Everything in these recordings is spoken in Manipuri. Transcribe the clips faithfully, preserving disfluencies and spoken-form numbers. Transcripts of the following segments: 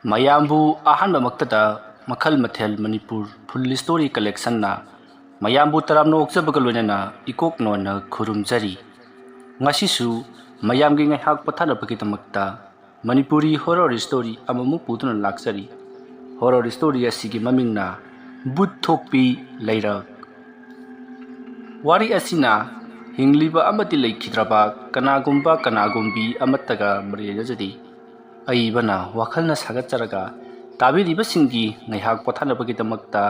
ꯃꯌꯥꯝꯕꯨ ꯑꯍꯥꯟꯕꯃꯛꯇꯗ ꯃꯈꯜ ꯃꯊꯦꯜ ꯃꯅꯤꯄꯨꯔ ꯐꯨꯜ ꯁ꯭ꯇꯣꯔꯤ ꯀꯂꯦꯛꯁꯟꯅ ꯃꯌꯥꯝꯕꯨ ꯇꯔꯥꯝꯅ ꯑꯣꯛꯆꯕꯒ ꯂꯣꯏꯅꯅ ꯏꯀꯣꯛ ꯅꯣꯟꯅ ꯈꯨꯔꯨꯝꯖꯔꯤ꯫ ꯉꯁꯤꯁꯨ ꯃꯌꯥꯝꯒꯤ ꯉꯥꯏꯍꯥꯛ ꯄꯣꯊꯥꯅꯕꯒꯤꯗꯃꯛꯇ ꯃꯅꯤꯄꯨꯔꯤ ꯍꯣꯔꯣꯔ ꯁ꯭ꯇꯣꯔꯤ ꯑꯃꯃꯨꯛ ꯄꯨꯗꯨꯅ ꯂꯥꯛꯆꯔꯤ꯫ ꯍꯣꯔꯣꯔ ꯁ꯭ꯇꯣꯔꯤ ꯑꯁꯤꯒꯤ ꯃꯃꯤꯡꯅ ꯕꯨꯠ ꯊꯣꯛꯄꯤ ꯂꯩꯔꯛ꯫ ꯋꯥꯔꯤ ꯑꯁꯤꯅ ꯍꯤꯡꯂꯤꯕ ꯑꯃꯗꯤ ꯂꯩꯈꯤꯗ꯭ꯔꯕ ꯀꯅꯥꯒꯨꯝꯕ ꯀꯅꯥꯒꯨꯝꯕꯤ ꯑꯃꯠꯇꯒ ꯃꯔꯤ ꯂꯩꯅꯖꯗꯦ꯫ ꯑꯏꯕꯅ ꯋꯥꯈꯜꯅ ꯁꯥꯒꯠꯆꯔꯒ ꯇꯥꯕꯤꯔꯤꯕꯁꯤꯡꯒꯤ ꯉꯥꯏꯍꯥꯛ ꯄꯣꯊꯥꯅꯕꯒꯤꯗꯃꯛꯇ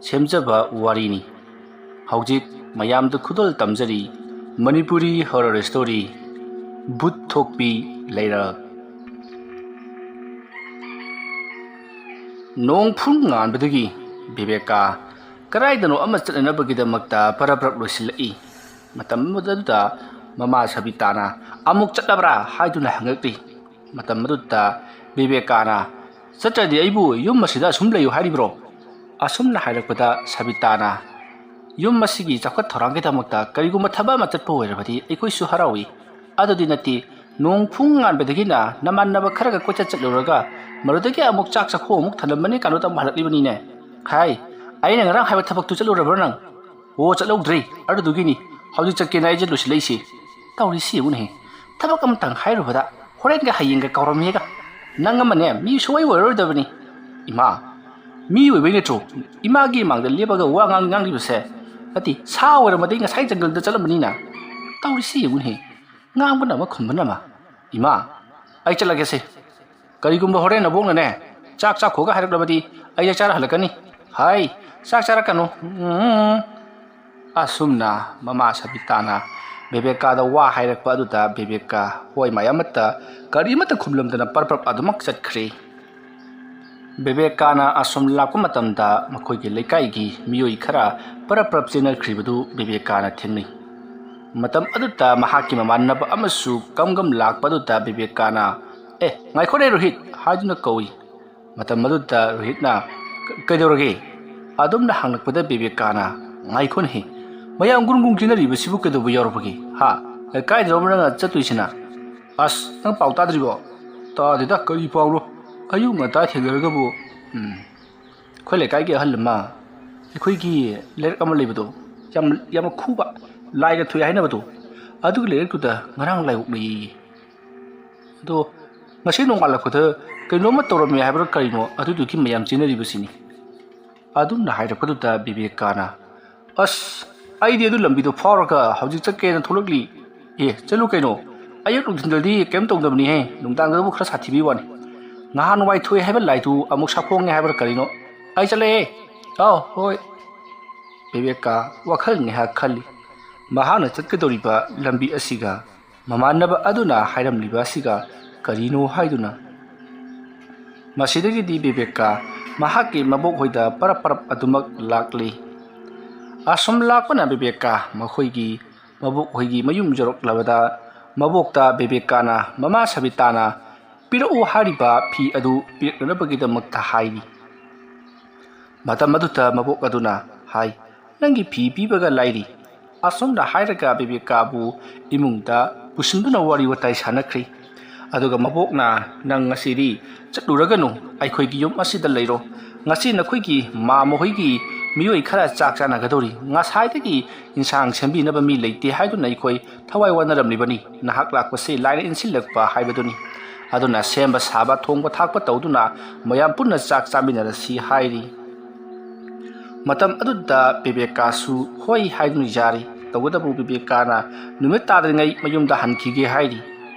ꯁꯦꯝꯖꯕ ꯋꯥꯔꯤꯅꯤ꯫ ꯍꯧꯖꯤꯛ ꯃꯌꯥꯝꯗ ꯈꯨꯗꯣꯜ ꯇꯝꯖꯔꯤ ꯃꯅꯤꯄꯨꯔꯤ ꯍꯣꯔꯣꯔ ꯁ꯭ꯇꯣꯔꯤ ꯕꯨꯠ ꯊꯣꯛꯄꯤ ꯂꯩꯔꯛ꯫ ꯅꯣꯡ ꯐꯨꯟ ꯉꯥꯟꯕꯗꯒꯤ ꯕꯤꯕꯦꯀꯥ ꯀꯗꯥꯏꯗꯅꯣ ꯑꯃ ꯆꯠꯅꯅꯕꯒꯤꯗꯃꯛꯇ ꯄꯔꯞ ꯄꯔꯞ ꯂꯣꯏꯁꯤꯜꯂꯛꯏ꯫ ꯃꯇꯝ ꯑꯗꯨꯗ ꯃꯃꯥ ꯁꯕꯤꯇꯥꯅ "ꯑꯃꯨꯛ ꯆꯠꯂꯕ꯭ꯔꯥ?" ꯍꯥꯏꯗꯨꯅ ꯍꯪꯉꯛꯂꯤ꯫ ꯃꯇꯝ ꯑꯗꯨꯗ ꯕꯤꯕꯦꯀꯥꯅ, "ꯆꯠꯇ꯭ꯔꯗꯤ ꯑꯩꯕꯨ ꯌꯨꯝ ꯑꯁꯤꯗ ꯑꯁꯨꯝ ꯂꯩꯌꯨ ꯍꯥꯏꯔꯤꯕ꯭ꯔꯣ?" ꯑꯁꯨꯝꯅ ꯍꯥꯏꯔꯛꯄꯗ ꯁꯕꯤꯇꯥꯅ, "ꯌꯨꯝ ꯑꯁꯤꯒꯤ ꯆꯥꯎꯈꯠ ꯊꯧꯔꯥꯡꯒꯤꯗꯃꯛꯇ ꯀꯔꯤꯒꯨꯝꯕ ꯊꯕꯛ ꯑꯃ ꯆꯠꯄ ꯑꯣꯏꯔꯕꯗꯤ ꯑꯩꯈꯣꯏꯁꯨ ꯍꯔꯥꯎꯏ꯫ ꯑꯗꯨꯗꯤ ꯅꯠꯇꯦ, ꯅꯣꯡ ꯐꯨꯡ ꯉꯥꯟꯕꯗꯒꯤꯅ ꯅꯃꯥꯟꯅꯕ ꯈꯔꯒ ꯀꯣꯏꯆꯠ ꯆꯠꯂꯨꯔꯒ ꯃꯗꯨꯗꯒꯤ ꯑꯃꯨꯛ ꯆꯥꯛ ꯆꯥꯈꯣ ꯑꯃꯨꯛ ꯊꯜꯂꯝꯕꯅꯤ ꯀꯥꯟꯗ ꯑꯃꯨꯛ ꯍꯜꯂꯛꯂꯤꯕꯅꯤꯅꯦ꯫ ꯍꯥꯏ, ꯑꯩꯅ ꯉꯔꯥꯡ ꯍꯥꯏꯕ ꯊꯕꯛꯇꯨ ꯆꯠꯂꯨꯔꯕ꯭ꯔꯥ ꯅꯪ?" "ꯑꯣ, ꯆꯠꯍꯧꯗ꯭ꯔꯦ, ꯑꯗꯨꯗꯨꯒꯤꯅꯤ ꯍꯧꯖꯤꯛ ꯆꯠꯀꯦꯅ ꯑꯩꯁꯦ ꯂꯣꯏꯁꯤꯜꯂꯛꯏꯁꯦ꯫ ꯇꯧꯔꯤꯁꯤ ꯌꯦꯡꯉꯨꯅꯦꯍꯦ, ꯊꯕꯛ ꯑꯃꯇꯪ ꯍꯥꯏꯔꯨꯕꯗ ꯍꯣꯔꯦꯟꯒ ꯍꯌꯦꯡꯒ ꯀꯧꯔꯝꯃꯦꯒ꯫ ꯅꯪ ꯑꯃꯅꯦ, ꯃꯤ ꯁꯨꯡꯑꯣꯏ ꯑꯣꯏꯔꯔꯣꯏꯗꯕꯅꯤ꯫" "ꯏꯃꯥ, ꯃꯤ ꯑꯣꯏꯕꯩ ꯅꯠꯇ꯭ꯔꯣ ꯏꯃꯥꯒꯤ ꯏꯃꯥꯡꯗ ꯂꯦꯞꯄꯒ ꯋꯥ ꯉꯥꯡ ꯉꯥꯡꯂꯤꯕꯁꯦ? ꯅꯠꯇꯦ, ꯁꯥ ꯑꯣꯏꯔꯝꯃꯗꯤ ꯉꯁꯥꯏ ꯖꯪꯒꯜꯗ ꯆꯠꯂꯝꯕꯅꯤꯅ꯫ ꯇꯧꯔꯤꯁꯤ ꯌꯦꯡꯉꯨꯅꯦꯍꯦ, ꯉꯥꯡꯕꯅ ꯑꯃ ꯈꯨꯝꯕꯅ ꯑꯃ꯫ ꯏꯃꯥ, ꯑꯩ ꯆꯠꯂꯒꯦꯁꯦ꯫ ꯀꯔꯤꯒꯨꯝꯕ ꯍꯣꯔꯦꯟ ꯅꯕꯣꯛꯅꯅꯦ ꯆꯥꯛ ꯆꯥꯈꯣꯒ ꯍꯥꯏꯔꯛꯂꯕꯗꯤ ꯑꯩ ꯆꯥꯛ ꯆꯥꯔ ꯍꯜꯂꯛꯀꯅꯤ꯫ ꯍꯥꯏ, ꯆꯥꯛ ꯆꯥꯔꯛꯀꯅꯨ꯫ ꯎꯝ꯫ ꯑꯁꯨꯝꯅ ꯃꯃꯥ ꯁꯕꯤꯇꯥꯅ ꯕꯦꯕꯦꯀꯥꯗ ꯋꯥ ꯍꯥꯏꯔꯛꯄ ꯑꯗꯨꯗ ꯕꯦꯕꯦꯀꯥ ꯍꯣꯏ ꯃꯥꯏ ꯑꯃꯠꯇ ꯀꯔꯤꯃꯠꯇ ꯈꯨꯝꯂꯝꯗꯅ ꯄꯔꯞ ꯄꯔꯞ ꯑꯗꯨꯃꯛ ꯆꯠꯈ꯭ꯔꯦ꯫ ꯕꯦꯕꯦꯀꯥꯅ ꯑꯁꯨꯝ ꯂꯥꯛꯄ ꯃꯇꯝꯗ ꯃꯈꯣꯏꯒꯤ ꯂꯩꯀꯥꯏꯒꯤ ꯃꯤꯑꯣꯏ ꯈꯔ ꯄꯔꯞ ꯄꯔꯞ ꯆꯦꯟꯅꯈ꯭ꯔꯤꯕꯗꯨ ꯕꯦꯕꯦꯀꯥꯅ ꯊꯦꯡꯅꯩ꯫ ꯃꯇꯝ ꯑꯗꯨꯗ ꯃꯍꯥꯛꯀꯤ ꯃꯃꯥꯟꯅꯕ ꯑꯃꯁꯨ ꯀꯝ ꯀꯝ ꯂꯥꯛꯄ ꯑꯗꯨꯗ ꯕꯦꯕꯦꯀꯥꯅ, "ꯑꯦ, ꯉꯥꯏꯈꯣꯅꯦ ꯔꯣꯍꯤꯠ" ꯍꯥꯏꯗꯨꯅ ꯀꯧꯏ꯫ ꯃꯇꯝ ꯑꯗꯨꯗ ꯔꯣꯍꯤꯠꯅ, "ꯀ-, ꯀꯩꯗꯧꯔꯒꯦ?" ꯑꯗꯨꯝꯅ ꯍꯪꯂꯛꯄꯗ ꯕꯦꯕꯦꯀꯥꯅ, "ꯉꯥꯏꯈꯣꯅꯦꯍꯦ, ꯃꯌꯥꯝ ꯒꯨꯔꯨꯡ ꯒꯨꯔꯨꯡ ꯆꯦꯟꯅꯔꯤꯕꯁꯤꯕꯨ ꯀꯩꯗꯧꯕ ꯌꯥꯎꯔꯕꯒꯦ? ꯍꯥ? ꯀꯥꯏꯗꯅꯣꯕ ꯅꯪꯅ ꯆꯠꯇꯣꯏꯁꯤꯅ?" "ꯑꯁ, ꯅꯪ ꯄꯥꯎ ꯇꯥꯗ꯭ꯔꯤꯕꯣ?" "ꯇꯥꯗꯦꯗ, ꯀꯔꯤ ꯄꯥꯎꯅꯣ?" ꯑꯌꯨꯛ ꯉꯟꯇꯥ ꯊꯦꯡꯅꯔꯒꯕꯨ, ꯎꯝ, ꯑꯩꯈꯣꯏ ꯂꯩꯀꯥꯏꯒꯤ ꯑꯍꯜ ꯑꯃ, ꯑꯩꯈꯣꯏꯒꯤ ꯂꯥꯏꯔꯤꯛ ꯑꯃ ꯂꯩꯕꯗꯣ, ꯌꯥꯝ, ꯌꯥꯝꯅ ꯈꯨꯕ, ꯂꯥꯏꯒ ꯊꯣꯛꯑꯦ ꯍꯥꯏꯅꯕꯗꯣ, ꯑꯗꯨꯒꯤ ꯂꯥꯏꯔꯤꯛꯇꯨꯗ ꯉꯔꯥꯡ ꯂꯥꯏ ꯑꯣꯛꯅꯩꯌꯦ꯫ ꯑꯗꯣ ꯉꯁꯤ ꯅꯣꯡꯉꯥꯜꯂꯛꯄꯗ ꯀꯩꯅꯣꯝꯃ ꯇꯧꯔꯝꯃꯦ ꯍꯥꯏꯕ꯭ꯔꯥ ꯀꯔꯤꯅꯣ, ꯑꯗꯨꯗꯨꯒꯤ ꯃꯌꯥꯝ ꯆꯦꯟꯅꯔꯤꯕꯁꯤꯅꯤ꯫ ꯑꯗꯨꯝꯅ ꯍꯥꯏꯔꯛꯄꯗꯨꯗ ꯕꯤꯕꯦꯀꯥꯅ, "ꯑꯁ, ꯑꯩꯗꯤ ꯑꯗꯨ ꯂꯝꯕꯤꯗꯣ ꯐꯥꯎꯔꯒ ꯍꯧꯖꯤꯛ ꯆꯠꯀꯦꯅ ꯊꯣꯛꯂꯛꯂꯤ꯫ ꯑꯦ, ꯆꯠꯂꯨ ꯀꯩꯅꯣ, ꯑꯌꯨꯛ ꯅꯨꯡꯊꯤꯟꯗꯗꯤ ꯀꯩꯝ ꯇꯧꯗꯕꯅꯤꯍꯦ, ꯅꯨꯡꯗꯥꯡꯗꯕꯨ ꯈꯔ ꯁꯥꯊꯤꯕꯩ ꯋꯥꯅꯤ꯫ ꯅꯍꯥꯟꯋꯥꯏ ꯊꯣꯛꯑꯦ ꯍꯥꯏꯕ ꯂꯥꯏꯗꯨ ꯑꯃꯨꯛ ꯁꯥꯐꯣꯡꯉꯦ ꯍꯥꯏꯕ꯭ꯔꯥ ꯀꯔꯤꯅꯣ? ꯑꯩ ꯆꯠꯂꯦꯍꯦ꯫ ꯑꯥꯎ, ꯍꯣꯏ꯫" ꯕꯤꯕꯦꯀꯥ ꯋꯥꯈꯜ ꯉꯥꯏꯍꯥꯛ ꯈꯜꯂꯤ꯫ ꯃꯍꯥꯛꯅ ꯆꯠꯀꯗꯧꯔꯤꯕ ꯂꯝꯕꯤ ꯑꯁꯤꯒ ꯃꯃꯥꯟꯅꯕ ꯑꯗꯨꯅ ꯍꯥꯏꯔꯝꯂꯤꯕ ꯑꯁꯤꯒ ꯀꯔꯤꯅꯣ ꯍꯥꯏꯗꯨꯅ꯫ ꯃꯁꯤꯗꯒꯤꯗꯤ ꯕꯤꯕꯦꯀꯥ ꯃꯍꯥꯛꯀꯤ ꯃꯕꯣꯛ ꯍꯣꯏꯗ ꯄꯔꯞ ꯄꯔꯞ ꯑꯗꯨꯃꯛ ꯂꯥꯛꯂꯤ꯫ ꯑꯁꯨꯝ ꯂꯥꯛꯄꯅ ꯕꯤꯕꯦꯀꯥ ꯃꯈꯣꯏꯒꯤ ꯃꯕꯣꯛ ꯍꯣꯏꯒꯤ ꯃꯌꯨꯝ ꯌꯧꯔꯛꯂꯕꯗ, ꯃꯕꯣꯛꯇ ꯕꯤꯕꯦꯀꯥꯅ ꯃꯃꯥ ꯁꯕꯤꯇꯥꯅ ꯄꯤꯔꯛꯎ ꯍꯥꯏꯔꯤꯕ ꯐꯤ ꯑꯗꯨ ꯄꯤꯔꯛꯅꯅꯕꯒꯤꯗꯃꯛꯇ ꯍꯥꯏꯔꯤ꯫ ꯃꯇꯝ ꯑꯗꯨꯗ ꯃꯕꯣꯛ ꯑꯗꯨꯅ ꯍꯥꯏ, "ꯅꯪꯒꯤ ꯐꯤ ꯄꯤꯕꯒ ꯂꯥꯏꯔꯤ꯫" ꯑꯁꯨꯝꯅ ꯍꯥꯏꯔꯒ ꯕꯤꯕꯦꯀꯥꯕꯨ ꯏꯃꯨꯡꯗ ꯄꯨꯁꯤꯟꯗꯨꯅ ꯋꯥꯔꯤ ꯋꯥꯇꯥꯏ ꯁꯥꯟꯅꯈ꯭ꯔꯤ꯫ ꯑꯗꯨꯒ ꯃꯕꯣꯛꯅ, "ꯅꯪ ꯉꯁꯤꯗꯤ ꯆꯠꯂꯨꯔꯒꯅꯨ, ꯑꯩꯈꯣꯏꯒꯤ ꯌꯨꯝ ꯑꯁꯤꯗ ꯂꯩꯔꯣ꯫ ꯉꯁꯤ ꯅꯈꯣꯏꯒꯤ ꯃꯥ ꯃꯈꯣꯏꯒꯤ ꯃꯤꯑꯣꯏ ꯈꯔ ꯆꯥꯛ ꯆꯥꯅꯒꯗꯧꯔꯤ꯫ ꯉꯁꯥꯏꯗꯒꯤ ꯏꯟꯁꯥꯡ ꯁꯦꯝꯕꯤꯅꯕ ꯃꯤ ꯂꯩꯇꯦ ꯍꯥꯏꯗꯨꯅ ꯑꯩꯈꯣꯏ ꯊꯋꯥꯏ ꯋꯥꯅꯔꯝꯂꯤꯕꯅꯤ꯫ ꯅꯍꯥꯛ ꯂꯥꯛꯄꯁꯤ ꯂꯥꯏꯅ ꯏꯟꯁꯤꯜꯂꯛꯄ ꯍꯥꯏꯕꯗꯨꯅꯤ꯫ ꯑꯗꯨꯅ ꯁꯦꯝꯕ ꯁꯥꯕ, ꯊꯣꯡꯕ ꯊꯥꯛꯄ ꯇꯧꯗꯨꯅ ꯃꯌꯥꯝ ꯄꯨꯟꯅ ꯆꯥꯛ ꯆꯥꯃꯤꯟꯅꯔꯁꯤ" ꯍꯥꯏꯔꯤ꯫ ꯃꯇꯝ ꯑꯗꯨꯗ ꯕꯤꯕꯦꯀꯥꯁꯨ ꯍꯣꯏ ꯍꯥꯏꯗꯨꯅ ꯌꯥꯔꯤ꯫ ꯇꯧꯕꯇꯕꯨ ꯕꯤꯕꯦꯀꯥꯅ ꯅꯨꯃꯤꯠ ꯇꯥꯗ꯭ꯔꯤꯉꯩ ꯃꯌꯨꯝꯗ ꯍꯟꯈꯤꯒꯦ ꯍꯥꯏꯔꯤ꯫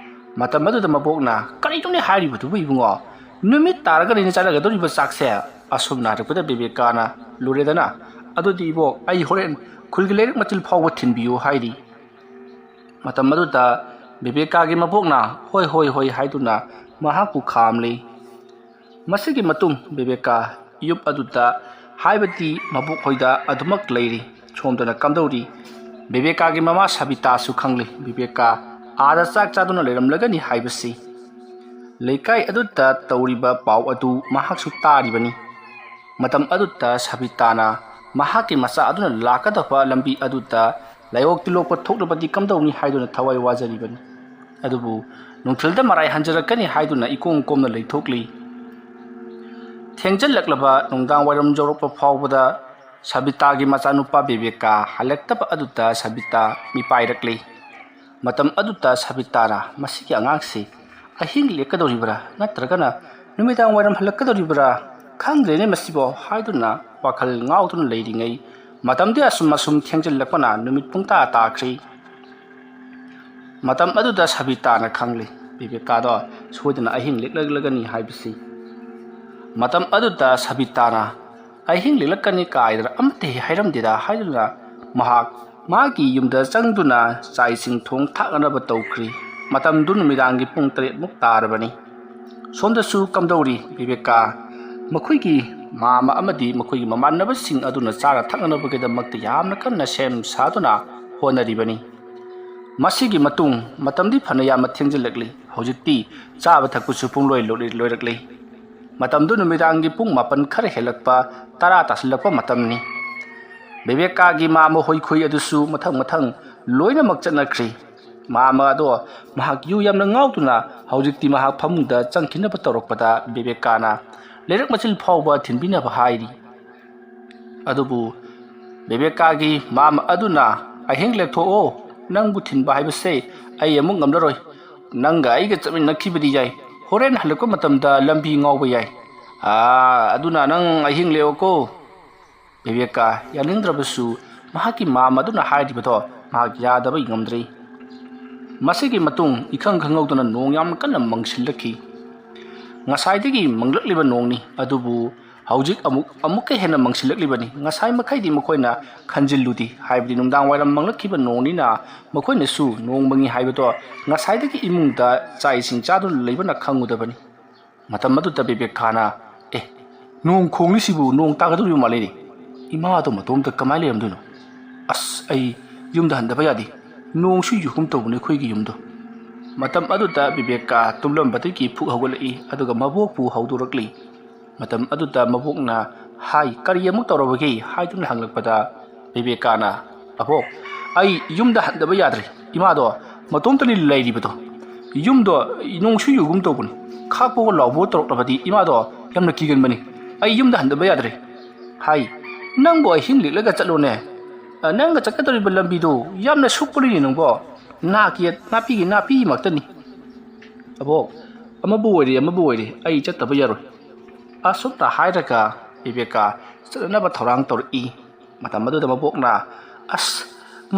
ꯃꯇꯝ ꯑꯗꯨꯗ ꯃꯕꯣꯛꯅ, "ꯀꯔꯤꯅꯣꯅꯦ ꯍꯥꯏꯔꯤꯕꯗꯨꯕꯨ ꯏꯕꯨꯡꯉꯣ? ꯅꯨꯃꯤꯠ ꯇꯥꯔꯒꯅꯤꯅꯦ ꯆꯥꯅꯒꯗꯧꯔꯤꯕ ꯆꯥꯛꯁꯦ?" ꯑꯁꯨꯝꯅ ꯍꯥꯏꯔꯛꯄꯗ ꯕꯤꯕꯦꯀꯥꯅ, "ꯂꯣꯏꯔꯦꯗꯅ, ꯑꯗꯨꯗꯤ ꯏꯕꯣꯛ, ꯑꯩ ꯍꯣꯔꯦꯟ ꯈꯨꯜꯒꯤ ꯂꯩꯔꯛ ꯃꯆꯤꯜ ꯐꯥꯎꯕ ꯊꯤꯟꯕꯤꯌꯨ" ꯍꯥꯏꯔꯤ꯫ ꯃꯇꯝ ꯑꯗꯨꯗ ꯕꯤꯕꯦꯀꯥꯒꯤ ꯃꯕꯣꯛꯅ "ꯍꯣꯏ, ꯍꯣꯏ, ꯍꯣꯏ" ꯍꯥꯏꯗꯨꯅ ꯃꯍꯥꯛꯄꯨ ꯈꯥꯝꯂꯤ꯫ ꯃꯁꯤꯒꯤ ꯃꯇꯨꯡ ꯕꯤꯕꯦꯀꯥ ꯌꯨꯝ ꯑꯗꯨꯗ, ꯍꯥꯏꯕꯗꯤ ꯃꯕꯣꯛ ꯍꯣꯏꯗ ꯑꯗꯨꯃꯛ ꯂꯩꯔꯤ꯫ ꯁꯣꯝꯗꯅ ꯀꯝꯗꯧꯔꯤ? ꯕꯤꯕꯦꯀꯥꯒꯤ ꯃꯃꯥ ꯁꯕꯤꯇꯥꯁꯨ ꯈꯪꯂꯤ ꯕꯤꯕꯦꯀꯥ ꯑꯥꯗ ꯆꯥꯛ ꯆꯥꯗꯨꯅ ꯂꯩꯔꯝꯂꯒꯅꯤ ꯍꯥꯏꯕꯁꯤ꯫ ꯂꯩꯀꯥꯏ ꯑꯗꯨꯗ ꯇꯧꯔꯤꯕ ꯄꯥꯎ ꯑꯗꯨ ꯃꯍꯥꯛꯁꯨ ꯇꯥꯔꯤꯕꯅꯤ꯫ ꯃꯇꯝ ꯑꯗꯨꯗ ꯁꯕꯤꯇꯥꯅ ꯃꯍꯥꯛꯀꯤ ꯃꯆꯥ ꯑꯗꯨꯅ ꯂꯥꯛꯀꯗꯕ ꯂꯝꯕꯤ ꯑꯗꯨꯗ ꯂꯥꯏꯑꯣꯛ ꯇꯤꯜꯂꯣꯛꯄ ꯊꯣꯛꯂꯕꯗꯤ ꯀꯝꯗꯧꯅꯤ ꯍꯥꯏꯗꯨꯅ ꯊꯋꯥꯏ ꯋꯥꯖꯔꯤꯕꯅꯤ꯫ ꯑꯗꯨꯕꯨ ꯅꯨꯡꯊꯤꯜꯗ ꯃꯔꯥꯏ ꯍꯟꯖꯔꯛꯀꯅꯤ ꯍꯥꯏꯗꯨꯅ ꯏꯀꯣꯝ ꯀꯣꯝꯅ ꯂꯩꯊꯣꯛꯂꯤ꯫ ꯊꯦꯡꯖꯤꯜꯂꯛꯂꯕ ꯅꯨꯡꯗꯥꯡ ꯋꯥꯏꯔꯝ ꯌꯧꯔꯛꯄ ꯐꯥꯎꯕꯗ ꯁꯕꯤꯇꯥꯒꯤ ꯃꯆꯥꯅꯨꯄꯥ ꯕꯤꯕꯦꯀꯥ ꯍꯜꯂꯛꯇꯕ ꯑꯗꯨꯗ ꯁꯕꯤꯇꯥ ꯃꯤꯄꯥꯏꯔꯛꯂꯤ꯫ ꯃꯇꯝ ꯑꯗꯨꯗ ꯁꯕꯤꯇꯥꯅ, "ꯃꯁꯤꯒꯤ ꯑꯉꯥꯡꯁꯤ ꯑꯍꯤꯡ ꯂꯦꯛꯀꯗꯧꯔꯤꯕ꯭ꯔꯥ ꯅꯠꯇ꯭ꯔꯒꯅ ꯅꯨꯃꯤꯗꯥꯡ ꯋꯥꯏꯔꯝ ꯍꯜꯂꯛꯀꯗꯧꯔꯤꯕ꯭ꯔꯥ ꯈꯪꯗ꯭ꯔꯦꯅꯦ ꯃꯁꯤꯕꯣ" ꯍꯥꯏꯗꯨꯅ ꯋꯥꯈꯜ ꯉꯥꯎꯗꯨꯅ ꯂꯩꯔꯤꯉꯩ, ꯃꯇꯝꯗꯤ ꯑꯁꯨꯝ ꯑꯁꯨꯝ ꯊꯦꯡꯖꯤꯜꯂꯛꯄꯅ ꯅꯨꯃꯤꯠ ꯄꯨꯡꯇꯥ ꯇꯥꯈ꯭ꯔꯤ꯫ ꯃꯇꯝ ꯑꯗꯨꯗ ꯁꯕꯤꯇꯥꯅ ꯈꯪꯂꯤ, ꯕꯤꯕꯦꯀꯥꯗꯣ ꯁꯣꯏꯗꯅ ꯑꯍꯤꯡ ꯂꯦꯛꯂꯛꯂꯒꯅꯤ ꯍꯥꯏꯕꯁꯤ꯫ ꯃꯇꯝ ꯑꯗꯨꯗ ꯁꯕꯤꯇꯥꯅ ꯑꯍꯤꯡ ꯂꯦꯛꯂꯛꯀꯅꯤ ꯀꯥꯏꯗꯅ ꯑꯃꯠꯇ ꯍꯦꯛ ꯍꯥꯏꯔꯝꯗꯦꯗ ꯍꯥꯏꯗꯨꯅ ꯃꯍꯥꯛ ꯃꯥꯒꯤ ꯌꯨꯝꯗ ꯆꯪꯗꯨꯅ ꯆꯥꯛ ꯏꯁꯤꯡ ꯊꯣꯡ ꯊꯥꯛꯅꯅꯕ ꯇꯧꯈ꯭ꯔꯤ꯫ ꯃꯇꯝꯗꯨ ꯅꯨꯃꯤꯗꯥꯡꯒꯤ ꯄꯨꯡ ꯇꯔꯦꯠꯃꯨꯛ ꯇꯥꯔꯕꯅꯤ꯫ ꯁꯣꯝꯗꯁꯨ ꯀꯝꯗꯧꯔꯤ ꯕꯤꯕꯦꯀꯥ? ꯃꯈꯣꯏꯒꯤ ꯃꯥꯃ ꯑꯃꯗꯤ ꯃꯈꯣꯏꯒꯤ ꯃꯃꯥꯟꯅꯕꯁꯤꯡ ꯑꯗꯨꯅ ꯆꯥꯅ ꯊꯛꯅꯅꯕꯒꯤꯗꯃꯛꯇ ꯌꯥꯝꯅ ꯀꯟꯅ ꯁꯦꯝ ꯁꯥꯗꯨꯅ ꯍꯣꯠꯅꯔꯤꯕꯅꯤ꯫ ꯃꯁꯤꯒꯤ ꯃꯇꯨꯡ ꯃꯇꯝꯗꯤ ꯐꯅ ꯌꯥꯝꯅ ꯊꯦꯡꯖꯤꯜꯂꯛꯂꯤ꯫ ꯍꯧꯖꯤꯛꯇꯤ ꯆꯥꯕ ꯊꯛꯄꯁꯨ ꯄꯨꯡꯂꯣꯏ ꯂꯣꯏ-, ꯂꯣꯏꯔꯛꯂꯤ꯫ ꯃꯇꯝꯗꯨ ꯅꯨꯃꯤꯗꯥꯡꯒꯤ ꯄꯨꯡ ꯃꯥꯄꯟ ꯈꯔ ꯍꯦꯜꯂꯛꯄ, ꯇꯔꯥ ꯇꯥꯁꯤꯜꯂꯛꯄ ꯃꯇꯝꯅꯤ꯫ ꯕꯦꯕꯦꯀꯥꯒꯤ ꯃꯥꯃ ꯍꯣꯏꯈꯣꯏ ꯑꯗꯨꯁꯨ ꯃꯊꯪ ꯃꯊꯪ ꯂꯣꯏꯅꯃꯛ ꯆꯠꯅꯈ꯭ꯔꯤ꯫ ꯃꯥꯃ ꯑꯗꯣ ꯃꯍꯥꯛ ꯌꯨ ꯌꯥꯝꯅ ꯉꯥꯎꯗꯨꯅ ꯍꯧꯖꯤꯛꯇꯤ ꯃꯍꯥꯛ ꯐꯃꯨꯡꯗ ꯆꯪꯈꯤꯅꯕ ꯇꯧꯔꯛꯄꯗ ꯕꯦꯕꯦꯀꯥꯅ ꯂꯩꯔꯛ ꯃꯆꯤꯜ ꯐꯥꯎꯕ ꯊꯤꯟꯕꯤꯅꯕ ꯍꯥꯏꯔꯤ꯫ ꯑꯗꯨꯕꯨ ꯕꯦꯕꯦꯀꯥꯒꯤ ꯃꯥꯃ ꯑꯗꯨꯅ, "ꯑꯍꯤꯡ ꯂꯦꯛꯊꯣꯛꯑꯣ, ꯅꯪꯕꯨ ꯊꯤꯟꯕ ꯍꯥꯏꯕꯁꯦ ꯑꯩ ꯑꯃꯨꯛ ꯉꯝꯂꯔꯣꯏ꯫ ꯅꯪꯒ ꯑꯩꯒ ꯆꯠꯃꯤꯟꯅꯈꯤꯕꯗꯤ ꯌꯥꯏ, ꯍꯣꯔꯦꯟ ꯍꯜꯂꯛꯄ ꯃꯇꯝꯗ ꯂꯝꯕꯤ ꯉꯥꯎꯕ ꯌꯥꯏ꯫ ꯑꯥ, ꯑꯗꯨꯅ ꯅꯪ ꯑꯍꯤꯡ ꯂꯦꯛꯑꯣꯀꯣ꯫" ꯕꯦꯕꯦꯀꯥ ꯌꯥꯅꯤꯡꯗ꯭ꯔꯕꯁꯨ ꯃꯍꯥꯛꯀꯤ ꯃꯥꯃ ꯑꯗꯨꯅ ꯍꯥꯏꯔꯤꯕꯗꯣ ꯃꯍꯥꯛ ꯌꯥꯗꯕ ꯉꯝꯗ꯭ꯔꯦ꯫ ꯃꯁꯤꯒꯤ ꯃꯇꯨꯡ ꯏꯈꯪ ꯈꯪꯍꯧꯗꯅ ꯅꯣꯡ ꯌꯥꯝꯅ ꯀꯟꯅ ꯃꯪꯁꯤꯜꯂꯛꯈꯤ꯫ ꯉꯁꯥꯏꯗꯒꯤ ꯃꯪꯂꯛꯂꯤꯕ ꯅꯣꯡꯅꯤ, ꯑꯗꯨꯕꯨ ꯍꯧꯖꯤꯛ ꯑꯃꯨꯛ, ꯑꯃꯨꯛꯀ ꯍꯦꯟꯅ ꯃꯪꯁꯤꯜꯂꯛꯂꯤꯕꯅꯤ꯫ ꯉꯁꯥꯏ ꯃꯈꯩꯗꯤ ꯃꯈꯣꯏꯅ ꯈꯟꯖꯤꯜꯂꯨꯗꯦ, ꯍꯥꯏꯕꯗꯤ ꯅꯨꯡꯗꯥꯡ ꯋꯥꯏꯔꯝ ꯃꯪꯂꯛꯈꯤꯕ ꯅꯣꯡꯅꯤꯅ ꯃꯈꯣꯏꯅꯁꯨ ꯅꯣꯡ ꯃꯪꯉꯤ ꯍꯥꯏꯕꯗꯣ ꯉꯁꯥꯏꯗꯒꯤ ꯏꯃꯨꯡꯗ ꯆꯥꯛ ꯏꯁꯤꯡ ꯆꯥꯗꯨꯅ ꯂꯩꯕꯅ ꯈꯪꯉꯨꯗꯕꯅꯤ꯫ ꯃꯇꯝ ꯑꯗꯨꯗ ꯕꯤꯕꯦꯀꯥꯅ, "ꯑꯦ, ꯅꯣꯡ ꯈꯣꯡꯂꯤꯁꯤꯕꯨ ꯅꯣꯡ ꯇꯥꯒꯗꯧꯔꯤꯕ ꯃꯥꯜꯂꯤꯅꯦ꯫ ꯏꯃꯥꯗꯣ ꯃꯇꯣꯝꯇ ꯀꯃꯥꯏꯅ ꯂꯩꯔꯝꯗꯣꯏꯅꯣ? ꯑꯁ, ꯑꯩ ꯌꯨꯝꯗ ꯍꯟꯗꯕ ꯌꯥꯗꯦ꯫ ꯅꯣꯡꯁꯨ ꯌꯨꯒꯨꯝ ꯇꯧꯕꯅꯦ ꯑꯩꯈꯣꯏꯒꯤ ꯌꯨꯝꯗꯣ꯫" ꯃꯇꯝ ꯑꯗꯨꯗ ꯕꯤꯕꯦꯀꯥ ꯇꯨꯝꯂꯝꯕꯗꯒꯤ ꯐꯨꯛ ꯍꯧꯒꯠꯂꯛꯏ, ꯑꯗꯨꯒ ꯃꯕꯣꯛꯄꯨ ꯍꯧꯗꯣꯔꯛꯂꯤ꯫ ꯃꯇꯝ ꯑꯗꯨꯗ ꯃꯕꯣꯛꯅ ꯍꯥꯏ, "ꯀꯔꯤ ꯑꯃꯨꯛ ꯇꯧꯔꯕꯒꯦ?" ꯍꯥꯏꯗꯨꯅ ꯍꯪꯂꯛꯄꯗ ꯕꯤꯕꯦꯀꯥꯅ, "ꯑꯕꯣꯛ, ꯑꯩ ꯌꯨꯝꯗ ꯍꯟꯗꯕ ꯌꯥꯗ꯭ꯔꯦ꯫ ꯏꯃꯥꯗꯣ ꯃꯇꯣꯝꯇꯅꯤ ꯂꯩꯔꯤꯕꯗꯣ꯫ ꯌꯨꯝꯗꯣ ꯅꯣꯡꯁꯨ ꯌꯨꯒꯨꯝ ꯇꯧꯕꯅꯤ꯫ ꯈꯥꯛꯄꯒ ꯂꯥꯎꯕꯒ ꯇꯧꯔꯛꯂꯕꯗꯤ ꯏꯃꯥꯗꯣ ꯌꯥꯝꯅ ꯀꯤꯒꯟꯕꯅꯤ꯫ ꯑꯩ ꯌꯨꯝꯗ ꯍꯟꯗꯕ ꯌꯥꯗ꯭ꯔꯦ꯫ ꯍꯥꯏ, "ꯅꯪꯕꯨ ꯑꯍꯤꯡ ꯂꯦꯛꯂꯒ ꯆꯠꯂꯣꯅꯦ꯫ ꯑ, ꯅꯪꯒ ꯆꯠꯀꯗꯧꯔꯤꯕ ꯂꯝꯕꯤꯗꯣ ꯌꯥꯝꯅ ꯁꯨꯛꯄꯅꯤꯅꯦ ꯅꯪꯕꯣ꯫ ꯅꯥꯛ ꯌꯦꯠ ꯅꯥꯄꯤꯒꯤ ꯅꯥꯄꯤ ꯉꯥꯛꯇꯅꯤ꯫" "ꯑꯕꯣꯛ, ꯑꯃꯕꯨ ꯑꯣꯏꯔꯦ ꯑꯃꯕꯨ ꯑꯣꯏꯔꯦ, ꯑꯩ ꯆꯠꯇꯕ ꯌꯥꯔꯣꯏ꯫" ꯑꯁꯨꯝꯅ ꯍꯥꯏꯔꯒ ꯕꯤꯕꯦꯀꯥ ꯆꯠꯅꯅꯕ ꯊꯧꯔꯥꯡ ꯇꯧꯔꯛꯏ꯫ ꯃꯇꯝ ꯑꯗꯨꯗ ꯃꯕꯣꯛꯅ, "ꯑꯁ,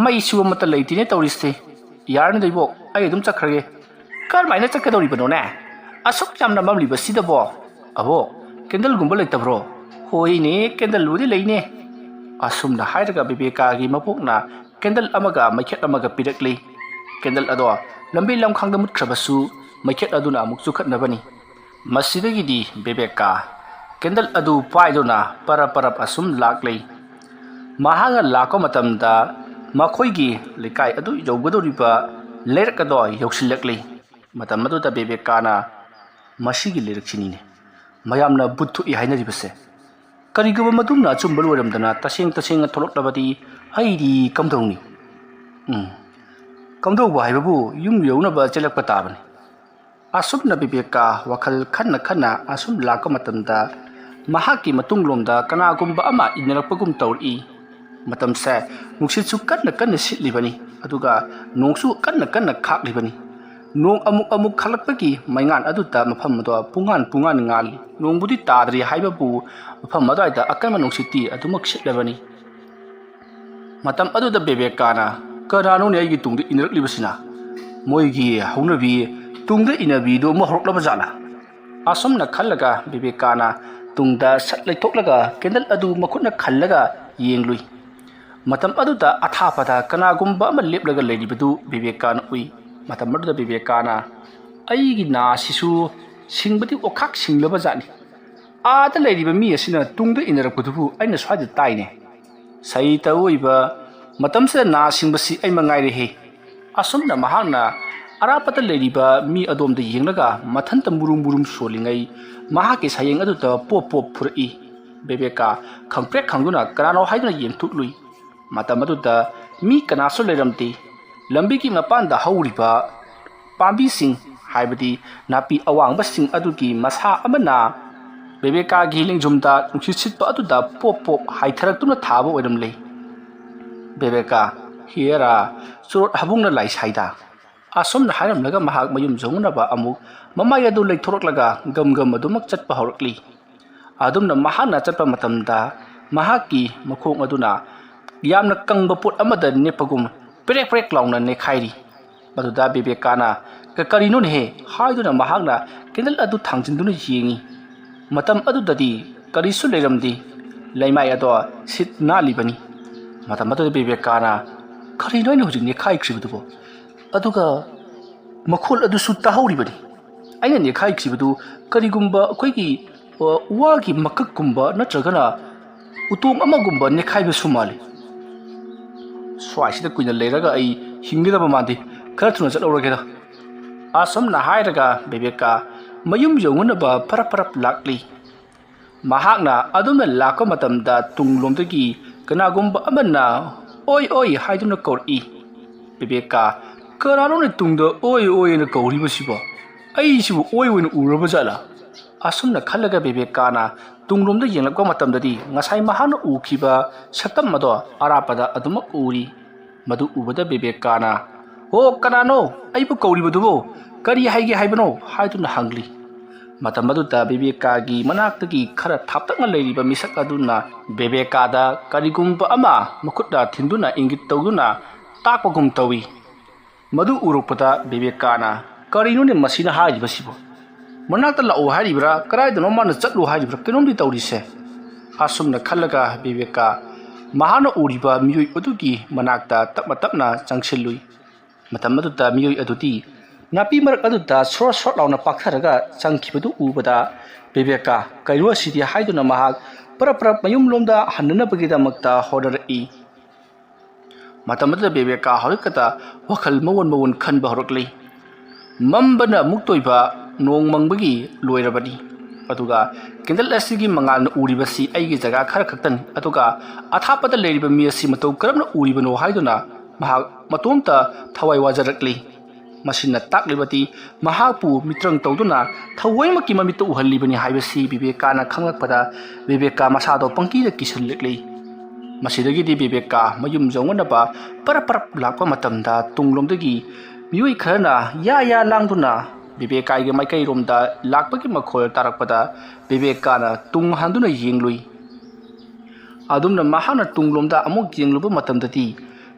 ꯃꯩꯁꯨ ꯑꯃꯠꯇ ꯂꯩꯇꯦꯅꯦ ꯇꯧꯔꯤꯁꯦ꯫ ꯌꯥꯔꯅꯤꯗ ꯏꯕꯣꯛ, ꯑꯩ ꯑꯗꯨꯝ ꯆꯠꯈ꯭ꯔꯒꯦ꯫" "ꯀꯔꯝꯍꯥꯏꯅ ꯆꯠꯀꯗꯧꯔꯤꯕꯅꯣꯅꯦ? ꯑꯁꯨꯛ ꯌꯥꯝꯅ ꯃꯝꯂꯤꯕꯁꯤꯗꯕꯣ? ꯑꯕꯣꯛ, ꯀꯦꯟꯗꯜꯒꯨꯝꯕ ꯂꯩꯇꯕ꯭ꯔꯣ?" "ꯍꯣꯏꯅꯦ, ꯀꯦꯟꯗꯜꯕꯨꯗꯤ ꯂꯩꯅꯦ꯫" ꯑꯁꯨꯝꯅ ꯍꯥꯏꯔꯒ ꯕꯤꯕꯦꯀꯥꯒꯤ ꯃꯕꯣꯛꯅ ꯀꯦꯟꯗꯜ ꯑꯃꯒ ꯃꯩꯈꯦꯠ ꯑꯃꯒ ꯄꯤꯔꯛꯂꯤ꯫ ꯀꯦꯟꯗꯜ ꯑꯗꯣ ꯂꯝꯕꯤ ꯂꯝꯈꯥꯡꯗ ꯃꯨꯠꯈ꯭ꯔꯕꯁꯨ ꯃꯩꯈꯦꯠ ꯑꯗꯨꯅ ꯑꯃꯨꯛ ꯆꯨꯈꯠꯅꯕꯅꯤ꯫ ꯃꯁꯤꯗꯒꯤꯗꯤ ꯕꯦꯕꯦꯀꯥ ꯀꯦꯟꯗꯜ ꯑꯗꯨ ꯄꯥꯏꯗꯨꯅ ꯄꯔꯞ ꯄꯔꯞ ꯑꯁꯨꯝ ꯂꯥꯛꯂꯩ꯫ ꯃꯍꯥꯛꯅ ꯂꯥꯛꯄ ꯃꯇꯝꯗ ꯃꯈꯣꯏꯒꯤ ꯂꯩꯀꯥꯏ ꯑꯗꯨ ꯌꯧꯒꯗꯧꯔꯤꯕ ꯂꯩꯔꯛ ꯑꯗꯣ ꯌꯧꯁꯤꯜꯂꯛꯂꯤ꯫ ꯃꯇꯝ ꯑꯗꯨꯗ ꯕꯦꯕꯦꯀꯥꯅ, "ꯃꯁꯤꯒꯤ ꯂꯩꯔꯛꯁꯤꯅꯤꯅꯦ ꯃꯌꯥꯝꯅ ꯕꯨꯠ ꯊꯣꯛꯏ ꯍꯥꯏꯅꯔꯤꯕꯁꯦ꯫ ꯀꯔꯤꯒꯨꯝꯕ ꯃꯗꯨꯝꯅ ꯑꯆꯨꯝꯕ ꯑꯣꯏꯔꯝꯗꯅ ꯇꯁꯦꯡ ꯇꯁꯦꯡꯅ ꯊꯣꯛꯂꯛꯂꯕꯗꯤ ꯑꯩꯗꯤ ꯀꯝꯗꯧꯅꯤ? ꯎꯝ, ꯀꯝꯗꯧꯕ ꯍꯥꯏꯕꯕꯨ ꯌꯨꯝ ꯌꯧꯅꯕ ꯆꯦꯜꯂꯛꯄ ꯇꯥꯕꯅꯤ꯫" ꯑꯁꯨꯝꯅ ꯕꯤꯕꯦꯀꯥ ꯋꯥꯈꯜ ꯈꯟꯅ ꯈꯟꯅ ꯑꯁꯨꯝ ꯂꯥꯛꯄ ꯃꯇꯝꯗ ꯃꯍꯥꯛꯀꯤ ꯃꯇꯨꯡꯂꯣꯝꯗ ꯀꯅꯥꯒꯨꯝꯕ ꯑꯃ ꯏꯟꯅꯔꯛꯄꯒꯨꯝ ꯇꯧꯔꯛꯏ꯫ ꯃꯇꯝꯁꯦ ꯅꯨꯡꯁꯤꯠꯁꯨ ꯀꯟꯅ ꯀꯟꯅ ꯁꯤꯠꯂꯤꯕꯅꯤ, ꯑꯗꯨꯒ ꯅꯣꯡꯁꯨ ꯀꯟꯅ ꯀꯟꯅ ꯈꯥꯛꯂꯤꯕꯅꯤ꯫ ꯅꯣꯡ ꯑꯃꯨꯛ ꯑꯃꯨꯛ ꯈꯥꯛꯂꯛꯄꯒꯤ ꯃꯩꯉꯥꯟ ꯑꯗꯨꯗ ꯃꯐꯝ ꯑꯗꯣ ꯄꯨꯡꯉꯥꯟ ꯄꯨꯡꯉꯥꯟ ꯉꯥꯜꯂꯤ꯫ ꯅꯣꯡꯕꯨꯗꯤ ꯇꯥꯗ꯭ꯔꯤ ꯍꯥꯏꯕꯕꯨ ꯃꯐꯝ ꯑꯗꯨꯋꯥꯏꯗ ꯑꯀꯟꯕ ꯅꯨꯡꯁꯤꯠꯇꯤ ꯑꯗꯨꯃꯛ ꯁꯤꯠꯂꯕꯅꯤ꯫ ꯃꯇꯝ ꯑꯗꯨꯗ ꯕꯦꯕꯦꯀꯥꯅ, "ꯀꯅꯥꯅꯣꯅꯦ ꯑꯩꯒꯤ ꯇꯨꯡꯗ ꯏꯟꯅꯔꯛꯂꯤꯕꯁꯤꯅ? ꯃꯣꯏꯒꯤ ꯍꯧꯅꯕꯤ ꯇꯨꯡꯗ ꯏꯟꯅꯕꯤꯗꯨ ꯑꯃꯨꯛ ꯍꯧꯔꯛꯂꯕ ꯖꯥꯠꯂꯥ?" ꯑꯁꯨꯝꯅ ꯈꯜꯂꯒ ꯕꯦꯕꯦꯀꯥꯅ ꯇꯨꯡꯗ ꯁꯠ ꯂꯩꯊꯣꯛꯂꯒ ꯀꯦꯟꯗꯜ ꯑꯗꯨ ꯃꯈꯨꯠꯅ ꯈꯜꯂꯒ ꯌꯦꯡꯂꯨꯏ꯫ ꯃꯇꯝ ꯑꯗꯨꯗ ꯑꯊꯥꯞꯄꯗ ꯀꯅꯥꯒꯨꯝꯕ ꯑꯃ ꯂꯦꯞꯂꯒ ꯂꯩꯔꯤꯕꯗꯨ ꯕꯦꯕꯦꯀꯥꯅ ꯎꯏ꯫ ꯃꯇꯝ ꯑꯗꯨꯗ ꯕꯦꯕꯦꯀꯥꯅ, "ꯑꯩꯒꯤ ꯅꯥꯁꯤꯁꯨ ꯁꯤꯡꯕꯗꯤ ꯑꯣꯈꯥꯛ ꯁꯤꯡꯂꯕ ꯖꯥꯠꯅꯤ꯫ ꯑꯥꯗ ꯂꯩꯔꯤꯕ ꯃꯤ ꯑꯁꯤꯅ ꯇꯨꯡꯗ ꯏꯟꯅꯔꯛꯄꯗꯨꯕꯨ ꯑꯩꯅ ꯁ꯭ꯋꯥꯏꯗ ꯇꯥꯏꯅꯦ꯫ ꯁꯩꯇ ꯑꯣꯏꯕ ꯃꯇꯝꯁꯤꯗ ꯅꯥ ꯁꯤꯡꯕꯁꯤ ꯑꯩ ꯃꯉꯥꯏꯔꯦꯍꯦ꯫" ꯑꯁꯨꯝꯅ ꯃꯍꯥꯛꯅ ꯑꯔꯥꯞꯄꯗ ꯂꯩꯔꯤꯕ ꯃꯤ ꯑꯗꯣꯝꯗ ꯌꯦꯡꯂꯒ ꯃꯊꯟꯇ ꯃꯨꯔꯨꯝ ꯃꯨꯔꯨꯝ ꯁꯣꯜꯂꯤꯉꯩ ꯃꯍꯥꯛꯀꯤ ꯁꯌꯦꯡ ꯑꯗꯨꯗ ꯄꯣꯞ ꯄꯣꯞ ꯐꯨꯔꯛꯏ꯫ ꯕꯦꯕꯦꯀꯥ ꯈꯪꯄ꯭ꯔꯦꯛ ꯈꯪꯗꯨꯅ ꯀꯅꯥꯅꯣ ꯍꯥꯏꯗꯨꯅ ꯌꯦꯡꯊꯣꯛꯂꯨꯏ꯫ ꯃꯇꯝ ꯑꯗꯨꯗ ꯃꯤ ꯀꯅꯥꯁꯨ ꯂꯩꯔꯝꯗꯦ꯫ ꯂꯝꯕꯤꯒꯤ ꯃꯄꯥꯟꯗ ꯍꯧꯔꯤꯕ ꯄꯥꯝꯕꯤꯁꯤꯡ, ꯍꯥꯏꯕꯗꯤ ꯅꯥꯄꯤ ꯑꯋꯥꯡꯕꯁꯤꯡ ꯑꯗꯨꯒꯤ ꯃꯁꯥ ꯑꯃꯅ ꯕꯦꯕꯦꯀꯥꯒꯤ ꯂꯦꯡꯖꯨꯝꯗ ꯅꯨꯡꯁꯤꯠ ꯁꯤꯠꯄ ꯑꯗꯨꯗ ꯄꯣꯞ ꯄꯣꯞ ꯍꯥꯏꯊꯔꯛꯇꯨꯅ ꯊꯥꯕ ꯑꯣꯏꯔꯝꯂꯦ꯫ "ꯕꯦꯕꯦꯀꯥ, ꯍꯤꯌꯔꯥ, ꯆꯣꯔꯣꯠ ꯍꯥꯕꯨꯡꯅ ꯂꯥꯏꯁꯥꯏꯗ?" ꯑꯁꯨꯝꯅ ꯍꯥꯏꯔꯝꯂꯒ ꯃꯍꯥꯛ ꯃꯌꯨꯝ ꯌꯧꯅꯅꯕ ꯑꯃꯨꯛ ꯃꯃꯥꯏ ꯑꯗꯨ ꯂꯩꯊꯣꯔꯛꯂꯒ ꯒꯝ ꯒꯝ ꯑꯗꯨꯃꯛ ꯆꯠꯄ ꯍꯧꯔꯛꯂꯤ꯫ ꯑꯗꯨꯝꯅ ꯃꯍꯥꯛꯅ ꯆꯠꯄ ꯃꯇꯝꯗ ꯃꯍꯥꯛꯀꯤ ꯃꯈꯣꯡ ꯑꯗꯨꯅ ꯌꯥꯝꯅ ꯀꯪꯕ ꯄꯣꯠ ꯑꯃꯗ ꯅꯦꯠꯄꯒꯨꯝ ꯄ꯭ꯔꯦꯛ ꯄ꯭ꯔꯦꯛ ꯂꯥꯎꯅ ꯅꯦꯠꯈꯥꯏꯔꯤ꯫ ꯃꯗꯨꯗ ꯕꯦꯕꯦꯀꯥꯅ "ꯀ-, ꯀꯔꯤꯅꯣꯅꯦꯍꯦ?" ꯍꯥꯏꯗꯨꯅ ꯃꯍꯥꯛꯅ ꯀꯦꯟꯗꯜ ꯑꯗꯨ ꯊꯥꯡꯖꯤꯟꯗꯨꯅ ꯌꯦꯡꯉꯤ꯫ ꯃꯇꯝ ꯑꯗꯨꯗꯗꯤ ꯀꯔꯤꯁꯨ ꯂꯩꯔꯝꯗꯦ꯫ ꯂꯩꯃꯥꯏ ꯑꯗꯣ ꯁꯤꯠ ꯅꯥꯜꯂꯤꯕꯅꯤ꯫ ꯃꯇꯝ ꯑꯗꯨꯗ ꯕꯦꯕꯦꯀꯥꯅ, "ꯀꯔꯤꯅꯣ ꯑꯩꯅ ꯍꯧꯖꯤꯛ ꯅꯦꯠꯈꯥꯏꯈ꯭ꯔꯤꯕꯗꯨꯕꯣ? ꯑꯗꯨꯒ ꯃꯈꯣꯜ ꯑꯗꯨꯁꯨ ꯇꯥꯍꯧꯔꯤꯕꯅꯤ꯫ ꯑꯩꯅ ꯅꯦꯠꯈꯥꯏꯈꯤꯕꯗꯨ ꯀꯔꯤꯒꯨꯝꯕ ꯑꯩꯈꯣꯏꯒꯤ, ꯑ, ꯋꯥꯒꯤ ꯃꯀꯛꯀꯨꯝꯕ ꯅꯠꯇ꯭ꯔꯒꯅ ꯎꯇꯣꯡ ꯑꯃꯒꯨꯝꯕ ꯅꯦꯠꯈꯥꯏꯕꯁꯨ ꯃꯥꯜꯂꯤ꯫ ꯁ꯭ꯋꯥꯏꯁꯤꯗ ꯀꯨꯏꯅ ꯂꯩꯔꯒ ꯑꯩ ꯍꯤꯡꯒꯗꯕ ꯃꯥꯟꯗꯦ꯫ ꯈꯔ ꯊꯨꯅ ꯆꯠꯍꯧꯔꯒꯦꯗ꯫" ꯑꯁꯨꯝꯅ ꯍꯥꯏꯔꯒ ꯕꯦꯕꯦꯀꯥ ꯃꯌꯨꯝ ꯌꯧꯅꯅꯕ ꯐꯔꯞ ꯐꯔꯞ ꯂꯥꯛꯂꯤ꯫ ꯃꯍꯥꯛꯅ ꯑꯗꯨꯝꯅ ꯂꯥꯛꯄ ꯃꯇꯝꯗ ꯇꯨꯡꯂꯣꯝꯗꯒꯤ ꯀꯅꯥꯒꯨꯝꯕ ꯑꯃꯅ "ꯑꯣꯏ, ꯑꯣꯏ" ꯍꯥꯏꯗꯨꯅ ꯀꯧꯔꯛꯏ꯫ ꯕꯦꯕꯦꯀꯥ, "ꯀꯅꯥꯅꯣꯅꯦ ꯇꯨꯡꯗ ꯑꯣꯏ, ꯑꯣꯏ" ꯍꯥꯏꯅ ꯀꯧꯔꯤꯕꯁꯤꯕꯣ? ꯑꯩꯁꯤꯕꯨ ꯑꯣꯏ ꯑꯣꯏꯅ ꯎꯔꯕ ꯖꯥꯠꯂꯥ? ꯑꯁꯨꯝꯅ ꯈꯜꯂꯒ ꯕꯦꯕꯦꯀꯥꯅ ꯇꯨꯡꯂꯣꯝꯗ ꯌꯦꯡꯂꯛꯄ ꯃꯇꯝꯗꯗꯤ ꯉꯁꯥꯏ ꯃꯍꯥꯛꯅ ꯎꯈꯤꯕ ꯁꯛꯇꯝ ꯑꯗꯣ ꯑꯔꯥꯞꯄꯗ ꯑꯗꯨꯃꯛ ꯎꯔꯤ꯫ ꯃꯗꯨ ꯎꯕꯗ ꯕꯦꯕꯦꯀꯥꯅ, "ꯍꯣ, ꯀꯅꯥꯅꯣ ꯑꯩꯕꯨ ꯀꯧꯔꯤꯕꯗꯨꯕꯨ? ꯀꯔꯤ ꯍꯥꯏꯒꯦ ꯍꯥꯏꯕꯅꯣ?" ꯍꯥꯏꯗꯨꯅ ꯍꯪꯂꯤ꯫ ꯃꯇꯝ ꯑꯗꯨꯗ ꯕꯦꯕꯦꯀꯥꯒꯤ ꯃꯅꯥꯛꯇꯒꯤ ꯈꯔ ꯊꯥꯞꯇꯛꯅ ꯂꯩꯔꯤꯕ ꯃꯤꯁꯛ ꯑꯗꯨꯅ ꯕꯦꯕꯦꯀꯥꯗ ꯀꯔꯤꯒꯨꯝꯕ ꯑꯃ ꯃꯈꯨꯠꯅ ꯊꯤꯟꯗꯨꯅ ꯏꯪꯒꯤꯠ ꯇꯧꯗꯨꯅ ꯇꯥꯛꯄꯒꯨꯝ ꯇꯧꯏ꯫ ꯃꯗꯨ ꯎꯔꯛꯄꯗ ꯕꯦꯕꯦꯀꯥꯅ, "ꯀꯔꯤꯅꯣꯅꯦ ꯃꯁꯤꯅ ꯍꯥꯏꯔꯤꯕꯁꯤꯕꯣ? ꯃꯅꯥꯛꯇ ꯂꯥꯛꯎ ꯍꯥꯏꯔꯤꯕ꯭ꯔꯥ, ꯀꯗꯥꯏꯗꯅꯣ ꯃꯥꯅ ꯆꯠꯂꯨ ꯍꯥꯏꯔꯤꯕ꯭ꯔꯥ, ꯀꯩꯅꯣꯝꯗꯤ ꯇꯧꯔꯤꯁꯦ?" ꯑꯁꯨꯝꯅ ꯈꯜꯂꯒ ꯕꯦꯕꯦꯀꯥ ꯃꯍꯥꯛꯅ ꯎꯔꯤꯕ ꯃꯤꯑꯣꯏ ꯑꯗꯨꯒꯤ ꯃꯅꯥꯛꯇ ꯇꯞꯅ ꯇꯞꯅ ꯆꯪꯁꯤꯜꯂꯨꯏ꯫ ꯃꯇꯝ ꯑꯗꯨꯗ ꯃꯤꯑꯣꯏ ꯑꯗꯨꯗꯤ ꯅꯥꯄꯤ ꯃꯔꯛ ꯑꯗꯨꯗ ꯁꯣꯔꯣꯠ ꯁꯣꯔꯣꯠ ꯂꯥꯎꯅ ꯄꯥꯛꯊꯔꯒ ꯆꯪꯈꯤꯕꯗꯨ ꯎꯕꯗ ꯕꯦꯕꯦꯀꯥ, "ꯀꯩꯅꯣ ꯑꯁꯤꯗꯤ?" ꯍꯥꯏꯗꯨꯅ ꯃꯍꯥꯛ ꯄꯔꯞ ꯄꯔꯞ ꯃꯌꯨꯝꯂꯣꯝꯗ ꯍꯟꯅꯅꯕꯒꯤꯗꯃꯛꯇ ꯍꯣꯠꯅꯔꯛꯏ꯫ ꯃꯇꯝ ꯑꯗꯨꯗ ꯕꯦꯕꯦꯀꯥ ꯍꯧꯖꯤꯛꯈꯛꯇ ꯋꯥꯈꯜ ꯃꯑꯣꯟ ꯃꯑꯣꯟ ꯈꯟꯕ ꯍꯧꯔꯛꯂꯤ꯫ ꯃꯝꯕꯅ ꯑꯃꯨꯛ ꯇꯣꯏꯕ, ꯅꯣꯡ ꯃꯪꯕꯒꯤ ꯂꯣꯏꯔꯕꯅꯤ꯫ ꯑꯗꯨꯒ ꯀꯦꯟꯗꯜ ꯑꯁꯤꯒꯤ ꯃꯉꯥꯜꯅ ꯎꯔꯤꯕꯁꯤ ꯑꯩꯒꯤ ꯖꯒꯥ ꯈꯔ ꯈꯛꯇꯅꯤ꯫ ꯑꯗꯨꯒ ꯑꯊꯥꯞꯄꯗ ꯂꯩꯔꯤꯕ ꯃꯤ ꯑꯁꯤ ꯃꯇꯧ ꯀꯔꯝꯅ ꯎꯔꯤꯕꯅꯣ ꯍꯥꯏꯗꯨꯅ ꯃꯍꯥꯛ ꯃꯇꯣꯝꯇ ꯊꯋꯥꯏ ꯋꯥꯖꯔꯛꯂꯤ꯫ ꯃꯁꯤꯅ ꯇꯥꯛꯂꯤꯕꯗꯤ ꯃꯍꯥꯛꯄꯨ ꯃꯤꯇ꯭ꯔꯪ ꯇꯧꯗꯨꯅ ꯊꯑꯣꯏꯃꯛꯀꯤ ꯃꯃꯤꯠꯇ ꯎꯍꯜꯂꯤꯕꯅꯤ ꯍꯥꯏꯕꯁꯤ ꯕꯤꯕꯦꯀꯥꯅ ꯈꯪꯂꯛꯄꯗ ꯕꯤꯕꯦꯀꯥ ꯃꯁꯥꯗꯣ ꯄꯪꯀꯤꯗ ꯀꯤꯁꯤꯜꯂꯛꯂꯤ꯫ ꯃꯁꯤꯗꯒꯤꯗꯤ ꯕꯤꯕꯦꯀꯥ ꯃꯌꯨꯝ ꯌꯧꯅꯅꯕ ꯄꯔꯞ ꯄꯔꯞ ꯂꯥꯛꯄ ꯃꯇꯝꯗ ꯇꯨꯡꯂꯣꯝꯗꯒꯤ ꯃꯤꯑꯣꯏ ꯈꯔꯅ ꯌꯥ ꯌꯥ ꯂꯥꯡꯗꯨꯅ ꯕꯤꯕꯦꯀꯥꯒꯤ ꯃꯥꯏꯀꯩꯔꯣꯝꯗ ꯂꯥꯛꯄꯒꯤ ꯃꯈꯣꯜ ꯇꯥꯔꯛꯄꯗ ꯕꯤꯕꯦꯀꯥꯅ ꯇꯨꯡ ꯍꯟꯗꯨꯅ ꯌꯦꯡꯂꯨꯏ꯫ ꯑꯗꯨꯝꯅ ꯃꯍꯥꯛꯅ ꯇꯨꯡꯂꯣꯝꯗ ꯑꯃꯨꯛ ꯌꯦꯡꯂꯨꯕ ꯃꯇꯝꯗꯗꯤ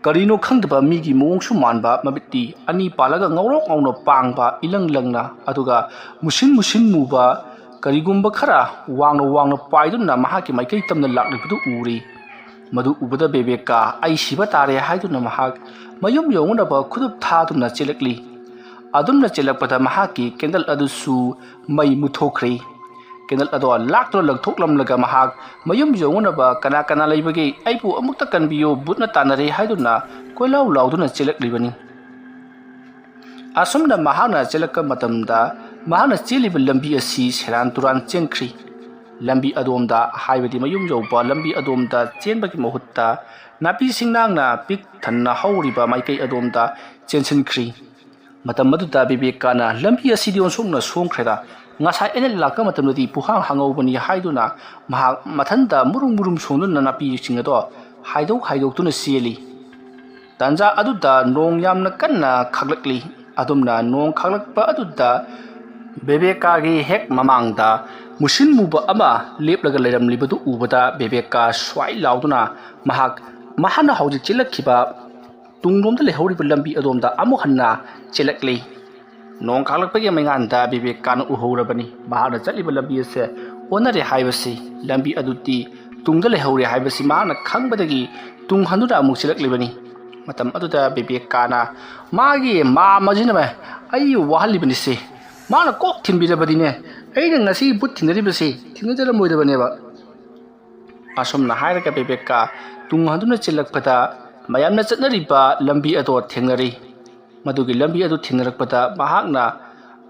ꯀꯔꯤꯅꯣ ꯈꯪꯗꯕ ꯃꯤꯒꯤ ꯃꯑꯣꯡꯁꯨ ꯃꯥꯟꯕ ꯃꯃꯤꯠꯇꯤ ꯑꯅꯤ ꯄꯥꯜꯂꯒ ꯉꯧꯔꯣꯛ ꯉꯧꯅ ꯄꯥꯡꯕ ꯏꯂꯪ ꯂꯪꯅ, ꯑꯗꯨꯒ ꯃꯨꯁꯤꯟ ꯃꯨꯁꯤꯟ ꯃꯨꯕ ꯀꯔꯤꯒꯨꯝꯕ ꯈꯔ ꯋꯥꯡꯅ ꯋꯥꯡꯅ ꯄꯥꯏꯗꯨꯅ ꯃꯍꯥꯛꯀꯤ ꯃꯥꯏꯀꯩ ꯇꯝꯅ ꯂꯥꯛꯂꯤꯕꯗꯨ ꯎꯔꯤ꯫ ꯃꯗꯨ ꯎꯕꯗ ꯕꯦꯕꯦꯀꯥ "ꯑꯩ ꯁꯤꯕ ꯇꯥꯔꯦ" ꯍꯥꯏꯗꯨꯅ ꯃꯍꯥꯛ ꯃꯌꯨꯝ ꯌꯧꯅꯅꯕ ꯈꯨꯗꯨꯞ ꯊꯥꯗꯨꯅ ꯆꯦꯜꯂꯛꯂꯤ꯫ ꯑꯗꯨꯝꯅ ꯆꯦꯜꯂꯛꯄꯗ ꯃꯍꯥꯛꯀꯤ ꯀꯦꯟꯗꯜ ꯑꯗꯨꯁꯨ ꯃꯩ ꯃꯨꯠꯊꯣꯛꯈ꯭ꯔꯦ꯫ ꯀꯦꯟꯗꯜ ꯑꯗꯣ ꯂꯥꯛꯇꯨꯅ ꯂꯪꯊꯣꯛꯂꯝꯂꯒ ꯃꯍꯥꯛ ꯃꯌꯨꯝ ꯌꯧꯅꯅꯕ "ꯀꯅꯥ ꯀꯅꯥ ꯂꯩꯕꯒꯦ? ꯑꯩꯕꯨ ꯑꯃꯨꯛꯇ ꯀꯟꯕꯤꯌꯨ, ꯕꯨꯠꯅ ꯇꯥꯟꯅꯔꯦ" ꯍꯥꯏꯗꯨꯅ ꯀꯣꯏꯂꯥꯎ ꯂꯥꯎꯗꯨꯅ ꯆꯦꯜꯂꯛꯂꯤꯕꯅꯤ꯫ ꯑꯁꯨꯝꯅ ꯃꯍꯥꯛꯅ ꯆꯦꯜꯂꯛꯄ ꯃꯇꯝꯗ ꯃꯍꯥꯛꯅ ꯆꯦꯜꯂꯤꯕ ꯂꯝꯕꯤ ꯑꯁꯤ ꯁꯦꯔꯥꯟ ꯇꯨꯔꯥꯟ ꯆꯦꯟꯈ꯭ꯔꯤ꯫ ꯂꯝꯕꯤ ꯑꯗꯣꯝꯗ, ꯍꯥꯏꯕꯗꯤ ꯃꯌꯨꯝ ꯌꯧꯕ ꯂꯝꯕꯤ ꯑꯗꯣꯝꯗ ꯆꯦꯟꯕꯒꯤ ꯃꯍꯨꯠꯇ ꯅꯥꯄꯤ ꯁꯤꯡꯅꯥꯡꯅ ꯄꯤꯛ ꯊꯟꯅ ꯍꯧꯔꯤꯕ ꯃꯥꯏꯀꯩ ꯑꯗꯣꯝꯗ ꯆꯦꯟꯁꯤꯟꯈ꯭ꯔꯤ꯫ ꯃꯇꯝ ꯑꯗꯨꯗ ꯕꯤꯕꯦꯀꯥꯅ ꯂꯝꯕꯤ ꯑꯁꯤꯗꯤ ꯑꯣꯟꯊꯣꯛꯅ ꯁꯣꯡꯈ꯭ꯔꯦꯗ, ꯉꯁꯥꯏ ꯑꯩꯅ ꯂꯥꯛꯄ ꯃꯇꯝꯗꯗꯤ ꯄꯨꯍꯥꯡ ꯍꯥꯡꯍꯧꯕꯅꯤ ꯍꯥꯏꯗꯨꯅ ꯃꯍꯥꯛ ꯃꯊꯟꯇ ꯃꯨꯔꯨꯝ ꯃꯨꯔꯨꯝ ꯁꯣꯡꯗꯨꯅ ꯅꯥꯄꯤꯁꯤꯡ ꯑꯗꯣ ꯍꯥꯏꯗꯣꯛ ꯍꯥꯏꯗꯣꯛꯇꯨꯅ ꯆꯦꯜꯂꯤ꯫ ꯇꯥꯟꯖꯥ ꯑꯗꯨꯗ ꯅꯣꯡ ꯌꯥꯝꯅ ꯀꯟꯅ ꯈꯥꯛꯂꯛꯂꯤ꯫ ꯑꯗꯨꯝꯅ ꯅꯣꯡ ꯈꯥꯛꯂꯛꯄ ꯑꯗꯨꯗ ꯕꯦꯕꯦꯀꯥꯒꯤ ꯍꯦꯛ ꯃꯃꯥꯡꯗ ꯃꯨꯁꯤꯟ ꯃꯨꯕ ꯑꯃ ꯂꯦꯞꯂꯒ ꯂꯩꯔꯝꯂꯤꯕꯗꯨ ꯎꯕꯗ ꯕꯦꯕꯦꯀꯥ ꯁ꯭ꯋꯥꯏ ꯂꯥꯎꯗꯨꯅ ꯃꯍꯥꯛ ꯃꯍꯥꯛꯅ ꯍꯧꯖꯤꯛ ꯆꯦꯜꯂꯛꯈꯤꯕ ꯇꯨꯡꯂꯣꯝꯗ ꯂꯩꯍꯧꯔꯤꯕ ꯂꯝꯕꯤ ꯑꯗꯣꯝꯗ ꯑꯃꯨꯛ ꯍꯟꯅ ꯆꯦꯜꯂꯛꯂꯤ꯫ ꯅꯣꯡ ꯈꯥꯛꯂꯛꯄꯒꯤ ꯃꯩꯉꯥꯟꯗ ꯕꯤꯕꯦꯀꯥꯅ ꯎꯍꯧꯔꯕꯅꯤ꯫ ꯃꯍꯥꯛꯅ ꯆꯠꯂꯤꯕ ꯂꯝꯕꯤ ꯑꯁꯦ ꯑꯣꯟꯅꯔꯦ ꯍꯥꯏꯕꯁꯤ, ꯂꯝꯕꯤ ꯑꯗꯨꯗꯤ ꯇꯨꯡꯗ ꯂꯩꯍꯧꯔꯦ ꯍꯥꯏꯕꯁꯤ ꯃꯍꯥꯛꯅ ꯈꯪꯕꯗꯒꯤ ꯇꯨꯡ ꯍꯟꯗꯨꯅ ꯑꯃꯨꯛ ꯆꯦꯜꯂꯛꯂꯤꯕꯅꯤ꯫ ꯃꯇꯝ ꯑꯗꯨꯗ ꯕꯤꯕꯦꯀꯥꯅ ꯃꯥꯒꯤ ꯃꯥꯝꯃꯁꯤꯅ ꯑꯩ ꯋꯥꯍꯜꯂꯤꯕꯅꯤꯁꯦ꯫ ꯃꯥꯅ ꯀꯣꯛ ꯊꯤꯟꯕꯤꯔꯕꯗꯤꯅꯦ, ꯑꯩꯅ ꯉꯁꯤ ꯕꯨꯠ ꯊꯦꯡꯅꯔꯤꯕꯁꯤ ꯊꯦꯡꯅꯖꯔꯝꯃꯣꯏꯗꯕꯅꯦꯕ꯫ ꯑꯁꯨꯝꯅ ꯍꯥꯏꯔꯒ ꯕꯦꯕꯦꯀꯥ ꯇꯨꯡ ꯍꯟꯗꯨꯅ ꯆꯦꯜꯂꯛꯄꯗ ꯃꯌꯥꯝꯅ ꯆꯠꯅꯔꯤꯕ ꯂꯝꯕꯤ ꯑꯗꯣ ꯊꯦꯡꯅꯔꯤ꯫ ꯃꯗꯨꯒꯤ ꯂꯝꯕꯤ ꯑꯗꯨ ꯊꯦꯡꯅꯔꯛꯄꯗ ꯃꯍꯥꯛꯅ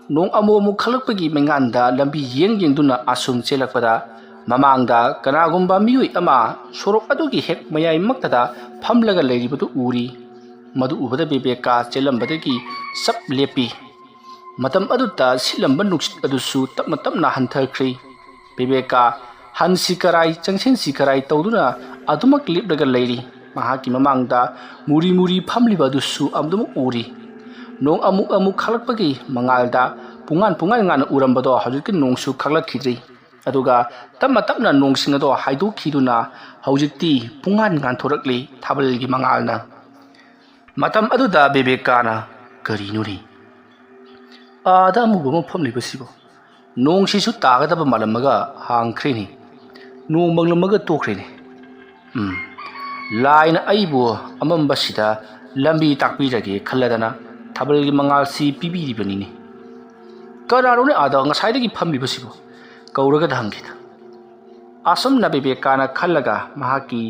ꯅꯣꯡ ꯑꯃꯨꯛ ꯑꯃꯨꯛ ꯈꯜꯂꯛꯄꯒꯤ ꯃꯩꯉꯥꯟꯗ ꯂꯝꯕꯤ ꯌꯦꯡ ꯌꯦꯡꯗꯨꯅ ꯑꯁꯨꯝ ꯆꯦꯜꯂꯛꯄꯗ ꯃꯃꯥꯡꯗ ꯀꯅꯥꯒꯨꯝꯕ ꯃꯤꯑꯣꯏ ꯑꯃ ꯁꯣꯔꯣꯛ ꯑꯗꯨꯒꯤ ꯍꯦꯛ ꯃꯌꯥꯏꯃꯛꯇꯗ ꯐꯝꯂꯒ ꯂꯩꯔꯤꯕꯗꯨ ꯎꯔꯤ꯫ ꯃꯗꯨ ꯎꯕꯗ ꯕꯦꯕꯦꯀꯥ ꯆꯦꯜꯂꯝꯕꯗꯒꯤ ꯆꯞ ꯂꯦꯞꯄꯤ꯫ ꯃꯇꯝ ꯑꯗꯨꯗ ꯁꯤꯠꯂꯝꯕ ꯅꯨꯡꯁꯤꯠ ꯑꯗꯨꯁꯨ ꯇꯞꯅ ꯇꯞꯅ ꯍꯟꯊꯈ꯭ꯔꯤ꯫ ꯕꯦꯕꯦꯀꯥ ꯍꯟꯁꯤ ꯀꯔꯥꯏ ꯆꯪꯁꯤꯟꯁꯤ ꯀꯔꯥꯏ ꯇꯧꯗꯨꯅ ꯑꯗꯨꯃꯛ ꯂꯦꯞꯂꯒ ꯂꯩꯔꯤ꯫ ꯃꯍꯥꯛꯀꯤ ꯃꯃꯥꯡꯗ ꯃꯨꯔꯤ ꯃꯨꯔꯤ ꯐꯝꯂꯤꯕ ꯑꯗꯨꯁꯨ ꯑꯗꯨꯃꯛ ꯎꯔꯤ꯫ ꯅꯣꯡ ꯑꯃꯨꯛ ꯑꯃꯨꯛ ꯈꯥꯛꯂꯛꯄꯒꯤ ꯃꯉꯥꯜꯗ ꯄꯨꯡꯉꯥꯟ ꯄꯨꯡꯉꯥꯟ ꯉꯥꯟꯅ ꯎꯔꯝꯕꯗꯣ ꯍꯧꯖꯤꯛꯇꯤ ꯅꯣꯡꯁꯨ ꯈꯥꯛꯂꯛꯈꯤꯗ꯭ꯔꯤ꯫ ꯑꯗꯨꯒ ꯇꯞꯅ ꯇꯞꯅ ꯅꯣꯡꯁꯤꯡ ꯑꯗꯣ ꯍꯥꯏꯗꯣꯛꯈꯤꯗꯨꯅ ꯍꯧꯖꯤꯛꯇꯤ ꯄꯨꯡꯉꯥꯟ ꯉꯥꯟꯊꯣꯔꯛꯂꯤ ꯊꯥꯕꯜꯒꯤ ꯃꯉꯥꯜꯅ꯫ ꯃꯇꯝ ꯑꯗꯨꯗ ꯕꯦꯕꯦꯀꯥꯅ, "ꯀꯔꯤꯅꯣꯅꯦ? ꯑꯥꯗ ꯑꯃꯨꯕ ꯑꯃ ꯐꯝꯂꯤꯕꯁꯤꯕꯣ? ꯅꯣꯡꯁꯤꯁꯨ ꯇꯥꯒꯗꯕ ꯃꯥꯜꯂꯝꯃꯒ ꯍꯥꯡꯈ꯭ꯔꯦꯅꯦ꯫ ꯅꯣꯡ ꯃꯪꯂꯝꯃꯒ ꯇꯣꯛꯈ꯭ꯔꯦꯅꯦ꯫ ꯎꯝ, ꯂꯥꯏꯅ ꯑꯩꯕꯨ ꯑꯃꯝꯕꯁꯤꯗ ꯂꯝꯕꯤ ꯇꯥꯛꯄꯤꯔꯒꯦ ꯈꯜꯂꯗꯅ ꯊꯥꯕꯜꯒꯤ ꯃꯉꯥꯜꯁꯤ ꯄꯤꯕꯤꯔꯤꯕꯅꯤꯅꯦ꯫ ꯀꯅꯥꯅꯣꯅꯦ ꯑꯥꯗ ꯉꯁꯥꯏꯗꯒꯤ ꯐꯝꯂꯤꯕꯁꯤꯕꯨ? ꯀꯧꯔꯒꯗ ꯍꯪꯒꯦꯗ꯫" ꯑꯁꯨꯝꯅ ꯕꯤꯕꯦꯀꯥꯅ ꯈꯜꯂꯒ ꯃꯍꯥꯛꯀꯤ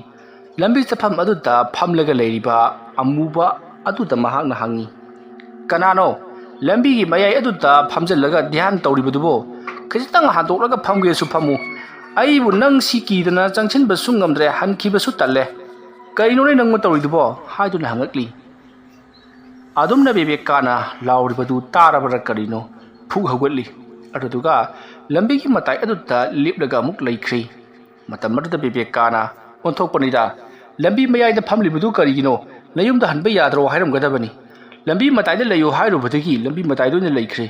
ꯂꯝꯕꯤ ꯆꯠꯐꯝ ꯑꯗꯨꯗ ꯐꯝꯂꯒ ꯂꯩꯔꯤꯕ ꯑꯃꯨꯕ ꯑꯗꯨꯗ ꯃꯍꯥꯛꯅ ꯍꯪꯉꯤ, "ꯀꯅꯥꯅꯣ ꯂꯝꯕꯤꯒꯤ ꯃꯌꯥꯏ ꯑꯗꯨꯗ ꯐꯝꯖꯤꯜꯂꯒ ꯙ꯭ꯌꯥꯟ ꯇꯧꯔꯤꯕꯗꯨꯕꯣ? ꯈꯖꯤꯛꯇꯪ ꯍꯟꯗꯣꯛꯂꯒ ꯐꯝꯒꯦꯁꯨ ꯐꯝꯃꯨ꯫ ꯑꯩꯕꯨ ꯅꯪ ꯁꯤ ꯀꯤꯗꯅ ꯆꯪꯁꯤꯟꯕꯁꯨ ꯉꯝꯗ꯭ꯔꯦ, ꯍꯟꯈꯤꯕꯁꯨ ꯇꯜꯂꯦ꯫ ꯀꯔꯤꯅꯣꯅꯦ ꯅꯪꯅ ꯇꯧꯔꯤꯗꯨꯕꯣ?" ꯍꯥꯏꯗꯨꯅ ꯍꯪꯉꯛꯂꯤ꯫ ꯑꯗꯨꯝꯅ ꯕꯦꯕꯦꯀꯥꯅ ꯂꯥꯎꯔꯤꯕꯗꯨ ꯇꯥꯔꯕ꯭ꯔꯥ ꯀꯔꯤꯅꯣ, ꯐꯨꯛ ꯍꯧꯒꯠꯂꯤ꯫ ꯑꯗꯨꯗꯨꯒ ꯂꯝꯕꯤꯒꯤ ꯃꯇꯥꯏ ꯑꯗꯨꯗ ꯂꯦꯞꯂꯒ ꯑꯃꯨꯛ ꯂꯩꯈ꯭ꯔꯤ꯫ ꯃꯇꯝ ꯑꯗꯨꯗ ꯕꯦꯕꯦꯀꯥꯅ ꯑꯣꯟꯊꯣꯛꯄꯅꯤꯗ, "ꯂꯝꯕꯤ ꯃꯌꯥꯏꯗ ꯐꯝꯂꯤꯕꯗꯨ ꯀꯔꯤꯒꯤꯅꯣ? ꯅꯌꯨꯝꯗ ꯍꯟꯕ ꯌꯥꯗ꯭ꯔꯣ ꯍꯥꯏꯔꯝꯒꯗꯕꯅꯤ꯫ ꯂꯝꯕꯤ ꯃꯇꯥꯏꯗ ꯂꯩꯌꯨ ꯍꯥꯏꯔꯨꯕꯗꯒꯤ ꯂꯝꯕꯤ ꯃꯇꯥꯏꯗ ꯑꯣꯏꯅ ꯂꯩꯈ꯭ꯔꯦ꯫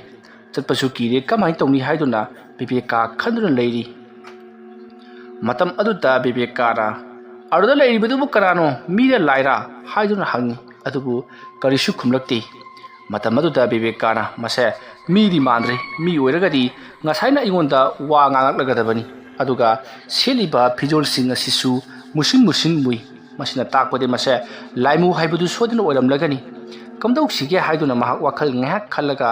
ꯆꯠꯄꯁꯨ ꯀꯤꯔꯦ, ꯀꯃꯥꯏꯅ ꯇꯧꯅꯤ?" ꯍꯥꯏꯗꯨꯅ ꯕꯦꯕꯦꯀꯥ ꯈꯟꯗꯨꯅ ꯂꯩꯔꯤ꯫ ꯃꯇꯝ ꯑꯗꯨꯗ ꯕꯦꯕꯦꯀꯥꯅ, "ꯑꯗꯨꯗ ꯂꯩꯔꯤꯕꯗꯨꯕꯨ ꯀꯅꯥꯅꯣ? ꯃꯤꯔ ꯂꯥꯏꯔ?" ꯍꯥꯏꯗꯨꯅ ꯍꯪꯉꯤ꯫ ꯑꯗꯨꯕꯨ ꯀꯔꯤꯁꯨ ꯈꯨꯝꯂꯛꯇꯦ꯫ ꯃꯇꯝ ꯑꯗꯨꯗ ꯕꯦꯕꯦꯀꯥꯅ, "ꯃꯁꯦ ꯃꯤꯗꯤ ꯃꯥꯟꯗ꯭ꯔꯦ, ꯃꯤ ꯑꯣꯏꯔꯒꯗꯤ ꯉꯁꯥꯏꯅ ꯑꯩꯉꯣꯟꯗ ꯋꯥ ꯉꯥꯡꯂꯛꯂꯒꯗꯕꯅꯤ꯫ ꯑꯗꯨꯒ ꯁꯦꯠꯂꯤꯕ ꯐꯤꯖꯣꯜꯁꯤꯡ ꯑꯁꯤꯁꯨ ꯃꯨꯁꯤꯟ ꯃꯨꯁꯤꯟ ꯃꯨꯏ꯫ ꯃꯁꯤꯅ ꯇꯥꯛꯄꯗꯤ ꯃꯁꯦ ꯂꯥꯏꯃꯨ ꯍꯥꯏꯕꯗꯨ ꯁꯣꯏꯗꯅ ꯑꯣꯏꯔꯝꯂꯒꯅꯤ꯫ ꯀꯝꯗꯧꯁꯤꯒꯦ?" ꯍꯥꯏꯗꯨꯅ ꯃꯍꯥꯛ ꯋꯥꯈꯜ ꯉꯥꯏꯍꯥꯛ ꯈꯜꯂꯒ,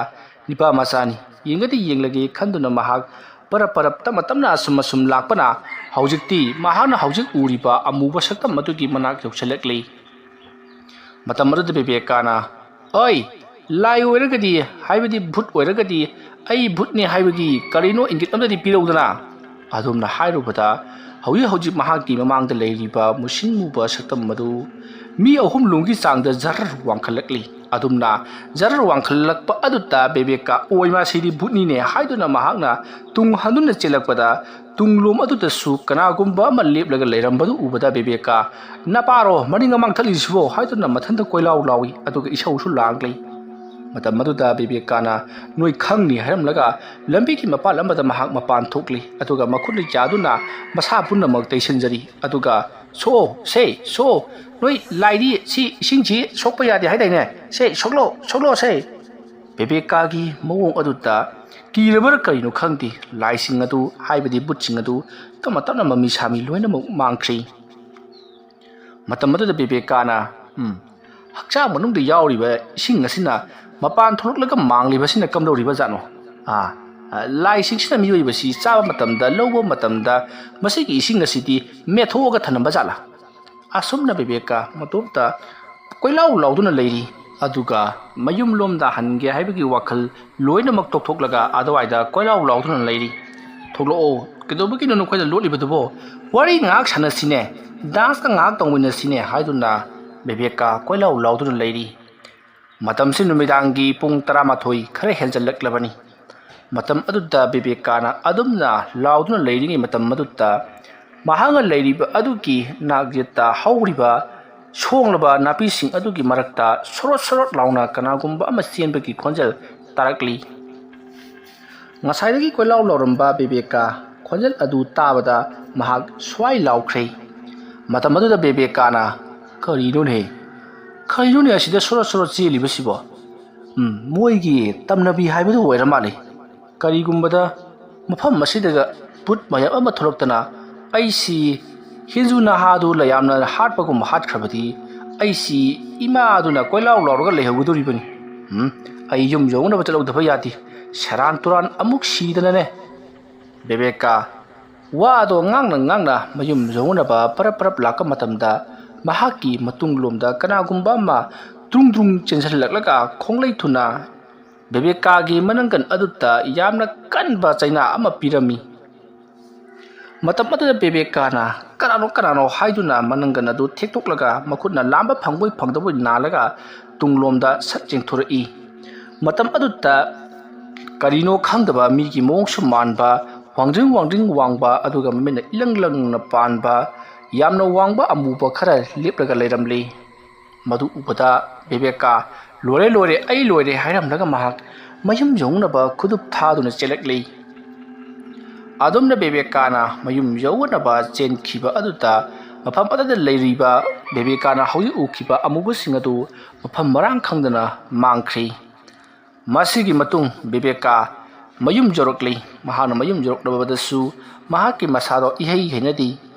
"ꯅꯤꯄꯥ ꯃꯆꯥꯅꯤ, ꯌꯦꯡꯒꯗꯤ ꯌꯦꯡꯂꯒꯦ" ꯈꯟꯗꯨꯅ ꯃꯍꯥꯛ ꯄꯔꯞ ꯄꯔꯞ ꯇꯞꯅ ꯇꯞꯅ ꯑꯁꯨꯝ ꯑꯁꯨꯝ ꯂꯥꯛꯄꯅ ꯍꯧꯖꯤꯛꯇꯤ ꯃꯍꯥꯛꯅ ꯍꯧꯖꯤꯛ ꯎꯔꯤꯕ ꯑꯃꯨꯕ ꯁꯛꯇꯝ ꯑꯗꯨꯒꯤ ꯃꯅꯥꯛ ꯌꯧꯁꯤꯜꯂꯛꯂꯤ꯫ ꯃꯇꯝ ꯑꯗꯨꯗ ꯕꯤꯕꯦꯀꯥꯅ, "ꯑꯣꯏ, ꯂꯥꯏ ꯑꯣꯏꯔꯒꯗꯤ, ꯍꯥꯏꯕꯗꯤ ꯚꯨꯠ ꯑꯣꯏꯔꯒꯗꯤ, ꯑꯩ ꯚꯨꯠꯅꯤ ꯍꯥꯏꯕꯒꯤ ꯀꯔꯤꯅꯣ ꯏꯪꯒꯤꯠ ꯑꯃꯗꯤ ꯄꯤꯔꯧꯗꯅ?" ꯑꯗꯨꯝꯅ ꯍꯥꯏꯔꯨꯕꯗ, ꯍꯧꯖꯤꯛ ꯍꯧꯖꯤꯛ ꯃꯍꯥꯛꯀꯤ ꯃꯃꯥꯡꯗ ꯂꯩꯔꯤꯕ ꯃꯨꯁꯤꯟ ꯃꯨꯕ ꯁꯛꯇꯝ ꯑꯗꯨ ꯃꯤ ꯑꯍꯨꯝ ꯂꯣꯝꯒꯤ ꯆꯥꯡꯗ ꯖꯔ ꯋꯥꯡꯈꯠꯂꯛꯂꯤ꯫ ꯑꯗꯨꯝꯅ ꯖꯔ ꯋꯥꯡꯈꯠꯂꯛꯄ ꯑꯗꯨꯗ ꯕꯦꯕꯦꯀꯥ, "ꯑꯣꯏ, ꯃꯥꯁꯤꯗꯤ ꯚꯨꯠꯅꯤꯅꯦ" ꯍꯥꯏꯗꯨꯅ ꯃꯍꯥꯛꯅ ꯇꯨꯡ ꯍꯟꯗꯨꯅ ꯆꯦꯜꯂꯛꯄꯗ, ꯇꯨꯡꯂꯣꯝ ꯑꯗꯨꯗꯁꯨ ꯀꯅꯥꯒꯨꯝꯕ ꯑꯃ ꯂꯦꯞꯂꯒ ꯂꯩꯔꯝꯕꯗꯨ ꯎꯕꯗ ꯕꯦꯕꯦꯀꯥ, "ꯅꯄꯥꯔꯣ ꯃꯅꯤꯡ ꯃꯃꯥꯡ ꯊꯠꯂꯤꯁꯤꯕꯣ?" ꯍꯥꯏꯗꯨꯅ ꯃꯊꯟꯇ ꯀꯣꯏꯂꯥꯎ ꯂꯥꯎꯏ, ꯑꯗꯨꯒ ꯏꯁꯧꯁꯨ ꯂꯥꯡꯂꯤ꯫ ꯃꯇꯝ ꯑꯗꯨꯗ ꯕꯦꯕꯦꯀꯥꯅ "ꯅꯣꯏ ꯈꯪꯅꯤ" ꯍꯥꯏꯔꯝꯂꯒ ꯂꯝꯕꯤꯒꯤ ꯃꯄꯥꯟ ꯑꯃꯗ ꯃꯍꯥꯛ ꯃꯄꯥꯟ ꯊꯣꯛꯂꯤ, ꯑꯗꯨꯒ ꯃꯈꯨꯠ ꯂꯩꯆꯥꯗꯨꯅ ꯃꯁꯥ ꯄꯨꯝꯅꯃꯛ ꯇꯩꯁꯤꯟꯖꯔꯤ, ꯑꯗꯨꯒ "ꯁꯣꯛꯑꯣ ꯁꯦ, ꯁꯣꯛꯑꯣ, ꯅꯣꯏ ꯂꯥꯏꯗꯤ ꯁꯤ ꯏꯁꯤꯡꯁꯤ ꯁꯣꯛꯄ ꯌꯥꯗꯦ ꯍꯥꯏꯗꯥꯏꯅꯦ? ꯁꯦ, ꯁꯣꯛꯂꯣ, ꯁꯣꯛꯂꯣ ꯁꯦ"꯫ ꯕꯦꯕꯦꯀꯥꯒꯤ ꯃꯑꯣꯡ ꯑꯗꯨꯗ ꯀꯤꯔꯕꯔ ꯀꯔꯤꯅꯣ ꯈꯪꯗꯦ, ꯂꯥꯏꯁꯤꯡ ꯑꯗꯨ, ꯍꯥꯏꯕꯗꯤ ꯚꯨꯠꯁꯤꯡ ꯑꯗꯨ, ꯇꯞꯅ ꯇꯞꯅ ꯃꯃꯤ ꯁꯥꯃꯤ ꯂꯣꯏꯅꯃꯛ ꯃꯥꯡꯈ꯭ꯔꯤ꯫ ꯃꯇꯝ ꯑꯗꯨꯗ ꯕꯦꯕꯦꯀꯥꯅ, "ꯎꯝ, ꯍꯛꯆꯥꯡ ꯃꯅꯨꯡꯗ ꯌꯥꯎꯔꯤꯕ ꯏꯁꯤꯡ ꯑꯁꯤꯅ ꯃꯄꯥꯟ ꯊꯣꯛꯂꯛꯂꯒ ꯃꯥꯡꯂꯤꯕꯁꯤꯅ ꯀꯝꯗꯧꯔꯤꯕ ꯖꯥꯠꯅꯣ? ꯑꯥ, ꯑ, ꯂꯥꯏꯁꯤꯡꯁꯤꯅ ꯃꯤꯑꯣꯏꯕꯁꯤ ꯆꯥꯕ ꯃꯇꯝꯗ, ꯂꯧꯕ ꯃꯇꯝꯗ ꯃꯁꯤꯒꯤ ꯏꯁꯤꯡ ꯑꯁꯤꯗꯤ ꯃꯦꯠꯊꯣꯛꯑꯒ ꯊꯅꯝꯕ ꯖꯥꯠꯂꯥ?" ꯑꯁꯨꯝꯅ ꯕꯦꯕꯦꯀꯥ ꯃꯇꯣꯝꯇ ꯀꯣꯏꯂꯥꯎ ꯂꯥꯎꯗꯨꯅ ꯂꯩꯔꯤ꯫ ꯑꯗꯨꯒ ꯃꯌꯨꯝꯂꯣꯝꯗ ꯍꯟꯒꯦ ꯍꯥꯏꯕꯒꯤ ꯋꯥꯈꯜ ꯂꯣꯏꯅꯃꯛ ꯇꯣꯛꯊꯣꯛꯂꯒ ꯑꯗꯨꯋꯥꯏꯗ ꯀꯣꯏꯂꯥꯎ ꯂꯥꯎꯗꯨꯅ ꯂꯩꯔꯤ꯫ "ꯊꯣꯛꯂꯛꯑꯣ, ꯀꯩꯗꯧꯕꯒꯤꯅꯣ ꯅꯈꯣꯏꯅ ꯂꯣꯠꯂꯤꯕꯗꯨꯕꯣ? ꯋꯥꯔꯤ ꯉꯥꯏꯍꯥꯛ ꯁꯥꯟꯅꯁꯤꯅꯦ, ꯗꯥꯟꯁꯀ ꯉꯥꯏꯍꯥꯛ ꯇꯧꯃꯤꯟꯅꯁꯤꯅꯦ" ꯍꯥꯏꯗꯨꯅ ꯕꯦꯕꯦꯀꯥ ꯀꯣꯏꯂꯥꯎ ꯂꯥꯎꯗꯨꯅ ꯂꯩꯔꯤ꯫ ꯃꯇꯝꯁꯤ ꯅꯨꯃꯤꯗꯥꯡꯒꯤ ꯄꯨꯡ ꯇꯔꯥꯃꯥꯊꯣꯏ ꯈꯔ ꯍꯦꯟꯖꯜꯂꯛꯂꯕꯅꯤ꯫ ꯃꯇꯝ ꯑꯗꯨꯗ ꯕꯦꯕꯦꯀꯥꯅ ꯑꯗꯨꯝꯅ ꯂꯥꯎꯗꯨꯅ ꯂꯩꯔꯤꯉꯩ ꯃꯇꯝ ꯑꯗꯨꯗ ꯃꯍꯥꯛꯅ ꯂꯩꯔꯤꯕ ꯑꯗꯨꯒꯤ ꯅꯥꯛ ꯌꯦꯠꯇ ꯍꯧꯔꯤꯕ ꯁꯣꯡꯂꯕ ꯅꯥꯄꯤꯁꯤꯡ ꯑꯗꯨꯒꯤ ꯃꯔꯛꯇ ꯁꯣꯔꯣꯠ ꯁꯣꯔꯣꯠ ꯂꯥꯎꯅ ꯀꯅꯥꯒꯨꯝꯕ ꯑꯃ ꯆꯦꯟꯕꯒꯤ ꯈꯣꯟꯖꯦꯜ ꯇꯥꯔꯛꯂꯤ꯫ ꯉꯁꯥꯏꯗꯒꯤ ꯀꯣꯏꯂꯥꯎ ꯂꯥꯎꯔꯝꯕ ꯕꯦꯕꯦꯀꯥ ꯈꯣꯟꯖꯦꯜ ꯑꯗꯨ ꯇꯥꯕꯗ ꯃꯍꯥꯛ ꯁ꯭ꯋꯥꯏ ꯂꯥꯎꯈ꯭ꯔꯦ꯫ ꯃꯇꯝ ꯑꯗꯨꯗ ꯕꯦꯕꯦꯀꯥꯅ, "ꯀꯔꯤꯅꯣꯅꯦ? ꯀꯔꯤꯅꯣꯅꯦ ꯑꯁꯤꯗ ꯁꯣꯔꯣꯠ ꯁꯣꯔꯣꯠ ꯆꯦꯜꯂꯤꯕꯁꯤꯕꯣ? ꯎꯝ, ꯃꯣꯏꯒꯤ ꯇꯝꯅꯕꯤ ꯍꯥꯏꯕꯗꯨ ꯑꯣꯏꯔ ꯃꯥꯜꯂꯦ꯫ ꯀꯔꯤꯒꯨꯝꯕꯗ ꯃꯐꯝ ꯑꯁꯤꯗꯒ ꯚꯨꯠ ꯃꯌꯥꯝ ꯑꯃ ꯊꯣꯛꯂꯛꯇꯅ ꯑꯩꯁꯤ ꯍꯤꯟꯖꯨ ꯅꯍꯥꯗꯨ ꯂꯌꯥꯝꯅ ꯍꯥꯠꯄꯒꯨꯝ ꯍꯥꯠꯈ꯭ꯔꯕꯗꯤ ꯑꯩꯁꯤ ꯏꯃꯥꯗꯨꯅ ꯀꯣꯏꯂꯥꯎ ꯂꯥꯎꯔꯒ ꯂꯩꯍꯧꯒꯗꯧꯔꯤꯕꯅꯤ꯫ ꯎꯝ, ꯑꯩ ꯌꯨꯝ ꯌꯧꯅꯕ ꯆꯠꯍꯧꯗꯕ ꯌꯥꯗꯦ꯫ ꯁꯦꯔꯥꯟ ꯇꯨꯔꯥꯟ ꯑꯃꯨꯛ ꯁꯤꯗꯅꯅꯦ"꯫ ꯕꯦꯕꯦꯀꯥ ꯋꯥꯗꯣ ꯉꯥꯡꯅ ꯉꯥꯡꯅ ꯃꯌꯨꯝ ꯌꯧꯅꯕ ꯄꯔꯞ ꯄꯔꯞ ꯂꯥꯛꯄ ꯃꯇꯝꯗ ꯃꯍꯥꯛꯀꯤ ꯃꯇꯨꯡꯂꯣꯝꯗ ꯀꯅꯥꯒꯨꯝꯕ ꯑꯃ ꯇ꯭ꯔꯨꯡ ꯇ꯭ꯔꯨꯡ ꯆꯦꯟꯁꯤꯜꯂꯛꯂꯒ ꯈꯣꯡꯂꯩ ꯊꯨꯅ ꯕꯦꯕꯦꯀꯥꯒꯤ ꯃꯅꯪꯒꯟ ꯑꯗꯨꯗ ꯌꯥꯝꯅ ꯀꯟꯕ ꯆꯩꯅꯥ ꯑꯃ ꯄꯤꯔꯝꯃꯤ꯫ ꯃꯇꯝ ꯑꯗꯨꯗ ꯕꯦꯕꯦꯀꯥꯅ ꯀꯅꯥꯅꯣ ꯀꯅꯥꯅꯣ ꯍꯥꯏꯗꯨꯅ ꯃꯅꯪꯒꯟ ꯑꯗꯨ ꯊꯦꯛꯇꯣꯛꯂꯒ ꯃꯈꯨꯠꯅ ꯂꯥꯝꯕ ꯐꯪꯕꯣꯏ ꯐꯪꯗꯕꯣꯏ ꯅꯥꯜꯂꯒ ꯇꯨꯡꯂꯣꯝꯗ ꯁꯠ ꯆꯦꯡꯊꯣꯔꯛꯏ꯫ ꯃꯇꯝ ꯑꯗꯨꯗ ꯀꯔꯤꯅꯣ ꯈꯪꯗꯕ ꯃꯤꯒꯤ ꯃꯑꯣꯡꯁꯨ ꯃꯥꯟꯕ, ꯋꯥꯡꯗ꯭ꯔꯤꯡ ꯋꯥꯡꯗ꯭ꯔꯤꯡ ꯋꯥꯡꯕ, ꯑꯗꯨꯒ ꯃꯃꯤꯠꯅ ꯏꯂꯪ ꯂꯪꯅ ꯄꯥꯟꯕ, ꯌꯥꯝꯅ ꯋꯥꯡꯕ ꯑꯃꯨꯕ ꯈꯔ ꯂꯦꯞꯂꯒ ꯂꯩꯔꯝꯂꯤ꯫ ꯃꯗꯨ ꯎꯕꯗ ꯕꯦꯕꯦꯀꯥ "ꯂꯣꯏꯔꯦ, ꯂꯣꯏꯔꯦ, ꯑꯩ ꯂꯣꯏꯔꯦ" ꯍꯥꯏꯔꯝꯂꯒ ꯃꯍꯥꯛ ꯃꯌꯨꯝ ꯌꯧꯅꯕ ꯈꯨꯗꯨꯞ ꯊꯥꯗꯨꯅ ꯆꯦꯜꯂꯛꯂꯤ꯫ ꯑꯗꯨꯝꯅ ꯕꯦꯕꯦꯀꯥꯅ ꯃꯌꯨꯝ ꯌꯧꯅꯕ ꯆꯦꯟꯈꯤꯕ ꯑꯗꯨꯗ ꯃꯐꯝ ꯑꯗꯨꯗ ꯂꯩꯔꯤꯕ ꯕꯦꯕꯦꯀꯥꯅ ꯍꯧꯖꯤꯛ ꯎꯈꯤꯕ ꯑꯃꯨꯕꯁꯤꯡ ꯑꯗꯨ ꯃꯐꯝ ꯃꯔꯥꯡ ꯈꯪꯗꯅ ꯃꯥꯡꯈ꯭ꯔꯤ꯫ ꯃꯁꯤꯒꯤ ꯃꯇꯨꯡ ꯕꯦꯕꯦꯀꯥ ꯃꯌꯨꯝ ꯌꯧꯔꯛꯂꯤ꯫ ꯃꯍꯥꯛꯅ ꯃꯌꯨꯝ ꯌꯧꯔꯛꯂꯕꯗꯁꯨ ꯃꯍꯥꯛꯀꯤ ꯃꯁꯥꯗꯣ ꯏꯍꯩ ꯍꯩꯅꯗꯦ꯫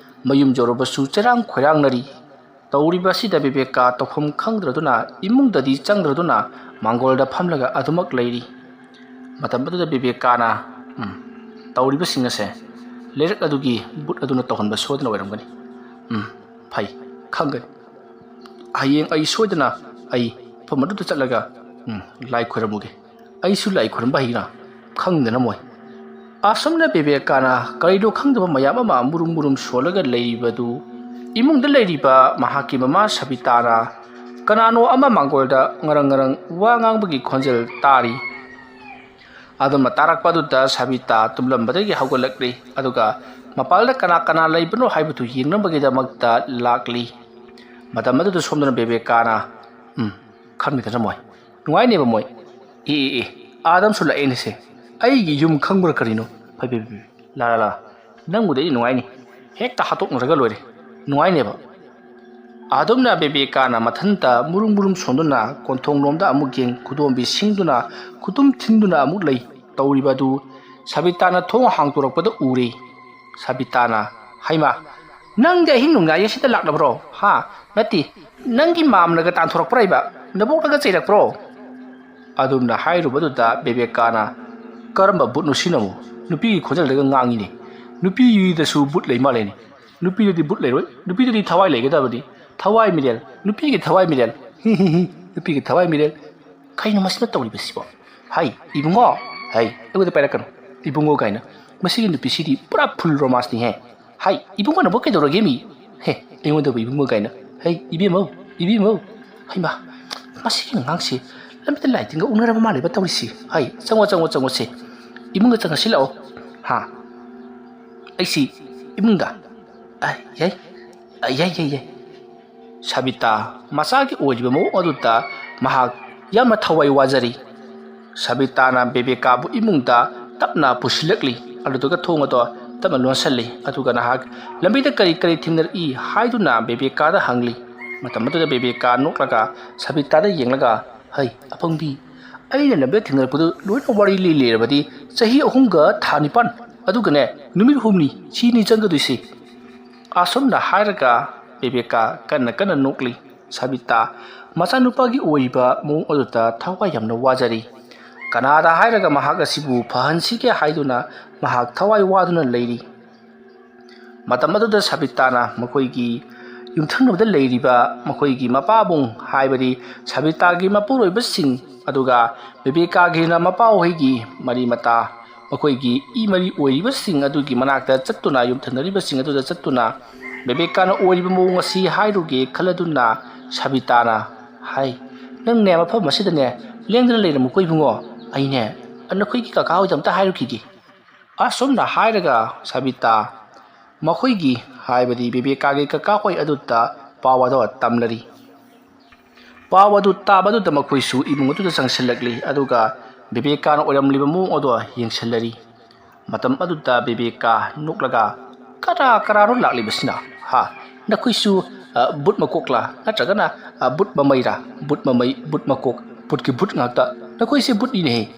ꯃꯌꯨꯝ ꯌꯧꯔꯕꯁꯨ ꯆꯔꯥꯡ ꯈꯣꯏꯔꯥꯡꯅꯔꯤ꯫ ꯇꯧꯔꯤꯕ ꯑꯁꯤꯗ ꯕꯦꯕꯦꯀꯥ ꯇꯧꯐꯝ ꯈꯪꯗ꯭ꯔꯗꯨꯅ ꯏꯃꯨꯡꯗꯗꯤ ꯆꯪꯗ꯭ꯔꯗꯨꯅ ꯃꯥꯡꯒꯣꯜꯗ ꯐꯝꯂꯒ ꯑꯗꯨꯃꯛ ꯂꯩꯔꯤ꯫ ꯃꯇꯝ ꯑꯗꯨꯗ ꯕꯦꯕꯦꯀꯥꯅ, "ꯎꯝ, ꯇꯧꯔꯤꯕꯁꯤꯡ ꯑꯁꯦ ꯂꯩꯔꯛ ꯑꯗꯨꯒꯤ ꯕꯨꯠ ꯑꯗꯨꯅ ꯇꯧꯍꯟꯕ ꯁꯣꯏꯗꯅ ꯑꯣꯏꯔꯝꯒꯅꯤ꯫ ꯎꯝ, ꯐꯩ, ꯈꯪꯒꯅꯤ꯫ ꯍꯌꯦꯡ ꯑꯩ ꯁꯣꯏꯗꯅ ꯑꯩ ꯃꯐꯝ ꯑꯗꯨꯗ ꯆꯠꯂꯒ, ꯎꯝ, ꯂꯥꯏ ꯈꯣꯏꯔꯝꯃꯨꯒꯦ꯫ ꯑꯩꯁꯨ ꯂꯥꯏ ꯈꯣꯏꯔꯝꯕ ꯍꯩꯅ ꯈꯪꯗꯅ ꯃꯣꯏ"꯫ ꯑꯁꯨꯝꯅ ꯕꯦꯕꯦꯀꯥꯅ ꯀꯔꯤꯅꯣ ꯈꯪꯗꯕ ꯃꯌꯥꯝ ꯑꯃ ꯃꯨꯔꯨꯝ ꯃꯨꯔꯨꯝ ꯁꯣꯜꯂꯒ ꯂꯩꯔꯤꯕꯗꯨ ꯏꯃꯨꯡꯗ ꯂꯩꯔꯤꯕ ꯃꯍꯥꯛꯀꯤ ꯃꯃꯥ ꯁꯕꯤꯇꯥꯅ ꯀꯅꯥꯅꯣ ꯑꯃ ꯃꯥꯡꯒꯣꯜꯗ ꯉꯔꯪ ꯉꯔꯪ ꯋꯥ ꯉꯥꯡꯕꯒꯤ ꯈꯣꯟꯖꯦꯜ ꯇꯥꯔꯤ꯫ ꯑꯗꯨꯝꯅ ꯇꯥꯔꯛꯄ ꯑꯗꯨꯗ ꯁꯕꯤꯇꯥ ꯇꯨꯝꯂꯝꯕꯗꯒꯤ ꯍꯧꯒꯠꯂꯛꯂꯤ, ꯑꯗꯨꯒ ꯃꯄꯥꯜꯗ ꯀꯅꯥ ꯀꯅꯥ ꯂꯩꯕꯅꯣ ꯍꯥꯏꯕꯗꯨ ꯌꯦꯡꯅꯕꯒꯤꯗꯃꯛꯇ ꯂꯥꯛꯂꯤ꯫ ꯃꯇꯝ ꯑꯗꯨꯗ ꯁꯣꯝꯗꯅ ꯕꯦꯕꯦꯀꯥꯅ, "ꯎꯝ, ꯈꯟꯕꯤꯗꯅ ꯃꯣꯏ ꯅꯨꯡꯉꯥꯏꯅꯦꯕ ꯃꯣꯏ꯫ ꯑꯦ, ꯑꯦ, ꯑꯦ, ꯑꯥꯗꯝꯁꯨ ꯂꯥꯛꯑꯦꯅꯦꯁꯦ꯫ ꯑꯩꯒꯤ ꯌꯨꯝ ꯈꯪꯕ꯭ꯔꯥ ꯀꯔꯤꯅꯣ? ꯐꯩ, ꯐꯩ, ꯐꯩ, ꯐꯩ꯫ ꯂꯥ, ꯂꯥ, ꯂꯥ꯫ ꯅꯪꯕꯨꯗꯤ ꯑꯩ ꯅꯨꯡꯉꯥꯏꯅꯤ꯫ ꯍꯦꯛꯇ ꯍꯥꯠꯇꯣꯛꯅꯔꯒ ꯂꯣꯏꯔꯦ꯫ ꯅꯨꯡꯉꯥꯏꯅꯦꯕ"꯫ ꯑꯗꯨꯝꯅ ꯕꯦꯕꯦꯀꯥꯅ ꯃꯊꯟꯇ ꯃꯨꯔꯨꯝ ꯃꯨꯔꯨꯝ ꯁꯣꯟꯗꯨꯅ ꯀꯣꯟꯊꯣꯡꯂꯣꯝꯗ ꯑꯃꯨꯛ ꯌꯦꯡ, ꯈꯨꯗꯣꯝꯕꯤ ꯁꯤꯡꯗꯨꯅ ꯈꯨꯇꯨꯝ ꯊꯤꯟꯗꯨꯅ ꯑꯃꯨꯛ ꯂꯩ꯫ ꯇꯧꯔꯤꯕ ꯑꯗꯨ ꯁꯕꯤꯇꯥꯅ ꯊꯣꯡ ꯍꯥꯡꯗꯣꯔꯛꯄꯗ ꯎꯔꯦ꯫ ꯁꯕꯤꯇꯥꯅ, "ꯍꯩꯃꯥ, ꯅꯪꯗꯤ ꯑꯍꯤꯡ ꯅꯣꯡꯌꯥꯏ ꯑꯁꯤꯗ ꯂꯥꯛꯂꯕ꯭ꯔꯣ? ꯍꯥ? ꯅꯠꯇꯦ, ꯅꯪꯒꯤ ꯃꯥꯝꯅꯒ ꯇꯥꯟꯊꯣꯔꯛꯄ꯭ꯔꯥ ꯍꯥꯏꯕ? ꯅꯕꯣꯛꯅꯒ ꯆꯩꯔꯛꯄ꯭ꯔꯣ?" ꯑꯗꯨꯝꯅ ꯍꯥꯏꯔꯨꯕꯗꯨꯗ ꯕꯦꯕꯦꯀꯥꯅ, "ꯀꯔꯝꯕ ꯕꯨꯠꯅꯣ ꯁꯤꯅꯕꯨ? ꯅꯨꯄꯤꯒꯤ ꯈꯣꯟꯖꯦꯜꯗꯒ ꯉꯥꯡꯉꯤꯅꯦ꯫ ꯅꯨꯄꯤꯗꯁꯨ ꯕꯨꯠ ꯂꯩ ꯃꯥꯜꯂꯦꯅꯦ꯫ ꯅꯨꯄꯤꯗꯗꯤ ꯕꯨꯠ ꯂꯩꯔꯣꯏ꯫ ꯅꯨꯄꯤꯗꯗꯤ ꯊꯋꯥꯏ ꯂꯩꯒꯗꯕꯅꯤ꯫ ꯊꯋꯥꯏ ꯃꯤꯔꯦꯜ, ꯅꯨꯄꯤꯒꯤ ꯊꯋꯥꯏ ꯃꯤꯔꯦꯜ꯫ ꯍꯤ, ꯍꯤ, ꯍꯤ, ꯅꯨꯄꯤꯒꯤ ꯊꯋꯥꯏ ꯃꯤꯔꯦꯜ꯫ ꯀꯩꯅꯣ ꯃꯁꯤꯅ ꯇꯧꯔꯤꯕꯁꯤꯕꯣ? ꯍꯩ, ꯏꯕꯨꯡꯉꯣ, ꯍꯩ, ꯑꯩꯉꯣꯟꯗ ꯄꯥꯏꯔꯛꯀꯅꯨ, ꯏꯕꯨꯡꯉꯣ ꯀꯥꯏꯅ꯫ ꯃꯁꯤꯒꯤ ꯅꯨꯄꯤꯁꯤꯗꯤ ꯄꯨꯔꯥ full romance ꯅꯤꯍꯦ꯫ ꯍꯥꯏ, ꯏꯕꯨꯡꯉꯣꯅꯕꯨ ꯀꯩꯗꯧꯔꯒꯦ ꯃꯤ? ꯍꯦ, ꯑꯩꯉꯣꯟꯗꯕꯨ ꯏꯕꯨꯡꯉꯣ ꯀꯥꯏꯅ꯫ ꯍꯩ, ꯏꯕꯦꯝꯃꯧ, ꯏꯕꯦꯝꯃꯧ꯫ ꯍꯩꯃꯥ, ꯃꯁꯤꯒꯤ ꯑꯉꯥꯡꯁꯤ ꯂꯝꯕꯤꯗ ꯂꯥꯏ ꯇꯤꯟꯒ ꯎꯅꯔꯕ ꯃꯥꯜꯂꯦꯕ ꯇꯧꯔꯤꯁꯤ꯫ ꯍꯩ, ꯆꯪꯉꯣ, ꯆꯪꯉꯣ, ꯆꯪꯉꯣꯁꯦ꯫ ꯏꯃꯨꯡꯗ ꯆꯪꯉꯁꯤ ꯂꯥꯛꯑꯣ꯫ ꯍꯥ? ꯑꯩꯁꯤ ꯏꯃꯨꯡꯗ? ꯑ, ꯌꯥꯏ꯫ ꯑ, ꯌꯥꯏ, ꯌꯥꯏ, ꯌꯥꯏ꯫ ꯁꯕꯤꯇꯥ ꯃꯆꯥꯒꯤ ꯑꯣꯏꯔꯤꯕ ꯃꯑꯣꯡ ꯑꯗꯨꯗ ꯃꯍꯥꯛ ꯌꯥꯝꯅ ꯊꯋꯥꯏ ꯋꯥꯖꯔꯤ꯫ ꯁꯕꯤꯇꯥꯅ ꯕꯦꯕꯤꯀꯥꯕꯨ ꯏꯃꯨꯡꯗ ꯇꯞꯅ ꯄꯨꯁꯤꯜꯂꯛꯂꯤ, ꯑꯗꯨꯗꯨꯒ ꯊꯣꯡ ꯑꯗꯣ ꯇꯞꯅ ꯂꯣꯟꯁꯤꯜꯂꯤ, ꯑꯗꯨꯒ ꯅꯍꯥꯛ ꯂꯝꯕꯤꯗ ꯀꯔꯤ ꯀꯔꯤ ꯊꯦꯡꯅꯔꯛꯏ ꯍꯥꯏꯗꯨꯅ ꯕꯦꯕꯤꯀꯥꯗ ꯍꯪꯂꯤ꯫ ꯃꯇꯝ ꯑꯗꯨꯗ ꯕꯦꯕꯤꯀꯥ ꯅꯣꯛꯂꯒ ꯁꯕꯤꯇꯥꯗ ꯌꯦꯡꯂꯒ, "ꯍꯩ, ꯑꯄꯪꯕꯤ, ꯑꯩꯅ ꯂꯝꯕꯤꯗ ꯊꯦꯡꯅꯔꯛꯄꯗꯨ ꯂꯣꯏꯅ ꯋꯥꯔꯤ ꯂꯤ ꯂꯩꯔꯕꯗꯤ ꯆꯍꯤ ꯑꯍꯨꯝꯒ ꯊꯥ ꯅꯤꯄꯥꯟ, ꯑꯗꯨꯒꯅꯦ, ꯅꯨꯃꯤꯠ ꯍꯨꯝꯅꯤ, ꯁꯤꯅꯤ ꯆꯪꯒꯗꯣꯏꯁꯤ"꯫ ꯑꯁꯨꯝꯅ ꯍꯥꯏꯔꯒ ꯕꯦꯕꯤꯀꯥ ꯀꯟꯅ ꯀꯟꯅ ꯅꯣꯛꯂꯤ꯫ ꯁꯕꯤꯇꯥ ꯃꯆꯥꯅꯨꯄꯥꯒꯤ ꯑꯣꯏꯔꯤꯕ ꯃꯑꯣꯡ ꯑꯗꯨꯗ ꯊꯋꯥꯏ ꯌꯥꯝꯅ ꯋꯥꯖꯔꯤ꯫ ꯀꯅꯥꯗ ꯍꯥꯏꯔꯒ ꯃꯍꯥꯛ ꯑꯁꯤꯕꯨ ꯐꯍꯟꯁꯤꯒꯦ ꯍꯥꯏꯗꯨꯅ ꯃꯍꯥꯛ ꯊꯋꯥꯏ ꯋꯥꯗꯨꯅ ꯂꯩꯔꯤ꯫ ꯃꯇꯝ ꯑꯗꯨꯗ ꯁꯕꯤꯇꯥꯅ ꯃꯈꯣꯏꯒꯤ ꯌꯨꯝꯊꯪꯅꯕꯗ ꯂꯩꯔꯤꯕ ꯃꯈꯣꯏꯒꯤ ꯃꯄꯥꯕꯨꯡ, ꯍꯥꯏꯕꯗꯤ ꯁꯕꯤꯇꯥꯒꯤ ꯃꯄꯨꯔꯣꯏꯕꯁꯤꯡ, ꯑꯗꯨꯒ ꯕꯦꯕꯤꯀꯥꯒꯤꯅ ꯃꯄꯥꯍꯣꯏꯒꯤ ꯃꯔꯤ ꯃꯇꯥ, ꯃꯈꯣꯏꯒꯤ ꯏ ꯃꯔꯤ ꯑꯣꯏꯔꯤꯕꯁꯤꯡ ꯑꯗꯨꯒꯤ ꯃꯅꯥꯛꯇ ꯆꯠꯇꯨꯅ, ꯌꯨꯝꯊꯪꯅꯔꯤꯕꯁꯤꯡ ꯑꯗꯨꯗ ꯆꯠꯇꯨꯅ ꯕꯦꯕꯤꯀꯥꯅ ꯑꯣꯏꯔꯤꯕ ꯃꯑꯣꯡ ꯑꯁꯤ ꯍꯥꯏꯔꯨꯒꯦ ꯈꯜꯂꯗꯨꯅ ꯁꯕꯤꯇꯥꯅ ꯍꯥꯏ, "ꯅꯪꯅꯦ ꯃꯐꯝ ꯑꯁꯤꯗꯅꯦ ꯂꯦꯡꯗꯅ ꯂꯩꯔꯝꯃꯨꯀꯣ ꯏꯕꯨꯡꯉꯣ, ꯑꯩꯅꯦ ꯅꯈꯣꯏꯒꯤ ꯀꯀꯥ ꯍꯣꯏꯗ ꯑꯝꯇ ꯍꯥꯏꯔꯨꯈꯤꯒꯦ"꯫ ꯑꯁꯨꯝꯅ ꯍꯥꯏꯔꯒ ꯁꯕꯤꯇꯥ ꯃꯈꯣꯏꯒꯤ, ꯍꯥꯏꯕꯗꯤ ꯕꯦꯕꯤꯀꯥꯒꯤ ꯀꯀꯥ ꯍꯣꯏ ꯑꯗꯨꯗ ꯄꯥꯎ ꯑꯗꯣ ꯇꯝꯂꯔꯤ꯫ ꯄꯥꯎ ꯑꯗꯨ ꯇꯥꯕ ꯑꯗꯨꯗ ꯃꯈꯣꯏꯁꯨ ꯏꯃꯨꯡ ꯑꯗꯨꯗ ꯆꯪꯁꯤꯜꯂꯛꯂꯤ, ꯑꯗꯨꯒ ꯕꯦꯕꯤꯀꯥꯅ ꯑꯣꯏꯔꯝꯂꯤꯕ ꯃꯑꯣꯡ ꯑꯗꯣ ꯌꯦꯡꯁꯤꯜꯂꯔꯤ꯫ ꯃꯇꯝ ꯑꯗꯨꯗ ꯕꯦꯕꯤꯀꯥ ꯅꯣꯛꯂꯒ, "ꯀꯅꯥ ꯀꯅꯥꯅꯣ ꯂꯥꯛꯂꯤꯕꯁꯤꯅ? ꯍꯥ? ꯅꯈꯣꯏꯁꯨ, ꯑ, ꯕꯨꯠ ꯃꯀꯣꯛꯂꯥ? ꯅꯠꯇ꯭ꯔꯒꯅ, ꯑ, ꯕꯨꯠ ꯃꯃꯩꯔꯥ? ꯕꯨꯠ ꯃꯃꯩ, ꯕꯨꯠ ꯃꯀꯣꯛ, ꯕꯨꯠꯀꯤ ꯕꯨꯠ ꯉꯥꯛꯇ꯫ ꯅꯈꯣꯏꯁꯦ ꯕꯨꯠꯅꯤꯅꯦꯍꯦ"꯫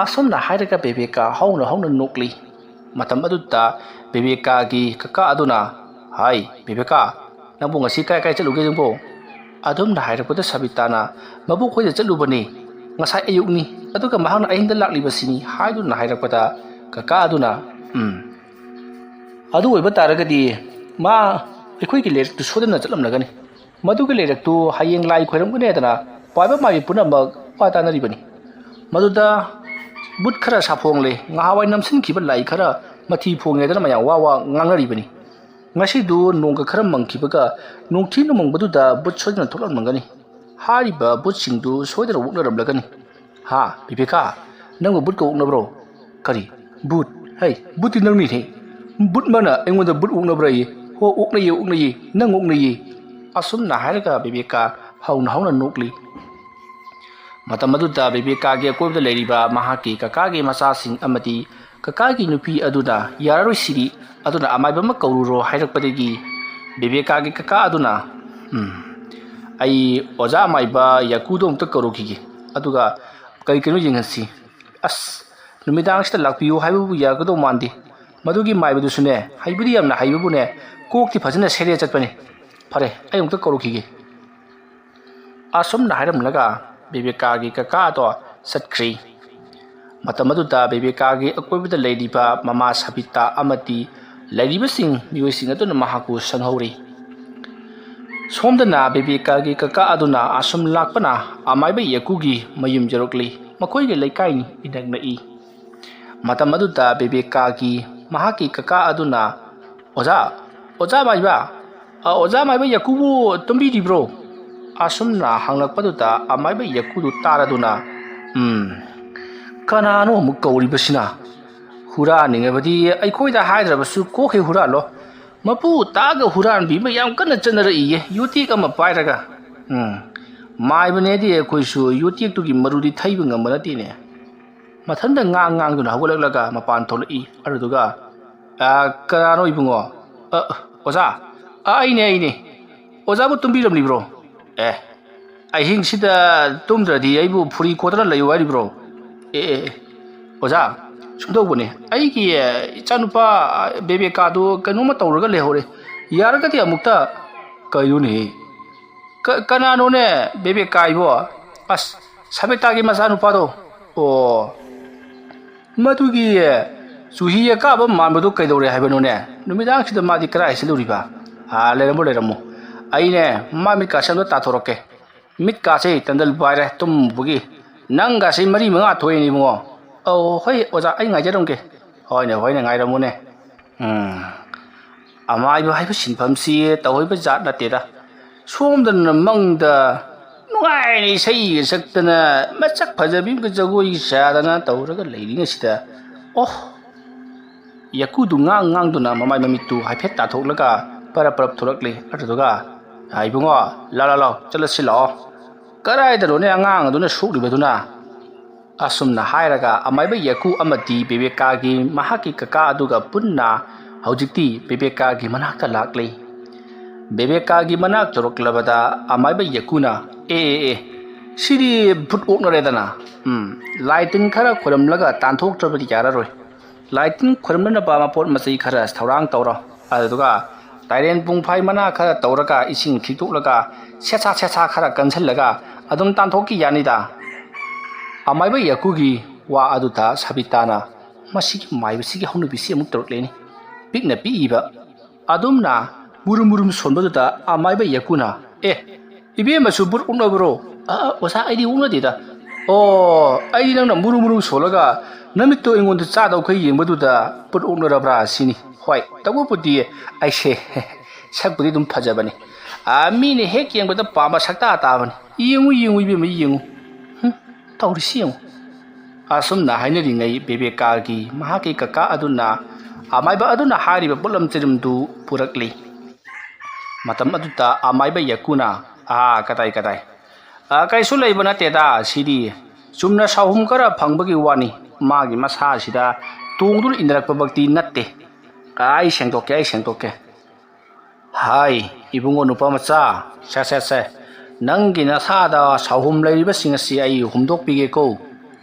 ꯑꯁꯨꯝꯅ ꯍꯥꯏꯔꯒ ꯕꯦꯕꯤꯀꯥ ꯍꯧꯅ ꯍꯧꯅ ꯅꯣꯛꯂꯤ꯫ ꯃꯇꯝ ꯑꯗꯨꯗ ꯕꯦꯕꯤꯀꯥꯒꯤ ꯀꯀꯥ ꯑꯗꯨꯅ, "ꯍꯥꯏ, ꯕꯦꯕꯤꯀꯥ, ꯅꯪꯕꯨ ꯉꯁꯤ ꯀꯥꯏ ꯀꯥꯏ ꯆꯠꯂꯨꯒꯦ ꯅꯪꯕꯨ?" ꯑꯗꯨꯝꯅ ꯍꯥꯏꯔꯛꯄꯗ ꯁꯕꯤꯇꯥꯅ, "ꯃꯕꯣꯛ ꯈꯣꯏꯗ ꯆꯠꯂꯨꯕꯅꯤ, ꯉꯁꯥꯏ ꯑꯌꯨꯛꯅꯤ, ꯑꯗꯨꯒ ꯃꯍꯥꯛꯅ ꯑꯍꯤꯡꯗ ꯂꯥꯛꯂꯤꯕꯁꯤꯅꯤ" ꯍꯥꯏꯗꯨꯅ ꯍꯥꯏꯔꯛꯄꯗ ꯀꯀꯥ ꯑꯗꯨꯅ, "ꯎꯝ, ꯑꯗꯨ ꯑꯣꯏꯕ ꯇꯥꯔꯒꯗꯤ ꯃꯥ ꯑꯩꯈꯣꯏꯒꯤ ꯂꯩꯔꯛꯇꯨ ꯁꯣꯏꯗꯅ ꯆꯠꯂꯝꯂꯒꯅꯤ꯫ ꯃꯗꯨꯒꯤ ꯂꯩꯔꯛꯇꯨ ꯍꯌꯦꯡ ꯂꯥꯏ ꯈꯣꯏꯔꯝꯒꯅꯤ ꯍꯥꯏꯗꯅ ꯄꯥꯏꯕ ꯃꯥꯏꯕꯤ ꯄꯨꯝꯅꯃꯛ ꯋꯥ ꯇꯥꯅꯔꯤꯕꯅꯤ꯫ ꯃꯗꯨꯗ ꯕꯨꯠ ꯈꯔ ꯁꯥꯐꯣꯡꯂꯦ, ꯉꯍꯥꯟꯋꯥꯏ ꯅꯝꯁꯤꯟꯈꯤꯕ ꯂꯥꯏ ꯈꯔ ꯃꯊꯤ ꯐꯣꯡꯉꯦꯗꯅ ꯃꯌꯥꯝ ꯋꯥ ꯋꯥ ꯉꯥꯡꯅꯔꯤꯕꯅꯤ꯫ ꯉꯁꯤꯗꯨ ꯅꯣꯡꯒ ꯈꯔ ꯃꯪꯈꯤꯕꯒ ꯅꯨꯡꯊꯤ ꯅꯣꯡꯃꯪꯕꯗꯨꯗ ꯕꯨꯠ ꯁꯣꯏꯗꯅ ꯊꯣꯛꯂꯛꯂꯝꯒꯅꯤ꯫ ꯍꯥꯏꯔꯤꯕ ꯕꯨꯠꯁꯤꯡꯗꯨ ꯁꯣꯏꯗꯅ ꯑꯣꯛꯅꯔꯝꯂꯒꯅꯤ꯫ "ꯍꯥ, ꯕꯤꯕꯦꯀꯥ, ꯅꯪꯕꯨ ꯕꯨꯠꯀ ꯑꯣꯛꯅꯕ꯭ꯔꯣ?" "ꯀꯔꯤ? ꯕꯨꯠ? ꯍꯩ, ꯕꯨꯠꯇꯤ ꯅꯪꯅꯤꯅꯦ꯫ ꯕꯨꯠ ꯃꯥꯅ ꯑꯩꯉꯣꯟꯗ ꯕꯨꯠ ꯑꯣꯛꯅꯕ꯭ꯔꯥꯌꯦ? ꯍꯣ, ꯑꯣꯛꯅꯩꯌꯦ, ꯑꯣꯛꯅꯩꯌꯦ, ꯅꯪ ꯑꯣꯛꯅꯩꯌꯦ꯫" ꯑꯁꯨꯝꯅ ꯍꯥꯏꯔꯒ ꯕꯤꯕꯦꯀꯥ ꯍꯧꯅ ꯍꯧꯅ ꯅꯣꯛꯂꯤ꯫ ꯃꯇꯝ ꯑꯗꯨꯗ ꯕꯤꯕꯦꯀꯥꯒꯤ ꯑꯀꯣꯏꯕꯗ ꯂꯩꯔꯤꯕ ꯃꯍꯥꯛꯀꯤ ꯀꯀꯥꯒꯤ ꯃꯆꯥꯁꯤꯡ ꯑꯃꯗꯤ ꯀꯀꯥꯒꯤ ꯅꯨꯄꯤ ꯑꯗꯨꯅ, "ꯌꯥꯔꯔꯣꯏ ꯁꯤꯗꯤ, ꯑꯗꯨꯅ ꯑꯃꯥꯏꯕ ꯑꯃ ꯀꯧꯔꯨꯔꯣ" ꯍꯥꯏꯔꯛꯄꯗꯒꯤ ꯕꯤꯕꯦꯀꯥꯒꯤ ꯀꯀꯥ ꯑꯗꯨꯅ, "ꯎꯝ, ꯑꯩ ꯑꯣꯖꯥ ꯑꯃꯥꯏꯕ ꯌꯥꯀꯨꯗꯣ ꯑꯝꯇ ꯀꯧꯔꯨꯈꯤꯒꯦ, ꯑꯗꯨꯒ ꯀꯔꯤ ꯀꯩꯅꯣ ꯌꯦꯡꯍꯟꯁꯤ꯫ ꯑꯁ, ꯅꯨꯃꯤꯗꯥꯡꯁꯤꯗ ꯂꯥꯛꯄꯤꯌꯨ ꯍꯥꯏꯕꯕꯨ ꯌꯥꯒꯗꯧ ꯃꯥꯟꯗꯦ꯫ ꯃꯗꯨꯒꯤ ꯃꯥꯏꯕꯗꯨꯁꯨꯅꯦ, ꯍꯩꯕꯨꯗꯤ ꯌꯥꯝꯅ ꯍꯩꯕꯕꯨꯅꯦ, ꯀꯣꯛꯇꯤ ꯐꯖꯅ ꯁꯦꯔꯦ ꯆꯠꯄꯅꯤ꯫ ꯐꯔꯦ, ꯑꯩ ꯑꯃꯨꯛꯇ ꯀꯧꯔꯨꯈꯤꯒꯦ꯫" ꯑꯁꯨꯝꯅ ꯍꯥꯏꯔꯝꯂꯒ ꯕꯤꯕꯦꯀꯥꯒꯤ ꯀꯀꯥꯗꯣ ꯆꯠꯈ꯭ꯔꯤ꯫ ꯃꯇꯝ ꯑꯗꯨꯗ ꯕꯤꯕꯦꯀꯥꯒꯤ ꯑꯀꯣꯏꯕꯗ ꯂꯩꯔꯤꯕ ꯃꯃꯥ ꯁꯕꯤꯇꯥ ꯑꯃꯗꯤ ꯂꯩꯔꯤꯕꯁꯤꯡ, ꯃꯤꯑꯣꯏꯁꯤꯡ ꯑꯗꯨꯅ ꯃꯍꯥꯛꯄꯨ ꯁꯪꯍꯧꯔꯤ꯫ ꯁꯣꯝꯗꯅ ꯕꯤꯕꯦꯀꯥꯒꯤ ꯀꯀꯥ ꯑꯗꯨꯅ ꯑꯁꯨꯝ ꯂꯥꯛꯄꯅ ꯑꯃꯥꯏꯕ ꯌꯦꯀꯨꯒꯤ ꯃꯌꯨꯝ ꯌꯧꯔꯛꯂꯤ꯫ ꯃꯈꯣꯏꯒꯤ ꯂꯩꯀꯥꯏꯅꯤ ꯏꯅꯛ ꯅꯛꯏ꯫ ꯃꯇꯝ ꯑꯗꯨꯗ ꯕꯤꯕꯦꯀꯥꯒꯤ ꯃꯍꯥꯛꯀꯤ ꯀꯀꯥ ꯑꯗꯨꯅ, "ꯑꯣꯖꯥ, ꯑꯣꯖꯥ ꯃꯥꯏꯕ, ꯑ, ꯑꯣꯖꯥ ꯃꯥꯏꯕ ꯌꯥꯀꯨꯕꯨ ꯇꯨꯝꯕꯤꯔꯤꯕ꯭ꯔꯣ?" ꯑꯁꯨꯝꯅ ꯍꯪꯂꯛꯄꯗꯨꯗ ꯑꯃꯥꯏꯕ ꯌꯥꯀꯨꯗꯨ ꯇꯥꯔꯗꯨꯅ, "ꯎꯝ, ꯀꯅꯥꯅꯣ ꯑꯃꯨꯛ ꯀꯧꯔꯤꯕꯁꯤꯅ? ꯍꯨꯔꯥꯟꯅꯤꯡꯉꯕꯗꯤ ꯑꯩꯈꯣꯏꯗ ꯍꯥꯏꯗ꯭ꯔꯕꯁꯨ ꯀꯣꯛ ꯍꯦꯛ ꯍꯨꯔꯥꯜꯂꯣ꯫ ꯃꯄꯨ ꯇꯥꯒ ꯍꯨꯔꯥꯟꯕꯤ ꯑꯃ ꯌꯥꯝ ꯀꯟꯅ ꯆꯠꯅꯔꯛꯏꯌꯦ, ꯌꯣꯇꯦꯛ ꯑꯃ ꯄꯥꯏꯔꯒ꯫ ꯎꯝ, ꯃꯥꯏꯕꯅꯦꯗꯤ ꯑꯩꯈꯣꯏꯁꯨ ꯌꯣꯇꯦꯛꯇꯨꯒꯤ ꯃꯔꯨꯗꯤ ꯊꯩꯕ ꯉꯝꯕ ꯅꯠꯇꯦꯅꯦ꯫" ꯃꯊꯟꯇ ꯉꯥꯡ ꯉꯥꯡꯗꯨꯅ ꯍꯧꯒꯠꯂꯛꯂꯒ ꯃꯄꯥꯟ ꯊꯣꯛꯂꯛꯏ꯫ ꯑꯗꯨꯗꯨꯒ, "ꯑ, ꯀꯅꯥꯅꯣ ꯏꯕꯨꯡꯉꯣ?" "ꯑ, ꯑꯣꯖꯥ, ꯑ, ꯑꯩꯅꯦ, ꯑꯩꯅꯦ꯫ ꯑꯣꯖꯥꯕꯨ ꯇꯨꯝꯕꯤꯔꯝꯂꯤꯕ꯭ꯔꯣ?" "ꯑꯦ, ꯑꯍꯤꯡꯁꯤꯗ ꯇꯨꯝꯗ꯭ꯔꯗꯤ ꯑꯩꯕꯨ ꯐꯨꯔꯤ ꯈꯣꯠꯇꯅ ꯂꯩꯌꯨ ꯍꯥꯏꯔꯤꯕ꯭ꯔꯣ?" "ꯑꯦ, ꯑꯦ, ꯑꯦ, ꯑꯣꯖꯥ, ꯁꯨꯝꯗꯧꯕꯅꯦ, ꯑꯩꯒꯤ, ꯑꯦ, ꯏꯆꯥꯅꯨꯄꯥ, ꯑ, ꯕꯦꯕꯦꯀꯥꯗꯨ ꯀꯩꯅꯣꯝꯃ ꯇꯧꯔꯒ ꯂꯩꯍꯧꯔꯦ꯫ ꯌꯥꯔꯒꯗꯤ ꯑꯃꯨꯛꯇ"꯫ "ꯀꯩꯅꯣꯅꯦꯍꯦ? ꯀ-, ꯀꯅꯥꯅꯣꯅꯦ ꯕꯦꯕꯦꯀꯥ ꯍꯥꯏꯕꯣ?" "ꯑꯁ, ꯁꯕꯦꯇꯥꯒꯤ ꯃꯆꯥꯅꯨꯄꯥꯗꯣ꯫" "ꯑꯣ, ꯃꯗꯨꯒꯤ ꯆꯨꯍꯤ ꯑꯀꯥꯕ ꯃꯥꯟꯕꯗꯣ ꯀꯩꯗꯧꯔꯦ ꯍꯥꯏꯕꯅꯣꯅꯦ? ꯅꯨꯃꯤꯗꯥꯡꯁꯤꯗ ꯃꯥꯗꯤ ꯀꯗꯥꯏ ꯆꯠꯂꯨꯔꯤꯕ? ꯑꯥ, ꯂꯩꯔꯝꯃꯣ, ꯂꯩꯔꯝꯃꯣ꯫ ꯑꯩꯅꯦ ꯃꯥ ꯃꯤꯠꯀꯥꯁꯦ ꯑꯝꯇ ꯇꯥꯊꯣꯔꯛꯀꯦ꯫ ꯃꯤꯠꯀꯥꯁꯦ ꯇꯟꯗꯜ ꯄꯥꯏꯔꯦ ꯇꯨꯝꯕꯒꯤ꯫ ꯅꯪꯒꯥꯁꯦ ꯃꯔꯤ ꯃꯉꯥ ꯊꯣꯛꯑꯦꯅꯦ ꯏꯕꯨꯡꯉꯣ꯫ "ꯑꯧ, ꯍꯣꯏ ꯑꯣꯖꯥ, ꯑꯩ ꯉꯥꯏꯖꯔꯝꯒꯦ꯫" "ꯍꯣꯏꯅꯦ, ꯍꯣꯏꯅꯦ, ꯉꯥꯏꯔꯝꯃꯨꯅꯦ꯫ ꯎꯝ, ꯑꯃꯥꯏꯕ ꯍꯥꯏꯕ ꯁꯤꯟꯐꯝꯁꯤ ꯇꯧꯍꯩꯕ ꯖꯥꯠ ꯅꯠꯇꯦꯗ꯫ ꯁꯣꯝꯗꯅ ꯃꯪꯗ ꯅꯨꯡꯉꯥꯏꯅ ꯏꯁꯩꯒ ꯁꯛꯇꯅ, ꯃꯁꯛ ꯐꯖꯕꯤ ꯑꯃꯒ ꯖꯒꯣꯏ ꯁꯥꯗꯅ ꯇꯧꯔꯒ ꯂꯩꯔꯤꯉꯩꯁꯤꯗ, ꯑꯣ!" ꯌꯥꯀꯨꯗꯨ ꯉꯥꯡ ꯉꯥꯡꯗꯨꯅ ꯃꯃꯥꯏ ꯃꯃꯤꯠꯇꯨ ꯍꯥꯏꯐꯦꯠ ꯇꯥꯊꯣꯛꯂꯒ ꯄꯔꯞ ꯄꯔꯞ ꯊꯣꯛꯂꯛꯂꯤ꯫ ꯑꯗꯨꯗꯨꯒ, "ꯑ, ꯏꯕꯨꯡꯉꯣ, ꯂꯥ, ꯂꯥ, ꯂꯥꯎ, ꯆꯠꯂꯁꯤ ꯂꯥꯛꯑꯣ꯫ ꯀꯗꯥꯏꯗꯅꯣꯅꯦ ꯑꯉꯥꯡ ꯑꯗꯨꯅ ꯁꯣꯛꯂꯤꯕꯗꯨꯅ?" ꯑꯁꯨꯝꯅ ꯍꯥꯏꯔꯒ ꯑꯃꯥꯏꯕ ꯌꯥꯀꯨ ꯑꯃꯗꯤ ꯕꯦꯕꯦꯀꯥꯒꯤ ꯃꯍꯥꯛꯀꯤ ꯀꯀꯥ ꯑꯗꯨꯒ ꯄꯨꯟꯅ ꯍꯧꯖꯤꯛꯇꯤ ꯕꯦꯕꯦꯀꯥꯒꯤ ꯃꯅꯥꯛꯇ ꯂꯥꯛꯂꯤ꯫ ꯕꯦꯕꯦꯀꯥꯒꯤ ꯃꯅꯥꯛ ꯌꯧꯔꯛꯂꯕꯗ ꯑꯃꯥꯏꯕ ꯌꯥꯀꯨꯅ, "ꯑꯦ, ꯑꯦ, ꯑꯦ, ꯁꯤꯗꯤ ꯚꯨꯠ ꯑꯣꯛꯅꯔꯦꯗꯅ꯫ ꯎꯝ, ꯂꯥꯏ ꯇꯤꯟ ꯈꯔ ꯈꯣꯏꯔꯝꯂꯒ ꯇꯥꯟꯊꯣꯛꯇ꯭ꯔꯕꯗꯤ ꯌꯥꯔꯔꯣꯏ꯫ ꯂꯥꯏ ꯇꯤꯟ ꯈꯣꯏꯔꯝꯅꯅꯕ ꯃꯄꯣꯠ ꯃꯆꯩ ꯈꯔ ꯊꯧꯔꯥꯡ ꯇꯧꯔꯣ꯫" ꯑꯗꯨꯗꯨꯒ ꯇꯥꯏꯔꯦꯟ ꯄꯨꯡꯐꯥꯏ ꯃꯅꯥ ꯈꯔ ꯇꯧꯔꯒ ꯏꯁꯤꯡ ꯈꯤꯛꯇꯣꯛꯂꯒ ꯁꯦꯠꯁꯥ ꯁꯦꯠꯁꯥ ꯈꯔ ꯀꯟꯁꯤꯜꯂꯒ ꯑꯗꯨꯝ ꯇꯥꯟꯊꯣꯛꯈꯤ ꯌꯥꯅꯤꯗ꯫ ꯑꯃꯥꯏꯕ ꯌꯥꯀꯨꯒꯤ ꯋꯥ ꯑꯗꯨꯗ ꯁꯕꯤꯇꯥꯅ, "ꯃꯁꯤꯒꯤ ꯃꯥꯏꯕꯁꯤꯒꯤ ꯍꯧꯅꯕꯤꯁꯤ ꯑꯃꯨꯛ ꯇꯧꯔꯛꯂꯦꯅꯦ꯫ ꯄꯤꯛꯅ ꯄꯤꯛꯏꯕ ꯑꯗꯨꯝꯅ ꯃꯨꯔꯨꯝ ꯃꯨꯔꯨꯝ ꯁꯣꯟꯕꯗꯨꯗ ꯑꯃꯥꯏꯕ ꯌꯥꯀꯨꯅ, 'ꯑꯦ, ꯏꯕꯦꯝꯃꯁꯨ ꯕꯨꯠ ꯑꯣꯛꯅꯕ꯭ꯔꯣ?' 'ꯑ, ꯑ, ꯑꯣꯖꯥ, ꯑꯩꯗꯤ ꯑꯣꯛꯅꯗꯦꯗ꯫ ꯑꯣ, ꯑꯩꯗꯤ ꯅꯪꯅ ꯃꯨꯔꯨꯝ ꯃꯨꯔꯨꯝ ꯁꯣꯜꯂꯒ ꯅꯃꯤꯠꯇꯣ ꯑꯩꯉꯣꯟꯗ ꯆꯥꯗꯧꯈꯩ ꯌꯦꯡꯕꯗꯨꯗ ꯕꯨꯠ ꯑꯣꯛꯅꯔꯕ꯭ꯔꯥ ꯁꯤꯅꯤ꯫ ꯍꯣꯏ, ꯇꯧꯕꯕꯨꯗꯤ ꯑꯩꯁꯦ ꯁꯛꯄꯨꯗꯤ ꯑꯗꯨꯝ ꯐꯖꯕꯅꯤ꯫ ꯑ, ꯃꯤꯅ ꯍꯦꯛ ꯌꯦꯡꯕꯗ ꯄꯥꯝꯕ ꯁꯛꯇꯥ ꯇꯥꯕꯅꯤ꯫ ꯌꯦꯡꯉꯨ, ꯌꯦꯡꯉꯨ, ꯏꯕꯦꯝꯃ, ꯌꯦꯡꯉꯨ꯫ ꯍꯨꯝ, ꯇꯧꯔꯤꯁꯤ ꯌꯦꯡꯉꯨ.'" ꯑꯁꯨꯝꯅ ꯍꯥꯏꯅꯔꯤꯉꯩ ꯕꯦꯕꯦꯀꯥꯒꯤ ꯃꯍꯥꯛꯀꯤ ꯀꯀꯥ ꯑꯗꯨꯅ ꯑꯃꯥꯏꯕ ꯑꯗꯨꯅ ꯍꯥꯏꯔꯤꯕ ꯄꯣꯠꯂꯝ ꯆꯩꯔꯝꯗꯨ ꯄꯨꯔꯛꯂꯤ꯫ ꯃꯇꯝ ꯑꯗꯨꯗ ꯑꯃꯥꯏꯕ ꯌꯥꯀꯨꯅ, "ꯑꯥ, ꯀꯗꯥꯏ, ꯀꯗꯥꯏ? ꯑꯥ, ꯀꯩꯁꯨ ꯂꯩꯕ ꯅꯠꯇꯦꯗ, ꯁꯤꯗꯤ ꯆꯨꯝꯅ ꯁꯥꯍꯨꯝ ꯈꯔ ꯐꯪꯕꯒꯤ ꯋꯥꯅꯤ꯫ ꯃꯥꯒꯤ ꯃꯁꯥꯁꯤꯗ ꯇꯣꯡꯗꯨꯅ ꯏꯟꯅꯔꯛꯄꯃꯛꯇꯤ ꯅꯠꯇꯦ꯫ ꯑꯥ, ꯑꯩ ꯁꯦꯡꯗꯣꯛꯀꯦ, ꯑꯩ ꯁꯦꯡꯗꯣꯛꯀꯦ꯫" "ꯍꯥꯏ, ꯏꯕꯨꯡꯉꯣ ꯅꯨꯄꯥ ꯃꯆꯥ, ꯁꯦ, ꯁꯦ, ꯁꯦ, ꯅꯪꯒꯤ ꯅꯁꯥꯗ ꯁꯥꯍꯨꯝ ꯂꯩꯔꯤꯕꯁꯤꯡ ꯑꯁꯤ ꯑꯩ ꯍꯨꯝꯗꯣꯛꯄꯤꯒꯦꯀꯣ꯫"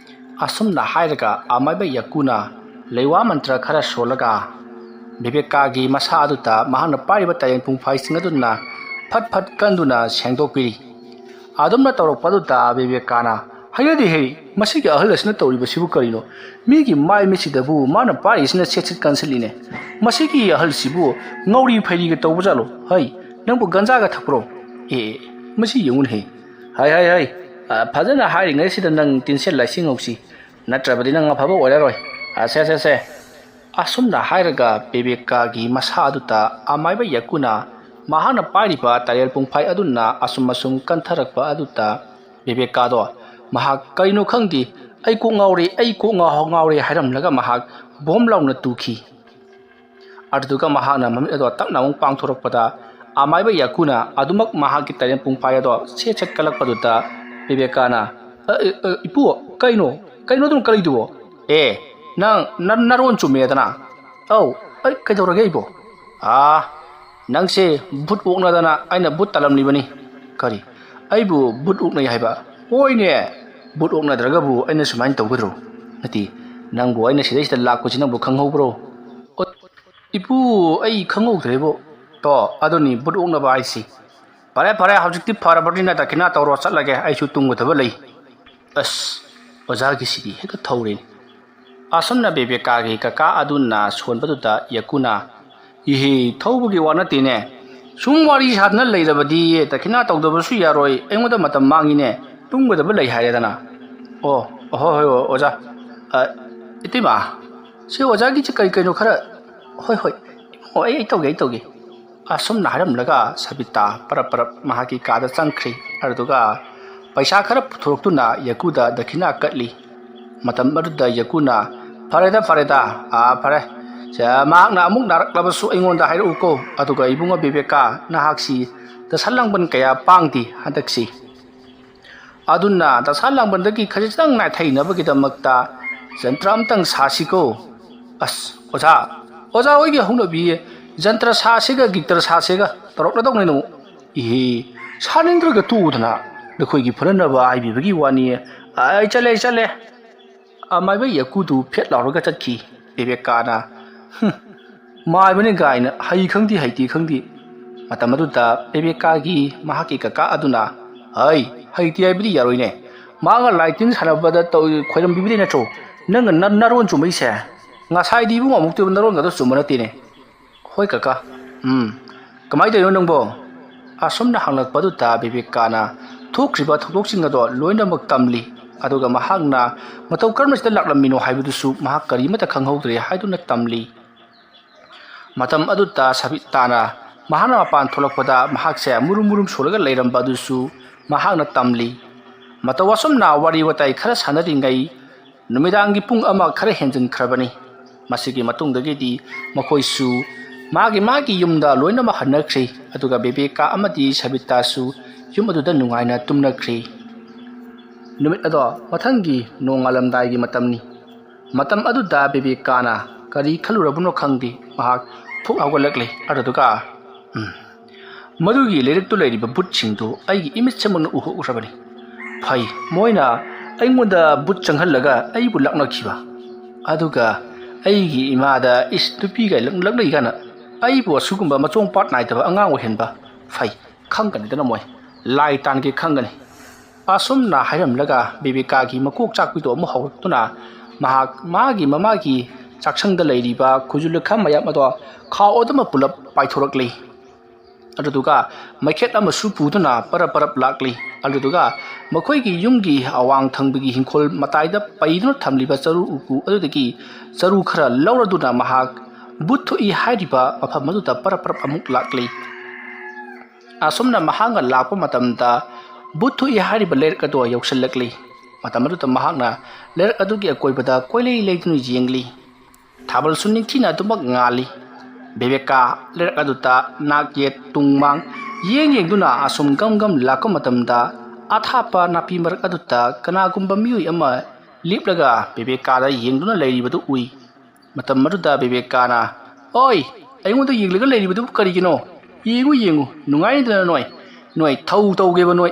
ꯑꯁꯨꯝꯅ ꯍꯥꯏꯔꯒ ꯑꯃꯥꯏꯕ ꯌꯥꯀꯨꯅ ꯂꯩꯋꯥ ꯃꯟꯇ꯭ꯔ ꯈꯔ ꯁꯣꯜꯂꯒ ꯕꯤꯕꯦꯀꯥꯒꯤ ꯃꯁꯥ ꯑꯗꯨꯗ ꯃꯍꯥꯛꯅ ꯄꯥꯏꯔꯤꯕ ꯇꯥꯏꯔꯦꯟ ꯄꯨꯡꯐꯥꯏꯁꯤꯡ ꯑꯗꯨꯅ ꯐꯠ ꯐꯠ ꯀꯟꯗꯨꯅ ꯁꯦꯡꯗꯣꯛꯄꯤꯔꯤ꯫ ꯑꯗꯨꯝꯅ ꯇꯧꯔꯛꯄ ꯑꯗꯨꯗ ꯕꯤꯕꯦꯀꯥꯅ, "ꯍꯩꯅꯗꯦꯍꯦ, ꯃꯁꯤꯒꯤ ꯑꯍꯜ ꯑꯁꯤꯅ ꯇꯧꯔꯤꯕꯁꯤꯕꯨ ꯀꯔꯤꯅꯣ? ꯃꯤꯒꯤ ꯃꯥꯏ ꯃꯤꯠꯁꯤꯗꯕꯨ ꯃꯥꯅ ꯄꯥꯏꯔꯤꯁꯤꯅ ꯁꯦꯠ ꯁꯦꯠ ꯀꯟꯁꯤꯜꯂꯤꯅꯦ꯫ ꯃꯁꯤꯒꯤ ꯑꯍꯜꯁꯤꯕꯨ ꯉꯧꯔꯤ ꯐꯩꯔꯤꯒ ꯇꯧꯕꯖꯥꯠꯂꯣ? ꯍꯩ, ꯅꯪꯕꯨ ꯒꯟꯖꯥꯒ ꯊꯛꯄ꯭ꯔꯣ? ꯑꯦ, ꯑꯦ, ꯃꯁꯤ ꯌꯦꯡꯉꯨꯅꯦꯍꯦ꯫ ꯍꯩ, ꯍꯩ, ꯍꯩ, ꯑ, ꯐꯖꯅ ꯍꯥꯏꯔꯤꯉꯩꯁꯤꯗ ꯅꯪ ꯇꯤꯟꯁꯦꯠ ꯂꯥꯏꯁꯦꯡ ꯍꯧꯁꯤ꯫ ꯅꯠꯇ꯭ꯔꯕꯗꯤ ꯅꯪ ꯑꯐꯕ ꯑꯣꯏꯔꯔꯣꯏ꯫ ꯑꯁꯦ, ꯑꯁꯦ, ꯑꯁꯦ꯫ ꯑꯁꯨꯝꯅ ꯍꯥꯏꯔꯒ ꯕꯦꯕꯦꯀꯥꯒꯤ ꯃꯁꯥ ꯑꯗꯨꯗ ꯑꯃꯥꯏꯕ ꯌꯥꯀꯨꯅ ꯃꯍꯥꯛꯅ ꯄꯥꯏꯔꯤꯕ ꯇꯥꯔꯦꯜ ꯄꯨꯡꯐꯥꯏ ꯑꯗꯨꯅ ꯑꯁꯨꯝ ꯑꯁꯨꯝ ꯀꯟꯊꯔꯛꯄ ꯑꯗꯨꯗ ꯕꯦꯕꯦꯀꯥꯗꯣ ꯃꯍꯥꯛ ꯀꯔꯤꯅꯣ ꯈꯪꯗꯦ, "ꯑꯩ ꯀꯣꯛ ꯉꯥꯎꯔꯦ, ꯑꯩ ꯀꯣꯛ ꯉꯥꯎ-, ꯉꯥꯎꯔꯦ" ꯍꯥꯏꯔꯝꯂꯒ ꯃꯍꯥꯛ ꯕꯣꯝ ꯂꯥꯎꯅ ꯇꯨꯈꯤ꯫ ꯑꯗꯨꯗꯨꯒ ꯃꯍꯥꯛꯅ ꯃꯃꯤꯠ ꯑꯗꯣ ꯇꯞꯅ ꯑꯃꯨꯛ ꯄꯥꯡꯊꯣꯔꯛꯄꯗ, ꯑꯃꯥꯏꯕ ꯌꯥꯀꯨꯅ ꯑꯗꯨꯃꯛ ꯃꯍꯥꯛꯀꯤ ꯇꯥꯔꯦꯟ ꯄꯨꯡꯐꯥꯏ ꯑꯗꯣ ꯁꯦꯠ ꯁꯦꯠ ꯀꯜꯂꯛꯄꯗꯨꯗ ꯕꯤꯕꯦꯀꯥꯅ, "ꯑ, ꯑ, ꯑ, ꯏꯄꯨ, ꯀꯩꯅꯣ? ꯀꯩꯅꯣ ꯑꯗꯨꯝ ꯀꯜꯂꯤꯗꯨꯕꯣ? ꯑꯦ, ꯅꯪ ꯅ-, ꯅꯔꯣꯟ ꯆꯨꯝꯃꯦꯗꯅ?" "ꯑꯧ, ꯑꯩ ꯀꯩꯗꯧꯔꯒꯦ ꯑꯩꯕꯣ?" "ꯑꯥ, ꯅꯪꯁꯦ ꯕꯨꯠ ꯑꯣꯛꯅꯗꯅ ꯑꯩꯅ ꯕꯨꯠ ꯇꯥꯜꯂꯝꯂꯤꯕꯅꯤ꯫" "ꯀꯔꯤ? ꯑꯩꯕꯨ ꯕꯨꯠ ꯑꯣꯛꯅꯩ ꯍꯥꯏꯕ?" "ꯍꯣꯏꯅꯦ, ꯕꯨꯠ ꯑꯣꯛꯅꯗ꯭ꯔꯒꯕꯨ ꯑꯩꯅ ꯁꯨꯃꯥꯏꯅ ꯇꯧꯒꯗ꯭ꯔꯣ? ꯅꯠꯇꯦ, ꯅꯪꯕꯨ ꯑꯩꯅ ꯁꯤꯗꯩꯁꯤꯗ ꯂꯥꯛꯄꯁꯤ ꯅꯪꯕꯨ ꯈꯪꯍꯧꯕ꯭ꯔꯣ?" "ꯑꯣ, ꯏꯄꯨ, ꯑꯩ ꯈꯪꯍꯧꯗ꯭ꯔꯦꯕꯣ꯫" "ꯑꯣ, ꯑꯗꯨꯅꯤ ꯕꯨꯠ ꯑꯣꯛꯅꯕ ꯍꯥꯏꯁꯤ꯫ ꯐꯔꯦ, ꯐꯔꯦ, ꯍꯧꯖꯤꯛꯇꯤ ꯐꯔꯕꯅꯤꯅ ꯗꯈꯤꯅꯥ ꯇꯧꯔꯣ, ꯆꯠꯂꯒꯦ, ꯑꯩꯁꯨ ꯇꯨꯝꯒꯗꯕ ꯂꯩ꯫" ꯑꯁ, ꯑꯣꯖꯥꯒꯤꯁꯤꯗꯤ ꯍꯦꯛꯇ ꯊꯧꯔꯦꯅꯦ꯫ ꯑꯁꯨꯝꯅ ꯕꯦꯕꯦꯀꯥꯒꯤ ꯀꯀꯥ ꯑꯗꯨꯅ ꯁꯣꯟꯕꯗꯨꯗ ꯌꯥꯀꯨꯅ, "ꯏꯍꯦ, ꯊꯧꯕꯒꯤ ꯋꯥ ꯅꯠꯇꯦꯅꯦ꯫ ꯁꯨꯝ ꯋꯥꯔꯤ ꯁꯥꯗꯅ ꯂꯩꯔꯕꯗꯤ ꯗꯈꯤꯅꯥ ꯇꯧꯗꯕꯁꯨ ꯌꯥꯔꯣꯏ, ꯑꯩꯉꯣꯟꯗ ꯃꯇꯝ ꯃꯥꯡꯉꯤꯅꯦ, ꯇꯨꯝꯒꯗꯕ ꯂꯩ ꯍꯥꯏꯔꯦꯗꯅ꯫" "ꯑꯣ, ꯍꯣꯏ, ꯍꯣꯏ, ꯍꯣꯏ, ꯑꯣꯖꯥ꯫ ꯑ, ꯏꯇꯩꯃ, ꯁꯤ ꯑꯣꯖꯥꯒꯤꯁꯤ ꯀꯔꯤ ꯀꯩꯅꯣ ꯈꯔ, ꯍꯣꯏ, ꯍꯣꯏ, ꯏꯕꯨꯡꯉꯣ, ꯑꯩ, ꯑꯩ ꯇꯧꯒꯦ, ꯑꯩ ꯇꯧꯒꯦ꯫" ꯑꯁꯨꯝꯅ ꯍꯥꯏꯔꯝꯂꯒ ꯁꯕꯤꯇꯥ ꯄꯔꯞ ꯄꯔꯞ ꯃꯍꯥꯛꯀꯤ ꯀꯥꯗ ꯆꯪꯈ꯭ꯔꯤ꯫ ꯑꯗꯨꯗꯨꯒ ꯄꯩꯁꯥ ꯈꯔ ꯄꯨꯊꯣꯔꯛꯇꯨꯅ ꯌꯥꯀꯨꯗ ꯗꯈꯤꯅꯥ ꯀꯠꯂꯤ꯫ ꯃꯇꯝ ꯑꯗꯨꯗ ꯌꯥꯀꯨꯅ, "ꯐꯔꯦꯗ, ꯐꯔꯦꯗ, ꯑꯥ, ꯐꯔꯦ꯫ ꯁꯦ, ꯃꯍꯥꯛꯅ ꯑꯃꯨꯛ ꯅꯥꯔꯛꯂꯕꯁꯨ ꯑꯩꯉꯣꯟꯗ ꯍꯥꯏꯔꯛꯎꯀꯣ꯫ ꯑꯗꯨꯒ ꯏꯕꯨꯡꯉꯣ ꯕꯤꯕꯦꯀꯥ, ꯅꯍꯥꯛꯁꯤ ꯗꯁꯥ ꯂꯥꯡꯕꯟ ꯀꯌꯥ ꯄꯥꯡꯗꯦ ꯍꯟꯗꯛꯁꯤ꯫ ꯑꯗꯨꯅ ꯗꯁꯥ ꯂꯥꯡꯕꯟꯗꯒꯤ ꯈꯖꯤꯛꯇꯪ ꯅꯥꯊꯩꯅꯕꯒꯤꯗꯃꯛꯇ ꯖꯟꯇ꯭ꯔ ꯑꯝꯇꯪ ꯁꯥꯁꯤꯀꯣ꯫" "ꯑꯁ, ꯑꯣꯖꯥ, ꯑꯣꯖꯥ ꯍꯣꯏꯒꯤ ꯍꯧꯅꯕꯤ ꯖꯟꯇ꯭ꯔ ꯁꯥꯁꯤꯒ ꯒꯤꯇꯔ ꯁꯥꯁꯤꯒ ꯇꯧꯔꯛꯂꯗꯧꯅꯤꯅꯣ?" "ꯏꯍꯦ, ꯁꯥꯅꯤꯡꯗ꯭ꯔꯒ ꯇꯣꯛꯎꯗꯅ, ꯅꯈꯣꯏꯒꯤ ꯐꯅꯅꯕ ꯍꯥꯏꯕꯤꯕꯒꯤ ꯋꯥꯅꯤ꯫ ꯑꯩ ꯆꯠꯂꯦ, ꯑꯩ ꯆꯠꯂꯦ꯫" ꯑꯃꯥꯏꯕ ꯌꯥꯀꯨꯗꯨ ꯐꯦꯠ ꯂꯥꯎꯔꯒ ꯆꯠꯈꯤ꯫ ꯕꯦꯕꯦꯀꯥꯅ, "ꯍꯨꯝ, ꯃꯥꯏꯕꯅꯤ ꯀꯥꯏꯅ ꯍꯩ ꯈꯪꯗꯦ, ꯍꯩꯇꯦ ꯈꯪꯗꯦ꯫" ꯃꯇꯝ ꯑꯗꯨꯗ ꯕꯦꯕꯦꯀꯥꯒꯤ ꯃꯍꯥꯛꯀꯤ ꯀꯀꯥ ꯑꯗꯨꯅ, "ꯍꯩ, ꯍꯩꯇꯦ ꯍꯥꯏꯕꯗꯤ ꯌꯥꯔꯣꯏꯅꯦ꯫ ꯃꯥꯒ ꯂꯥꯏ ꯇꯤꯟ ꯁꯥꯟꯅꯕꯗ ꯇꯧ-, ꯈꯣꯏꯔꯝꯕꯤꯕꯗꯤ ꯅꯠꯇ꯭ꯔꯣ ꯅꯪꯅ ꯅ-, ꯅꯔꯣꯟ ꯆꯨꯝꯃꯛꯏꯁꯦ? ꯉꯁꯥꯏꯗꯤ ꯏꯕꯨꯡ ꯑꯃꯨꯛꯇꯤ ꯅꯔꯣꯟꯒꯗꯣ ꯆꯨꯝꯕ ꯅꯠꯇꯦꯅꯦ꯫" "ꯍꯣꯏ ꯀꯀꯥ꯫ ꯎꯝ, ꯀꯃꯥꯏꯅ ꯇꯧꯔꯤꯅꯣ ꯅꯪꯕꯣ?" ꯑꯁꯨꯝꯅ ꯍꯪꯂꯛꯄꯗꯨꯗ ꯕꯤꯕꯦꯀꯥꯅ ꯊꯣꯛꯈ꯭ꯔꯤꯕ ꯊꯧꯗꯣꯛꯁꯤꯡ ꯑꯗꯣ ꯂꯣꯏꯅꯃꯛ ꯇꯝꯂꯤ꯫ ꯑꯗꯨꯒ ꯃꯍꯥꯛꯅ ꯃꯇꯧ ꯀꯔꯝꯅ ꯁꯤꯗ ꯂꯥꯛꯂꯝꯃꯤꯅꯣ ꯍꯥꯏꯕꯗꯨꯁꯨ ꯃꯍꯥꯛ ꯀꯔꯤꯃꯠꯇ ꯈꯪꯍꯧꯗ꯭ꯔꯦ ꯍꯥꯏꯗꯨꯅ ꯇꯝꯂꯤ꯫ ꯃꯇꯝ ꯑꯗꯨꯗ ꯁꯕꯤꯇꯥꯅ ꯃꯍꯥꯛꯅ ꯃꯄꯥꯟ ꯊꯣꯛꯂꯛꯄꯗ ꯃꯍꯥꯛꯁꯦ ꯃꯨꯔꯨꯝ ꯃꯨꯔꯨꯝ ꯁꯣꯜꯂꯒ ꯂꯩꯔꯝꯕ ꯑꯗꯨꯁꯨ ꯃꯍꯥꯛꯅ ꯇꯝꯂꯤ꯫ ꯃꯇꯧ ꯑꯁꯨꯝꯅ ꯋꯥꯔꯤ ꯋꯥꯇꯥꯏ ꯈꯔ ꯁꯥꯟꯅꯔꯤꯉꯩ ꯅꯨꯃꯤꯗꯥꯡꯒꯤ ꯄꯨꯡ ꯑꯃ ꯈꯔ ꯍꯦꯟꯖꯤꯟꯈ꯭ꯔꯕꯅꯤ꯫ ꯃꯁꯤꯒꯤ ꯃꯇꯨꯡꯗꯒꯤꯗꯤ ꯃꯈꯣꯏꯁꯨ ꯃꯥꯒꯤ ꯃꯥꯒꯤ ꯌꯨꯝꯗ ꯂꯣꯏꯅꯃꯛ ꯍꯟꯅꯈ꯭ꯔꯦ꯫ ꯑꯗꯨꯒ ꯕꯦꯕꯦꯀꯥ ꯑꯃꯗꯤ ꯁꯕꯤꯇꯥꯁꯨ ꯌꯨꯝ ꯑꯗꯨꯗ ꯅꯨꯡꯉꯥꯏꯅ ꯇꯨꯝꯅꯈ꯭ꯔꯦ꯫ ꯅꯨꯃꯤꯠ ꯑꯗꯣ ꯃꯊꯪꯒꯤ ꯅꯣꯡꯉꯥꯜꯂꯝꯗꯥꯏꯒꯤ ꯃꯇꯝꯅꯤ꯫ ꯃꯇꯝ ꯑꯗꯨꯗ ꯕꯦꯕꯦꯀꯥꯅ ꯀꯔꯤ ꯈꯜꯂꯨꯔꯕꯅꯣ ꯈꯪꯗꯦ, ꯃꯍꯥꯛ ꯐꯨꯛ ꯍꯧꯒꯠꯂꯛꯂꯦ꯫ ꯑꯗꯨꯗꯨꯒ, ꯎꯝ, ꯃꯗꯨꯒꯤ ꯂꯩꯔꯛꯇꯨ ꯂꯩꯔꯤꯕ ꯕꯨꯠꯁꯤꯡꯗꯨ ꯑꯩꯒꯤ ꯏꯃꯤꯠꯁꯦꯃꯛꯅ ꯎꯍꯧꯈ꯭ꯔꯕꯅꯤ꯫ ꯐꯩ, ꯃꯣꯏꯅ ꯑꯩꯉꯣꯟꯗ ꯕꯨꯠ ꯆꯪꯍꯜꯂꯒ ꯑꯩꯕꯨ ꯂꯥꯛꯅꯈꯤꯕ, ꯑꯗꯨꯒ ꯑꯩꯒꯤ ꯏꯃꯥꯗ ꯏꯁ ꯅꯨꯄꯤꯒ ꯂꯛ-, ꯂꯛꯅꯩ ꯀꯥꯏꯅ ꯑꯩꯕꯨ ꯑꯁꯤꯒꯨꯝꯕ ꯃꯆꯣꯡ ꯄꯥꯠ ꯅꯥꯏꯗꯕ ꯑꯉꯥꯡ ꯑꯣꯏꯍꯟꯕ꯫ ꯐꯩ, ꯈꯪꯒꯅꯤꯗꯅ ꯃꯣꯏ, ꯂꯥꯏ ꯇꯥꯟꯒꯦ ꯈꯪꯒꯅꯤ꯫ ꯑꯁꯨꯝꯅ ꯍꯥꯏꯔꯝꯂꯒ ꯕꯦꯕꯤꯀꯥꯒꯤ ꯃꯀꯣꯛ ꯆꯥꯛꯄꯤꯗꯣ ꯑꯃꯨꯛ ꯍꯧꯔꯛꯇꯨꯅ ꯃꯍꯥꯛ ꯃꯥꯒꯤ ꯃꯃꯥꯒꯤ ꯆꯥꯛꯁꯪꯗ ꯂꯩꯔꯤꯕ ꯈꯨꯖꯨ ꯂꯨꯈꯥ ꯃꯌꯥꯝ ꯑꯗꯣ ꯈꯥꯎ ꯑꯗꯨꯃ ꯄꯨꯂꯞ ꯄꯥꯏꯊꯣꯔꯛꯂꯤ꯫ ꯑꯗꯨꯗꯨꯒ ꯃꯩꯈꯦꯠ ꯑꯃꯁꯨ ꯄꯨꯗꯨꯅ ꯄꯔꯞ ꯄꯔꯞ ꯂꯥꯛꯂꯤ꯫ ꯑꯗꯨꯗꯨꯒ ꯃꯈꯣꯏꯒꯤ ꯌꯨꯝꯒꯤ ꯑꯋꯥꯡ ꯊꯪꯕꯒꯤ ꯍꯤꯡꯈꯣꯜ ꯃꯇꯥꯏꯗ ꯄꯩꯗꯨꯅ ꯊꯝꯂꯤꯕ ꯆꯔꯨ ꯎꯀꯨ ꯑꯗꯨꯗꯒꯤ ꯆꯔꯨ ꯈꯔ ꯂꯧꯔꯗꯨꯅ ꯃꯍꯥꯛ ꯕꯨꯠ ꯊꯣꯛꯏ ꯍꯥꯏꯔꯤꯕ ꯃꯐꯝ ꯑꯗꯨꯗ ꯄꯔꯞ ꯄꯔꯞ ꯑꯃꯨꯛ ꯂꯥꯛꯂꯤ꯫ ꯑꯁꯨꯝꯅ ꯃꯍꯥꯛꯅ ꯂꯥꯛꯄ ꯃꯇꯝꯗ ꯕꯨꯠ ꯊꯣꯛꯏ ꯍꯥꯏꯔꯤꯕ ꯂꯩꯔꯛ ꯑꯗꯨ ꯌꯧꯁꯤꯜꯂꯛꯂꯤ꯫ ꯃꯇꯝ ꯑꯗꯨꯗ ꯃꯍꯥꯛꯅ ꯂꯩꯔꯛ ꯑꯗꯨꯒꯤ ꯑꯀꯣꯏꯕꯗ ꯀꯣꯏꯂꯩ ꯂꯩꯗꯨꯅ ꯌꯦꯡꯂꯤ꯫ ꯊꯥꯕꯜꯁꯨ ꯅꯤꯡꯊꯤꯅ ꯑꯗꯨꯃꯛ ꯉꯥꯜꯂꯤ꯫ ꯕꯦꯕꯦꯀꯥ ꯂꯩꯔꯛ ꯑꯗꯨꯗ ꯅꯥꯛ ꯌꯦꯠ ꯇꯨꯡ ꯃꯥꯡ ꯌꯦꯡ ꯌꯦꯡꯗꯨꯅ ꯑꯁꯨꯝ ꯒꯝ ꯒꯝ ꯂꯥꯛꯄ ꯃꯇꯝꯗ ꯑꯊꯥꯞꯄ ꯅꯥꯄꯤ ꯃꯔꯛ ꯑꯗꯨꯗ ꯀꯅꯥꯒꯨꯝꯕ ꯃꯤꯑꯣꯏ ꯑꯃ ꯂꯦꯞꯂꯒ ꯕꯦꯕꯦꯀꯥꯗ ꯌꯦꯡꯗꯨꯅ ꯂꯩꯔꯤꯕꯗꯨ ꯎꯏ꯫ ꯃꯇꯝ ꯑꯗꯨꯗ ꯕꯦꯕꯦꯀꯥꯅ, "ꯑꯣꯏ, ꯑꯩꯉꯣꯟꯗ ꯌꯦꯡꯂꯒ ꯂꯩꯔꯤꯕꯗꯨꯕꯨ ꯀꯔꯤꯒꯤꯅꯣ? ꯌꯦꯡꯉꯨ, ꯌꯦꯡꯉꯨ, ꯅꯨꯡꯉꯥꯏꯅꯤꯗꯅ ꯅꯣꯏ, ꯅꯣꯏ ꯊꯧ ꯇꯧꯒꯦꯕ ꯅꯣꯏ!"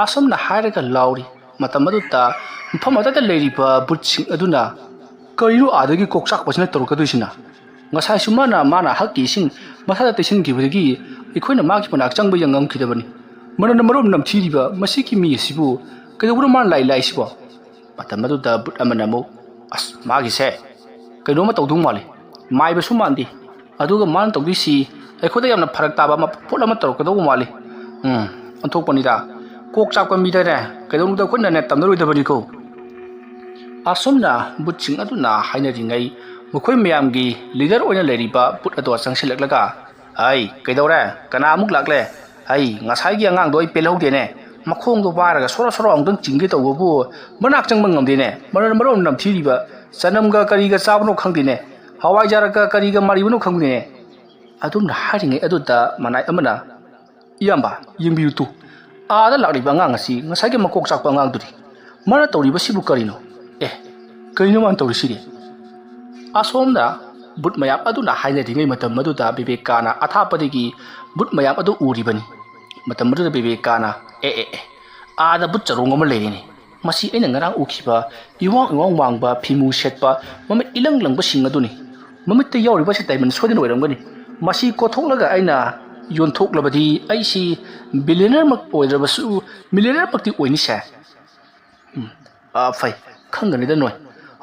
ꯑꯁꯨꯝꯅ ꯍꯥꯏꯔꯒ ꯂꯥꯎꯔꯤ꯫ ꯃꯇꯝ ꯑꯗꯨꯗ ꯃꯐꯝ ꯑꯗꯨꯗ ꯂꯩꯔꯤꯕ ꯕꯨꯠꯁꯤꯡ ꯑꯗꯨꯅ, "ꯀꯔꯤꯅꯣ ꯑꯥꯗꯒꯤ ꯀꯣꯛꯆꯥꯛꯄꯁꯤꯅ ꯇꯧꯔꯛꯀꯗꯣꯏꯁꯤꯅ? ꯉꯁꯥꯏꯁꯨ ꯃꯥꯅ, ꯃꯥꯅ ꯍꯛꯀꯤ ꯏꯁꯤꯡ ꯃꯁꯥꯗ ꯇꯩꯁꯤꯟꯈꯤꯕꯗꯒꯤ ꯑꯩꯈꯣꯏꯅ ꯃꯥꯒꯤ ꯃꯅꯥꯛ ꯆꯪꯕ ꯌꯥ ꯉꯝꯈꯤꯗꯕꯅꯤ꯫ ꯃꯅꯝꯅ ꯃꯔꯣꯝ ꯅꯝꯊꯤꯔꯤꯕ ꯃꯁꯤꯒꯤ ꯃꯤ ꯑꯁꯤꯕꯨ ꯀꯩꯗꯧꯕꯅꯣ ꯃꯥꯅ ꯂꯥꯛꯏ ꯂꯥꯛꯏꯁꯤꯕꯣ?" ꯃꯇꯝ ꯑꯗꯨꯗ ꯕꯨꯠ ꯑꯃꯅ ꯑꯃꯨꯛ, "ꯑꯁ, ꯃꯥꯒꯤꯁꯦ ꯀꯩꯅꯣꯝꯃ ꯇꯧꯗꯧ ꯃꯥꯜꯂꯤ꯫ ꯃꯥꯏꯕꯁꯨ ꯃꯥꯟꯗꯦ꯫ ꯑꯗꯨꯒ ꯃꯥꯅ ꯇꯧꯗꯣꯏꯁꯤ ꯑꯩꯈꯣꯏꯗ ꯌꯥꯝꯅ ꯐꯔꯛ ꯇꯥꯕ ꯑꯃ, ꯄꯣꯠ ꯑꯃ ꯇꯧꯔꯛꯀꯗꯧꯕ ꯃꯥꯜꯂꯤ꯫ ꯎꯝ, ꯑꯣꯟꯊꯣꯛꯄꯅꯤꯗ꯫ ꯀꯣꯛ ꯆꯥꯛꯄ ꯃꯤꯗꯅꯦ ꯀꯩꯗꯧꯅꯨꯡꯗ ꯈꯨꯠꯅꯅꯦ ꯇꯝꯅꯔꯣꯏꯗꯕꯅꯤꯀꯣ꯫ ꯑꯁꯨꯝꯅ ꯕꯨꯠꯁꯤꯡ ꯑꯗꯨꯅ ꯍꯥꯏꯅꯔꯤꯉꯩ, ꯃꯈꯣꯏ ꯃꯌꯥꯝꯒꯤ ꯂꯤꯗꯔ ꯑꯣꯏꯅ ꯂꯩꯔꯤꯕ ꯕꯨꯠ ꯑꯗꯣ ꯆꯪꯁꯤꯜꯂꯛꯂꯒ, "ꯑꯩ, ꯀꯩꯗꯧꯔꯦ? ꯀꯅꯥ ꯑꯃꯨꯛ ꯂꯥꯛꯂꯦ? ꯑꯩ, ꯉꯁꯥꯏꯒꯤ ꯑꯉꯥꯡꯗꯣ ꯑꯩ ꯄꯦꯜꯍꯧꯗꯦꯅꯦ꯫ ꯃꯈꯣꯡꯗꯣ ꯄꯥꯏꯔꯒ ꯁꯣꯔꯣ ꯁꯣꯔꯣ ꯑꯃꯨꯛꯇꯪ ꯆꯤꯡꯒꯦ ꯇꯧꯕꯕꯨ ꯃꯅꯥꯛ ꯆꯪꯕ ꯉꯝꯗꯦꯅꯦ꯫ ꯃꯔꯣꯟ ꯃꯔꯣꯟ ꯅꯝꯊꯤꯔꯤꯕ, ꯆꯅꯝꯒ ꯀꯔꯤꯒ ꯆꯥꯕꯅꯣ ꯈꯪꯗꯦꯅꯦ꯫ ꯍꯋꯥꯏꯖꯥꯔꯒ ꯀꯔꯤꯒ ꯃꯥꯔꯤꯕꯅꯣ ꯈꯪꯗꯦꯅꯦ"꯫ ꯑꯗꯨꯝꯅ ꯍꯥꯏꯔꯤꯉꯩ ꯑꯗꯨꯗ ꯃꯅꯥꯏ ꯑꯃꯅ, "ꯏꯌꯥꯝꯕ, ꯌꯦꯡꯕꯤꯌꯨ ꯇꯨ, ꯑꯥꯗ ꯂꯥꯛꯂꯤꯕ ꯑꯉꯥꯡ ꯑꯁꯤ ꯉꯁꯥꯏꯒꯤ ꯃꯀꯣꯛ ꯆꯥꯛꯄ ꯑꯉꯥꯡꯗꯨꯅꯤ꯫ ꯃꯥꯅ ꯇꯧꯔꯤꯕꯁꯤꯕꯨ ꯀꯔꯤꯅꯣ? ꯑꯦ, ꯀꯔꯤꯅꯣ ꯃꯥꯅ ꯇꯧꯔꯤꯁꯤꯗꯤ?" ꯑꯁꯣꯝꯗ ꯕꯨꯠ ꯃꯌꯥꯝ ꯑꯗꯨꯅ ꯍꯥꯏꯅꯔꯤꯉꯩ ꯃꯇꯝ ꯑꯗꯨꯗ ꯕꯤꯕꯦꯀꯥꯅ ꯑꯊꯥꯞꯄꯗꯒꯤ ꯕꯨꯠ ꯃꯌꯥꯝ ꯑꯗꯨ ꯎꯔꯤꯕꯅꯤ꯫ ꯃꯇꯝ ꯑꯗꯨꯗ ꯕꯤꯕꯦꯀꯥꯅ, "ꯑꯦ, ꯑꯦ, ꯑꯦ, ꯑꯥꯗ ꯕꯨꯠ ꯆꯔꯣꯡ ꯑꯃ ꯂꯩꯔꯤꯅꯤ꯫ ꯃꯁꯤ ꯑꯩꯅ ꯉꯔꯥꯡ ꯎꯈꯤꯕ ꯏꯋꯥꯡ ꯏꯋꯥꯡ ꯋꯥꯡꯕ ꯐꯤꯃꯨ ꯁꯦꯠꯄ, ꯃꯃꯤꯠ ꯏꯂꯪ ꯂꯪꯕꯁꯤꯡ ꯑꯗꯨꯅꯤ꯫ ꯃꯃꯤꯠꯇ ꯌꯥꯎꯔꯤꯕꯁꯤ diamond ꯁꯣꯏꯗꯅ ꯑꯣꯏꯔꯝꯒꯅꯤ꯫ ꯃꯁꯤ ꯀꯣꯊꯣꯛꯂꯒ ꯑꯩꯅ ꯌꯣꯟꯊꯣꯛꯂꯕꯗꯤ ꯑꯩꯁꯤ billionaire ꯃꯛ ꯑꯣꯏꯗ꯭ꯔꯕꯁꯨ millionaire ꯃꯛꯇꯤ ꯑꯣꯏꯅꯤꯁꯦ"꯫ ꯎꯝ, ꯑꯥ, ꯐꯩ, ꯈꯪꯒꯅꯤꯗ ꯅꯣꯏ꯫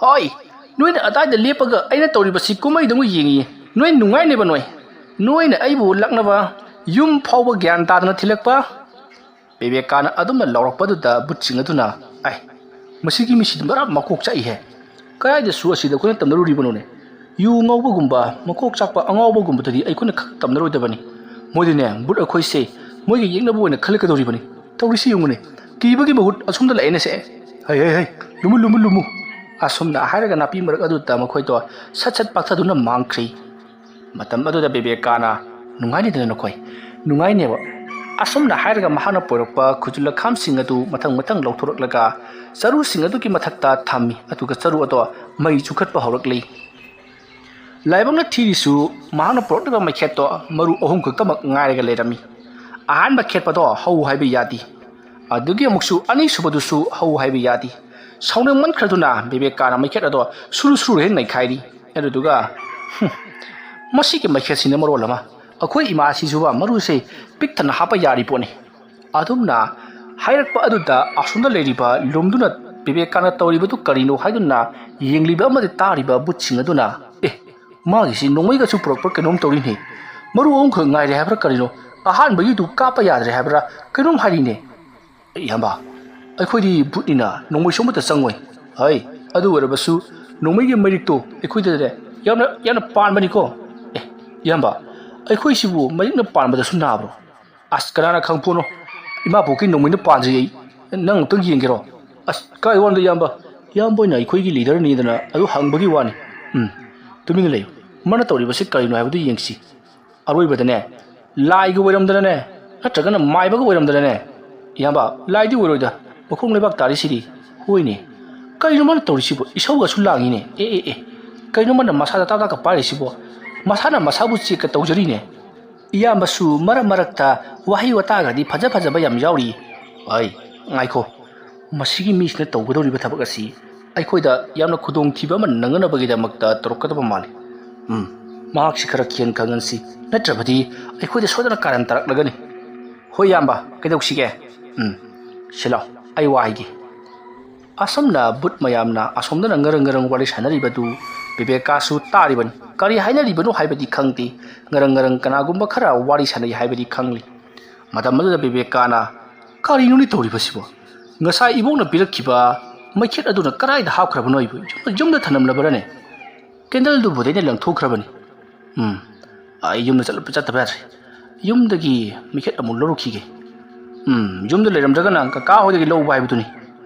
ꯍꯣꯏ, ꯅꯣꯏꯅ ꯑꯗꯥꯏꯗ ꯂꯦꯞꯄꯒ ꯑꯩꯅ ꯇꯧꯔꯤꯕꯁꯤ ꯀꯨꯝꯍꯩꯗꯧꯅ ꯌꯦꯡꯉꯤꯌꯦ꯫ ꯅꯣꯏ ꯅꯨꯡꯉꯥꯏꯅꯦꯕ ꯅꯣꯏ꯫ ꯅꯣꯏꯅ ꯑꯩꯕꯨ ꯂꯛꯅꯕ, ꯌꯨꯝ ꯐꯥꯎꯕ ꯒ꯭ꯌꯥꯟ ꯇꯥꯗꯅ ꯊꯤꯜꯂꯛꯄ꯫ ꯕꯤꯕꯦꯀꯥꯅ ꯑꯗꯨꯝꯅ ꯂꯥꯎꯔꯛꯄꯗꯨꯗ ꯕꯨꯠꯁꯤꯡ ꯑꯗꯨꯅ, "ꯑꯥꯏ, ꯃꯁꯤꯒꯤ ꯃꯤꯁꯤꯗꯤ ꯃꯔꯥ ꯃꯀꯣꯛ ꯆꯥꯛꯏꯍꯦ꯫ ꯀꯗꯥꯏꯗꯁꯨ ꯑꯁꯤꯗ ꯑꯩꯈꯣꯏꯅ ꯇꯝꯅꯔꯨꯔꯤꯕꯅꯣꯅꯦ? ꯌꯨ ꯉꯥꯎꯕꯒꯨꯝꯕ, ꯃꯀꯣꯛ ꯆꯥꯛꯄ ꯑꯉꯥꯎꯕꯒꯨꯝꯕꯗꯗꯤ ꯑꯩꯈꯣꯏꯅ ꯈꯛ ꯇꯝꯅꯔꯣꯏꯗꯕꯅꯤ꯫ ꯃꯣꯏꯗꯤꯅꯦ, ꯕꯨꯠ ꯑꯩꯈꯣꯏꯁꯦ ꯃꯣꯏꯒꯤ ꯌꯦꯛꯅꯕ ꯑꯣꯏꯅ ꯈꯜꯂꯛꯀꯗꯧꯔꯤꯕꯅꯤ꯫ ꯇꯧꯔꯤꯁꯤ ꯌꯦꯡꯉꯨꯅꯦ, ꯀꯤꯕꯒꯤ ꯃꯍꯨꯠ ꯑꯁꯣꯝꯗ ꯂꯥꯛꯑꯦꯅꯦꯁꯦ꯫ ꯍꯩ, ꯍꯩ, ꯍꯩ, ꯂꯨꯝꯃꯨ, ꯂꯨꯝꯃꯨ, ꯂꯨꯝꯃꯨ"꯫ ꯑꯁꯨꯝꯅ ꯍꯥꯏꯔꯒ ꯅꯥꯄꯤ ꯃꯔꯛ ꯑꯗꯨꯗ ꯃꯈꯣꯏꯗꯣ ꯁꯠ ꯁꯠ ꯄꯥꯛꯊꯗꯨꯅ ꯃꯥꯡꯈ꯭ꯔꯤ꯫ ꯃꯇꯝ ꯑꯗꯨꯗ ꯕꯤꯕꯦꯀꯥꯅ, "ꯅꯨꯡꯉꯥꯏꯅꯤꯗꯅ ꯅꯈꯣꯏ, ꯅꯨꯡꯉꯥꯏꯅꯦꯕ"꯫ ꯑꯁꯨꯝꯅ ꯍꯥꯏꯔꯒ ꯃꯍꯥꯛꯅ ꯄꯣꯏꯔꯛꯄ ꯈꯨꯖꯨ ꯂꯈꯥꯝꯁꯤꯡ ꯑꯗꯨ ꯃꯊꯪ ꯃꯊꯪ ꯂꯧꯊꯣꯔꯛꯂꯒ ꯆꯔꯨꯁꯤꯡ ꯑꯗꯨꯒꯤ ꯃꯊꯛꯇ ꯊꯝꯃꯤ, ꯑꯗꯨꯒ ꯆꯔꯨ ꯑꯗꯣ ꯃꯩ ꯆꯨꯈꯠꯄ ꯍꯧꯔꯛꯂꯤ꯫ ꯂꯥꯏꯕꯛꯅ ꯊꯤꯔꯤꯁꯨ, ꯃꯍꯥꯛꯅ ꯄꯨꯔꯛꯂꯤꯕ ꯃꯩꯈꯦꯠꯇꯣ ꯃꯔꯨ ꯑꯍꯨꯝ ꯈꯛꯇꯃꯛ ꯉꯥꯏꯔꯒ ꯂꯩꯔꯝꯃꯤ꯫ ꯑꯍꯥꯟꯕ ꯈꯦꯠꯄꯗꯣ ꯍꯧ ꯍꯥꯏꯕ ꯌꯥꯗꯦ꯫ ꯑꯗꯨꯒꯤ ꯑꯃꯨꯛꯁꯨ ꯑꯅꯤꯁꯨꯕꯗꯨꯁꯨ ꯍꯧ ꯍꯥꯏꯕ ꯌꯥꯗꯦ꯫ ꯁꯥꯎꯅꯤꯡꯃꯟꯈ꯭ꯔꯗꯨꯅ ꯕꯤꯕꯦꯀꯥꯅ ꯃꯩꯈꯦꯠ ꯑꯗꯣ ꯁꯨꯔꯨ ꯁꯨꯔꯨ ꯍꯦꯛ ꯅꯩꯈꯥꯏꯔꯤ꯫ ꯑꯗꯨꯗꯨꯒ, "ꯍꯨꯝ, ꯃꯁꯤꯒꯤ ꯃꯩꯈꯦꯠꯁꯤꯅ ꯃꯔꯣꯜ ꯑꯃ, ꯑꯩꯈꯣꯏ ꯏꯃꯥꯁꯤꯁꯨꯕ ꯃꯔꯨꯁꯦ ꯄꯤꯛ ꯊꯟꯅ ꯍꯥꯞꯄ ꯌꯥꯔꯤ ꯄꯣꯠꯅꯤ"꯫ ꯑꯗꯨꯝꯅ ꯍꯥꯏꯔꯛꯄ ꯑꯗꯨꯗ ꯑꯁꯣꯝꯗ ꯂꯩꯔꯤꯕ ꯂꯨꯝꯗꯨꯅ ꯕꯤꯕꯦꯀꯥꯅ ꯇꯧꯔꯤꯕꯗꯨ ꯀꯔꯤꯅꯣ ꯍꯥꯏꯗꯨꯅ ꯌꯦꯡꯂꯤꯕ ꯑꯃꯗꯤ ꯇꯥꯔꯤꯕ ꯕꯨꯠꯁꯤꯡ ꯑꯗꯨꯅ, "ꯑꯦ, ꯃꯥꯒꯤꯁꯤ ꯅꯣꯡꯃꯩꯒꯁꯨ ꯄꯨꯔꯛꯄ꯭ꯔꯥ ꯀꯩꯅꯣꯝ ꯇꯧꯔꯤꯅꯦ꯫ ꯃꯔꯨ ꯑꯍꯨꯝꯈꯛ ꯉꯥꯏꯔꯦ ꯍꯥꯏꯕ꯭ꯔꯥ ꯀꯔꯤꯅꯣ? ꯑꯍꯥꯟꯕꯒꯤꯗꯨ ꯀꯥꯞꯄ ꯌꯥꯗ꯭ꯔꯦ ꯍꯥꯏꯕ꯭ꯔꯥ ꯀꯩꯅꯣꯝ ꯍꯥꯏꯔꯤꯅꯦ"꯫ ꯏꯌꯥꯝꯕ, ꯑꯩꯈꯣꯏꯗꯤ ꯚꯨꯠꯅꯤꯅ ꯅꯣꯡꯃꯩꯁꯨ ꯑꯃꯠꯇ ꯆꯪꯉꯣꯏ꯫ ꯍꯩ, ꯑꯗꯨ ꯑꯣꯏꯔꯕꯁꯨ ꯅꯣꯡꯃꯩꯒꯤ ꯃꯩꯔꯤꯛꯇꯣ ꯑꯩꯈꯣꯏꯗꯗꯤ ꯌꯥꯝꯅ, ꯌꯥꯝꯅ ꯄꯥꯟꯕꯅꯤꯀꯣ꯫ ꯑꯦ, ꯏꯌꯥꯝꯕ, ꯑꯩꯈꯣꯏꯁꯤꯕꯨ ꯃꯩꯔꯤꯛꯅ ꯄꯥꯟꯕꯗꯁꯨ ꯅꯥꯕ꯭ꯔꯣ? ꯑꯁ, ꯀꯅꯥꯅ ꯈꯪꯄꯣꯠꯅꯣ? ꯏꯃꯥꯄꯣꯛꯀꯤ ꯅꯣꯡꯃꯩꯅ ꯄꯥꯟꯗ꯭ꯔꯤ ꯑꯩ꯫ ꯅꯪ ꯑꯃꯨꯛꯇꯪ ꯌꯦꯡꯒꯦꯔꯣ? ꯑꯁ, ꯀꯥꯏ ꯋꯥꯅꯣꯗ ꯏꯌꯥꯝꯕ? ꯏꯌꯥꯝꯕ ꯑꯣꯏꯅ ꯑꯩꯈꯣꯏꯒꯤ ꯂꯤꯗꯔꯅꯤꯗꯅ ꯑꯗꯨ ꯍꯪꯕꯒꯤ ꯋꯥꯅꯤ꯫ ꯎꯝ, ꯇꯨꯃꯤꯟꯅ ꯂꯩꯌꯨ꯫ ꯃꯥꯅ ꯇꯧꯔꯤꯕꯁꯤ ꯀꯔꯤꯅꯣ ꯍꯥꯏꯕꯗꯨ ꯌꯦꯡꯁꯤ꯫ ꯑꯔꯣꯏꯕꯗꯅꯦ, ꯂꯥꯏꯒ ꯑꯣꯏꯔꯝꯗꯅꯅꯦ, ꯅꯠꯇ꯭ꯔꯒꯅ ꯃꯥꯏꯕꯒ ꯑꯣꯏꯔꯝꯗꯅꯅꯦ, ꯏꯌꯥꯝꯕ, ꯂꯥꯏꯗꯤ ꯑꯣꯏꯔꯣꯏꯗ, ꯃꯈꯣꯡ ꯂꯩꯕꯥꯛ ꯇꯥꯔꯤꯁꯤꯗꯤ꯫ ꯍꯣꯏꯅꯦ, ꯀꯩꯅꯣ ꯃꯥꯅ ꯇꯧꯔꯤꯁꯤꯕꯣ? ꯏꯁꯧꯒꯁꯨ ꯂꯥꯡꯉꯤꯅꯦ꯫ ꯑꯦ, ꯑꯦ, ꯑꯦ, ꯀꯩꯅꯣ ꯃꯥꯅ ꯃꯁꯥꯗ ꯇꯥꯛ ꯇꯥꯛꯀ ꯄꯥꯏꯔꯤꯁꯤꯕꯣ? ꯃꯁꯥꯅ ꯃꯁꯥꯕꯨ ꯆꯦꯛꯀ ꯇꯧꯖꯔꯤꯅꯦ꯫ ꯏꯌꯥꯝꯕꯁꯨ ꯃꯔꯛ ꯃꯔꯛꯇ ꯋꯥꯍꯩ ꯋꯥꯇꯥꯒꯗꯤ ꯐꯖ ꯐꯖꯕ ꯌꯥꯝ ꯌꯥꯎꯔꯤ꯫ ꯑꯩ, ꯉꯥꯏꯈꯣ, ꯃꯁꯤꯒꯤ ꯃꯤꯁꯤꯅ ꯇꯧꯒꯗꯧꯔꯤꯕ ꯊꯕꯛ ꯑꯁꯤ ꯑꯩꯈꯣꯏꯗ ꯌꯥꯝꯅ ꯈꯨꯗꯣꯡꯊꯤꯕ ꯑꯃ ꯅꯪꯅꯅꯕꯒꯤꯗꯃꯛꯇ ꯇꯧꯔꯛꯀꯗꯕ ꯃꯥꯜꯂꯤ꯫ ꯎꯝ, ꯃꯍꯥꯛꯁꯤ ꯈꯔ ꯈꯦꯟ ꯈꯪꯍꯟꯁꯤ, ꯅꯠꯇ꯭ꯔꯕꯗꯤ ꯑꯩꯈꯣꯏꯗ ꯁꯣꯏꯗꯅ ꯀꯥꯔꯟ ꯇꯥꯔꯛꯂꯒꯅꯤ꯫ ꯍꯣꯏ ꯏꯌꯥꯝꯕ, ꯀꯩꯗꯧꯁꯤꯒꯦ? ꯎꯝ, ꯁꯤꯂꯥꯎ, ꯑꯩ ꯋꯥ ꯍꯥꯏꯒꯦ꯫ ꯑꯁꯨꯝꯅ ꯚꯨꯠ ꯃꯌꯥꯝꯅ ꯑꯁꯣꯝꯗꯅ ꯉꯔꯪ ꯉꯔꯪ ꯋꯥꯔꯤ ꯁꯥꯟꯅꯔꯤꯕꯗꯨ ꯕꯤꯕꯦꯀꯥꯁꯨ ꯇꯥꯔꯤꯕꯅꯤ꯫ ꯀꯔꯤ ꯍꯥꯏꯅꯔꯤꯕꯅꯣ ꯍꯥꯏꯕꯗꯤ ꯈꯪꯗꯦ꯫ ꯉꯔꯪ ꯉꯔꯪ ꯀꯅꯥꯒꯨꯝꯕ ꯈꯔ ꯋꯥꯔꯤ ꯁꯥꯟꯅꯩ ꯍꯥꯏꯕꯗꯤ ꯈꯪꯂꯤ꯫ ꯃꯇꯝ ꯑꯗꯨꯗ ꯕꯤꯕꯦꯀꯥꯅ, "ꯀꯔꯤꯅꯣꯅꯦ ꯇꯧꯔꯤꯕꯁꯤꯕꯣ? ꯉꯁꯥꯏ ꯏꯕꯣꯛꯅ ꯄꯤꯔꯛꯈꯤꯕ ꯃꯩꯈꯦꯠ ꯑꯗꯨꯅ ꯀꯗꯥꯏꯗ ꯍꯥꯞꯈ꯭ꯔꯕꯅꯣ ꯑꯩꯕꯨ? ꯌꯨꯝꯗ, ꯌꯨꯝꯗ ꯊꯅꯝꯂꯕ꯭ꯔꯅꯦ? ꯀꯦꯟꯗꯜꯗꯨꯕꯨꯗꯤ ꯑꯩꯅ ꯂꯪꯊꯣꯛꯈ꯭ꯔꯕꯅꯤ꯫ ꯎꯝ, ꯑꯩ ꯌꯨꯝꯗ ꯆꯠꯂꯨ-, ꯆꯠꯇꯕ ꯌꯥꯗ꯭ꯔꯦ꯫ ꯌꯨꯝꯗꯒꯤ ꯃꯩꯈꯦꯠ ꯑꯃꯨꯛ ꯂꯧꯔꯨꯈꯤꯒꯦ꯫ ꯎꯝ, ꯌꯨꯝꯗ ꯂꯩꯔꯝꯗ꯭ꯔꯒꯅ ꯀꯀꯥ ꯍꯣꯏꯗꯒꯤ ꯂꯧꯕ ꯍꯥꯏꯕꯗꯨꯅꯤ"꯫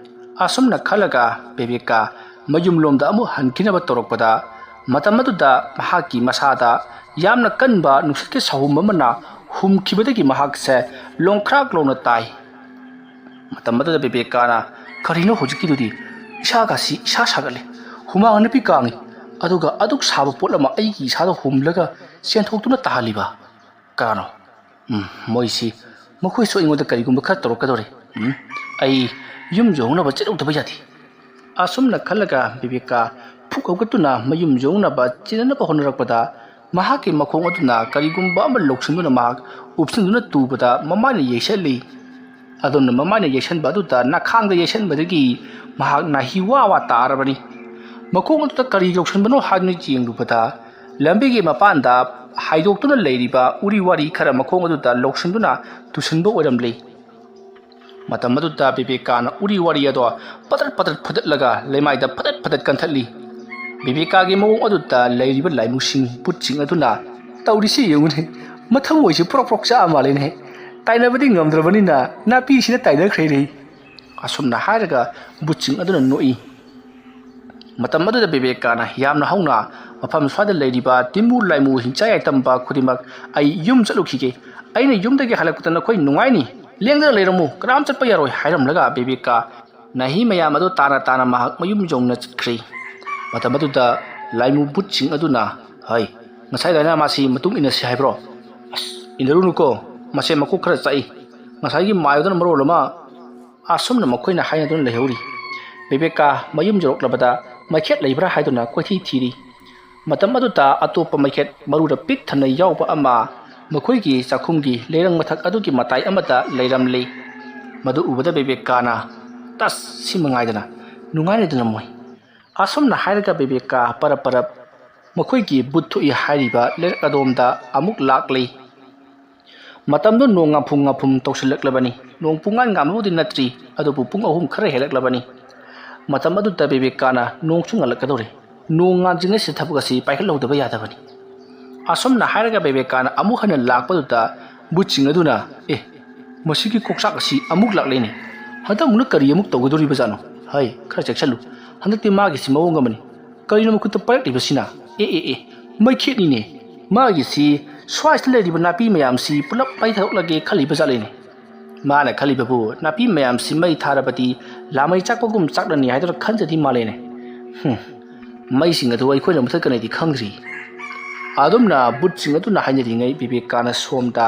ꯑꯁꯨꯝꯅ ꯈꯜꯂꯒ ꯕꯦꯕꯤꯀꯥ ꯃꯌꯨꯝꯂꯣꯝꯗ ꯑꯃꯨꯛ ꯍꯟꯈꯤꯅꯕ ꯇꯧꯔꯛꯄꯗ, ꯃꯇꯝ ꯑꯗꯨꯗ ꯃꯍꯥꯛꯀꯤ ꯃꯁꯥꯗ ꯌꯥꯝꯅ ꯀꯟꯕ ꯅꯨꯡꯁꯤꯠꯀꯤ ꯁꯥꯍꯨꯝ ꯑꯃꯅ ꯍꯨꯝꯈꯤꯕꯗꯒꯤ ꯃꯍꯥꯛꯁꯦ ꯂꯣꯡꯈ꯭ꯔꯥꯛ ꯂꯣꯡꯅ ꯇꯥꯏ꯫ ꯃꯇꯝ ꯑꯗꯨꯗ ꯕꯦꯕꯤꯀꯥꯅ, "ꯀꯔꯤꯅꯣ ꯍꯧꯖꯤꯛꯀꯤꯗꯨꯗꯤ? ꯏꯁꯥꯒꯁꯤ ꯏꯁꯥ ꯁꯥꯒꯠꯂꯦ, ꯍꯨꯃꯥꯡ ꯑꯅꯞꯄꯤ ꯀꯥꯡꯉꯤ, ꯑꯗꯨꯒ ꯑꯗꯨꯛ ꯁꯥꯕ ꯄꯣꯠ ꯑꯃ ꯑꯩꯒꯤ ꯏꯁꯥꯗ ꯍꯨꯝꯂꯒ ꯆꯦꯟꯊꯣꯛꯇꯨꯅ ꯇꯥꯍꯜꯂꯤꯕ ꯀꯅꯥꯅꯣ? ꯎꯝ, ꯃꯣꯏꯁꯤ, ꯃꯈꯣꯏꯁꯨ ꯑꯩꯉꯣꯟꯗ ꯀꯔꯤꯒꯨꯝꯕ ꯈꯔ ꯇꯧꯔꯛꯀꯗꯧꯔꯦ꯫ ꯎꯝ, ꯑꯩ ꯌꯨꯝ ꯌꯧꯅꯕ ꯆꯦꯜꯍꯧꯗꯕ ꯌꯥꯗꯦ"꯫ ꯑꯁꯨꯝꯅ ꯈꯜꯂꯒ ꯕꯤꯕꯦꯀꯥ ꯐꯨꯛ ꯍꯧꯒꯠꯇꯨꯅ ꯃꯌꯨꯝ ꯌꯧꯅꯕ ꯆꯦꯟꯅꯅꯕ ꯍꯣꯠꯅꯔꯛꯄꯗ, ꯃꯍꯥꯛꯀꯤ ꯃꯈꯣꯡ ꯑꯗꯨꯅ ꯀꯔꯤꯒꯨꯝꯕ ꯑꯃ ꯂꯧꯁꯤꯟꯗꯨꯅ ꯃꯍꯥꯛ ꯎꯞꯁꯤꯟꯗꯨꯅ ꯇꯨꯕꯗ ꯃꯃꯥꯏꯅ ꯌꯩꯁꯜꯂꯤ꯫ ꯑꯗꯨꯅ ꯃꯃꯥꯏꯅ ꯌꯩꯁꯟꯕ ꯑꯗꯨꯗ ꯅꯈꯥꯡꯗ ꯌꯩꯁꯟꯕꯗꯒꯤ ꯃꯍꯥꯛ ꯅꯥꯍꯤ ꯋꯥ ꯋꯥ ꯇꯥꯔꯕꯅꯤ꯫ ꯃꯈꯣꯡ ꯑꯗꯨꯗ ꯀꯔꯤ ꯂꯧꯁꯤꯟꯕꯅꯣ ꯍꯥꯏꯗꯨꯅ ꯌꯦꯡꯂꯨꯕꯗ, ꯂꯝꯕꯤꯒꯤ ꯃꯄꯥꯟꯗ ꯍꯥꯏꯗꯣꯛꯇꯨꯅ ꯂꯩꯔꯤꯕ ꯎꯔꯤ ꯋꯥꯔꯤ ꯈꯔ ꯃꯈꯣꯡ ꯑꯗꯨꯗ ꯂꯧꯁꯤꯟꯗꯨꯅ ꯇꯨꯁꯤꯟꯕ ꯑꯣꯏꯔꯝꯂꯤ꯫ ꯃꯇꯝ ꯑꯗꯨꯗ ꯕꯦꯕꯦꯀꯥꯅ ꯎꯔꯤ ꯋꯥꯔꯤ ꯑꯗꯣ ꯄꯇ꯭ꯔꯠ ꯄꯇ꯭ꯔꯠ ꯐꯨꯗꯠꯂꯒ ꯂꯩꯃꯥꯏꯗ ꯐꯗꯠ ꯐꯗꯠ ꯀꯟꯊꯠꯂꯤ꯫ ꯕꯦꯕꯦꯀꯥꯒꯤ ꯃꯑꯣꯡ ꯑꯗꯨꯗ ꯂꯩꯔꯤꯕ ꯂꯥꯏꯃꯨꯁꯤꯡ, ꯕꯨꯠꯁꯤꯡ ꯑꯗꯨꯅ "ꯇꯧꯔꯤꯁꯤ ꯌꯦꯡꯉꯨꯅꯦ, ꯃꯊꯃꯣꯏꯁꯦ ꯄ꯭ꯔꯣꯛ ꯄ꯭ꯔꯣꯛ ꯆꯥꯛꯑ ꯃꯥꯜꯂꯦꯅꯦ꯫ ꯇꯥꯏꯅꯕꯗꯤ ꯉꯝꯗ꯭ꯔꯕꯅꯤꯅ ꯅꯥꯄꯤꯁꯤꯗ ꯇꯥꯏꯅꯈ꯭ꯔꯦꯅꯦ"꯫ ꯑꯁꯨꯝꯅ ꯍꯥꯏꯔꯒ ꯕꯨꯠꯁꯤꯡ ꯑꯗꯨꯅ ꯅꯣꯛꯏ꯫ ꯃꯇꯝ ꯑꯗꯨꯗ ꯕꯦꯕꯦꯀꯥꯅ ꯌꯥꯝꯅ ꯍꯧꯅ, "ꯃꯐꯝ ꯁ꯭ꯋꯥꯏꯗ ꯂꯩꯔꯤꯕ ꯇꯤꯟꯃꯨ ꯂꯥꯏꯃꯨ ꯍꯤꯡꯆꯥꯏ ꯌꯥꯏꯇꯝꯕ ꯈꯨꯗꯤꯡꯃꯛ, ꯑꯩ ꯌꯨꯝ ꯆꯠꯂꯨꯈꯤꯒꯦ꯫ ꯑꯩꯅ ꯌꯨꯝꯗꯒꯤ ꯍꯜꯂꯛꯄꯗ ꯅꯈꯣꯏ ꯅꯨꯡꯉꯥꯏꯅꯤ꯫ ꯂꯦꯡꯗꯅ ꯂꯩꯔꯝꯃꯨ, ꯀꯅꯥꯝ ꯆꯠꯄ ꯌꯥꯔꯣꯏ" ꯍꯥꯏꯔꯝꯂꯒ ꯕꯦꯕꯦꯀꯥ ꯅꯥꯍꯤ ꯃꯌꯥꯝ ꯑꯗꯨ ꯇꯥꯅ ꯇꯥꯅ ꯃꯍꯥꯛ ꯃꯌꯨꯝ ꯌꯧꯅ ꯆꯠꯈ꯭ꯔꯦ꯫ ꯃꯇꯝ ꯑꯗꯨꯗ ꯂꯥꯏꯃꯨ ꯕꯨꯠꯁꯤꯡ ꯑꯗꯨꯅ, "ꯍꯩ, ꯉꯁꯥꯏ ꯑꯗꯨꯃꯥꯏꯅ ꯃꯥꯁꯤ ꯃꯇꯨꯡ ꯏꯟꯅꯁꯤ ꯍꯥꯏꯕ꯭ꯔꯣ? ꯑꯁ, ꯏꯟꯅꯔꯨꯅꯨꯀꯣ, ꯃꯁꯦ ꯃꯀꯣꯛ ꯈꯔ ꯆꯥꯛꯏ꯫ ꯉꯁꯥꯏꯒꯤ ꯃꯥꯏꯕꯗꯨꯅ ꯃꯔꯣꯜ ꯑꯃ"꯫ ꯑꯁꯨꯝꯅ ꯃꯈꯣꯏꯅ ꯍꯥꯏꯅꯗꯨꯅ ꯂꯩꯍꯧꯔꯤ꯫ ꯕꯦꯕꯦꯀꯥ ꯃꯌꯨꯝ ꯌꯧꯔꯛꯂꯕꯗ ꯃꯩꯈꯦꯠ ꯂꯩꯕ꯭ꯔꯥ ꯍꯥꯏꯗꯨꯅ ꯀꯣꯏꯊꯤ ꯊꯤꯔꯤ꯫ ꯃꯇꯝ ꯑꯗꯨꯗ ꯑꯇꯣꯞꯄ ꯃꯩꯈꯦꯠ ꯃꯔꯨꯗ ꯄꯤꯛ ꯊꯟꯅ ꯌꯥꯎꯕ ꯑꯃ ꯃꯈꯣꯏꯒꯤ ꯆꯥꯛꯈꯨꯝꯒꯤ ꯂꯩꯔꯪ ꯃꯊꯛ ꯑꯗꯨꯒꯤ ꯃꯇꯥꯏ ꯑꯃꯗ ꯂꯩꯔꯝꯂꯤ꯫ ꯃꯗꯨ ꯎꯕꯗ ꯕꯦꯕꯦꯀꯥꯅ, "ꯇꯁ, ꯁꯤ ꯃꯉꯥꯏꯗꯅ, ꯅꯨꯡꯉꯥꯏꯔꯦꯗꯅ ꯃꯣꯏ"꯫ ꯑꯁꯨꯝꯅ ꯍꯥꯏꯔꯒ ꯕꯦꯕꯦꯀꯥ ꯄꯔꯞ ꯄꯔꯞ ꯃꯈꯣꯏꯒꯤ ꯕꯨꯠ ꯊꯣꯛꯏ ꯍꯥꯏꯔꯤꯕ ꯂꯩꯔꯛ ꯑꯗꯣꯝꯗ ꯑꯃꯨꯛ ꯂꯥꯛꯂꯤ꯫ ꯃꯇꯝꯗꯨ ꯅꯣꯡ ꯉꯥꯐꯨꯝ ꯉꯥꯐꯨꯝ ꯇꯧꯁꯤꯜꯂꯛꯂꯕꯅꯤ꯫ ꯅꯣꯡ ꯄꯨꯡꯉꯥꯟ ꯉꯥꯟꯕꯕꯨꯗꯤ ꯅꯠꯇ꯭ꯔꯤ, ꯑꯗꯨꯕꯨ ꯄꯨꯡ ꯑꯍꯨꯝ ꯈꯔ ꯍꯦꯜꯂꯛꯂꯕꯅꯤ꯫ ꯃꯇꯝ ꯑꯗꯨꯗ ꯕꯦꯕꯦꯀꯥꯅ ꯅꯣꯡꯁꯨ ꯉꯜꯂꯛꯀꯗꯧꯔꯦ꯫ ꯅꯣꯡ ꯉꯥꯟꯗ꯭ꯔꯤꯉꯩꯁꯤꯗ ꯊꯕꯛ ꯑꯁꯤ ꯄꯥꯏꯈꯠꯍꯧꯗꯕ ꯌꯥꯗꯕꯅꯤ꯫ ꯑꯁꯨꯝꯅ ꯍꯥꯏꯔꯒ ꯕꯦꯕꯦꯀꯥꯅ ꯑꯃꯨꯛ ꯍꯟꯅ ꯂꯥꯛꯄꯗꯨꯗ ꯕꯨꯠꯁꯤꯡ ꯑꯗꯨꯅ, "ꯑꯦ, ꯃꯁꯤꯒꯤ ꯀꯣꯛꯆꯥꯛ ꯑꯁꯤ ꯑꯃꯨꯛ ꯂꯥꯛꯂꯦꯅꯦ꯫ ꯍꯟꯗꯛ ꯑꯃꯨꯛꯅ ꯀꯔꯤ ꯑꯃꯨꯛ ꯇꯧꯒꯗꯧꯔꯤꯕꯖꯥꯠꯅꯣ? ꯍꯩ, ꯈꯔ ꯆꯦꯛꯁꯤꯜꯂꯨ꯫ ꯍꯟꯗꯛꯇꯤ ꯃꯥꯒꯤꯁꯤ ꯃꯑꯣꯡ ꯑꯃꯅꯤ꯫ ꯀꯔꯤꯅꯣ ꯃꯈꯨꯠꯇ ꯄꯥꯏꯔꯛꯂꯤꯕꯁꯤꯅ? ꯑꯦ, ꯑꯦ, ꯑꯦ, ꯃꯩꯈꯦꯠꯅꯤꯅꯦ꯫ ꯃꯥꯒꯤꯁꯤ ꯁ꯭ꯋꯥꯏꯁꯤꯗ ꯂꯩꯔꯤꯕ ꯅꯥꯄꯤ ꯃꯌꯥꯝꯁꯤ ꯄꯨꯂꯞ ꯃꯩ ꯊꯥꯗꯣꯛꯂꯒꯦ ꯈꯜꯂꯤꯕꯖꯥꯠꯂꯦꯅꯦ꯫ ꯃꯥꯅ ꯈꯜꯂꯤꯕꯕꯨ ꯅꯥꯄꯤ ꯃꯌꯥꯝꯁꯤ ꯃꯩ ꯊꯥꯔꯕꯗꯤ ꯂꯥꯃꯩ ꯆꯥꯛꯄꯒꯨꯝ ꯆꯥꯛꯂꯅꯤ ꯍꯥꯏꯗꯨꯅ ꯈꯟꯖꯗꯤ ꯃꯥꯜꯂꯦꯅꯦ꯫ ꯍꯨꯝ, ꯃꯩꯁꯤꯡ ꯑꯗꯨ ꯑꯩꯈꯣꯏꯅ ꯃꯨꯊꯠꯀꯅꯤꯗꯤ ꯈꯪꯗ꯭ꯔꯤ"꯫ ꯑꯗꯨꯝꯅ ꯕꯨꯠꯁꯤꯡ ꯑꯗꯨꯅ ꯍꯥꯏꯅꯔꯤꯉꯩ ꯕꯤꯕꯦꯀꯥꯅ ꯁꯣꯝꯗ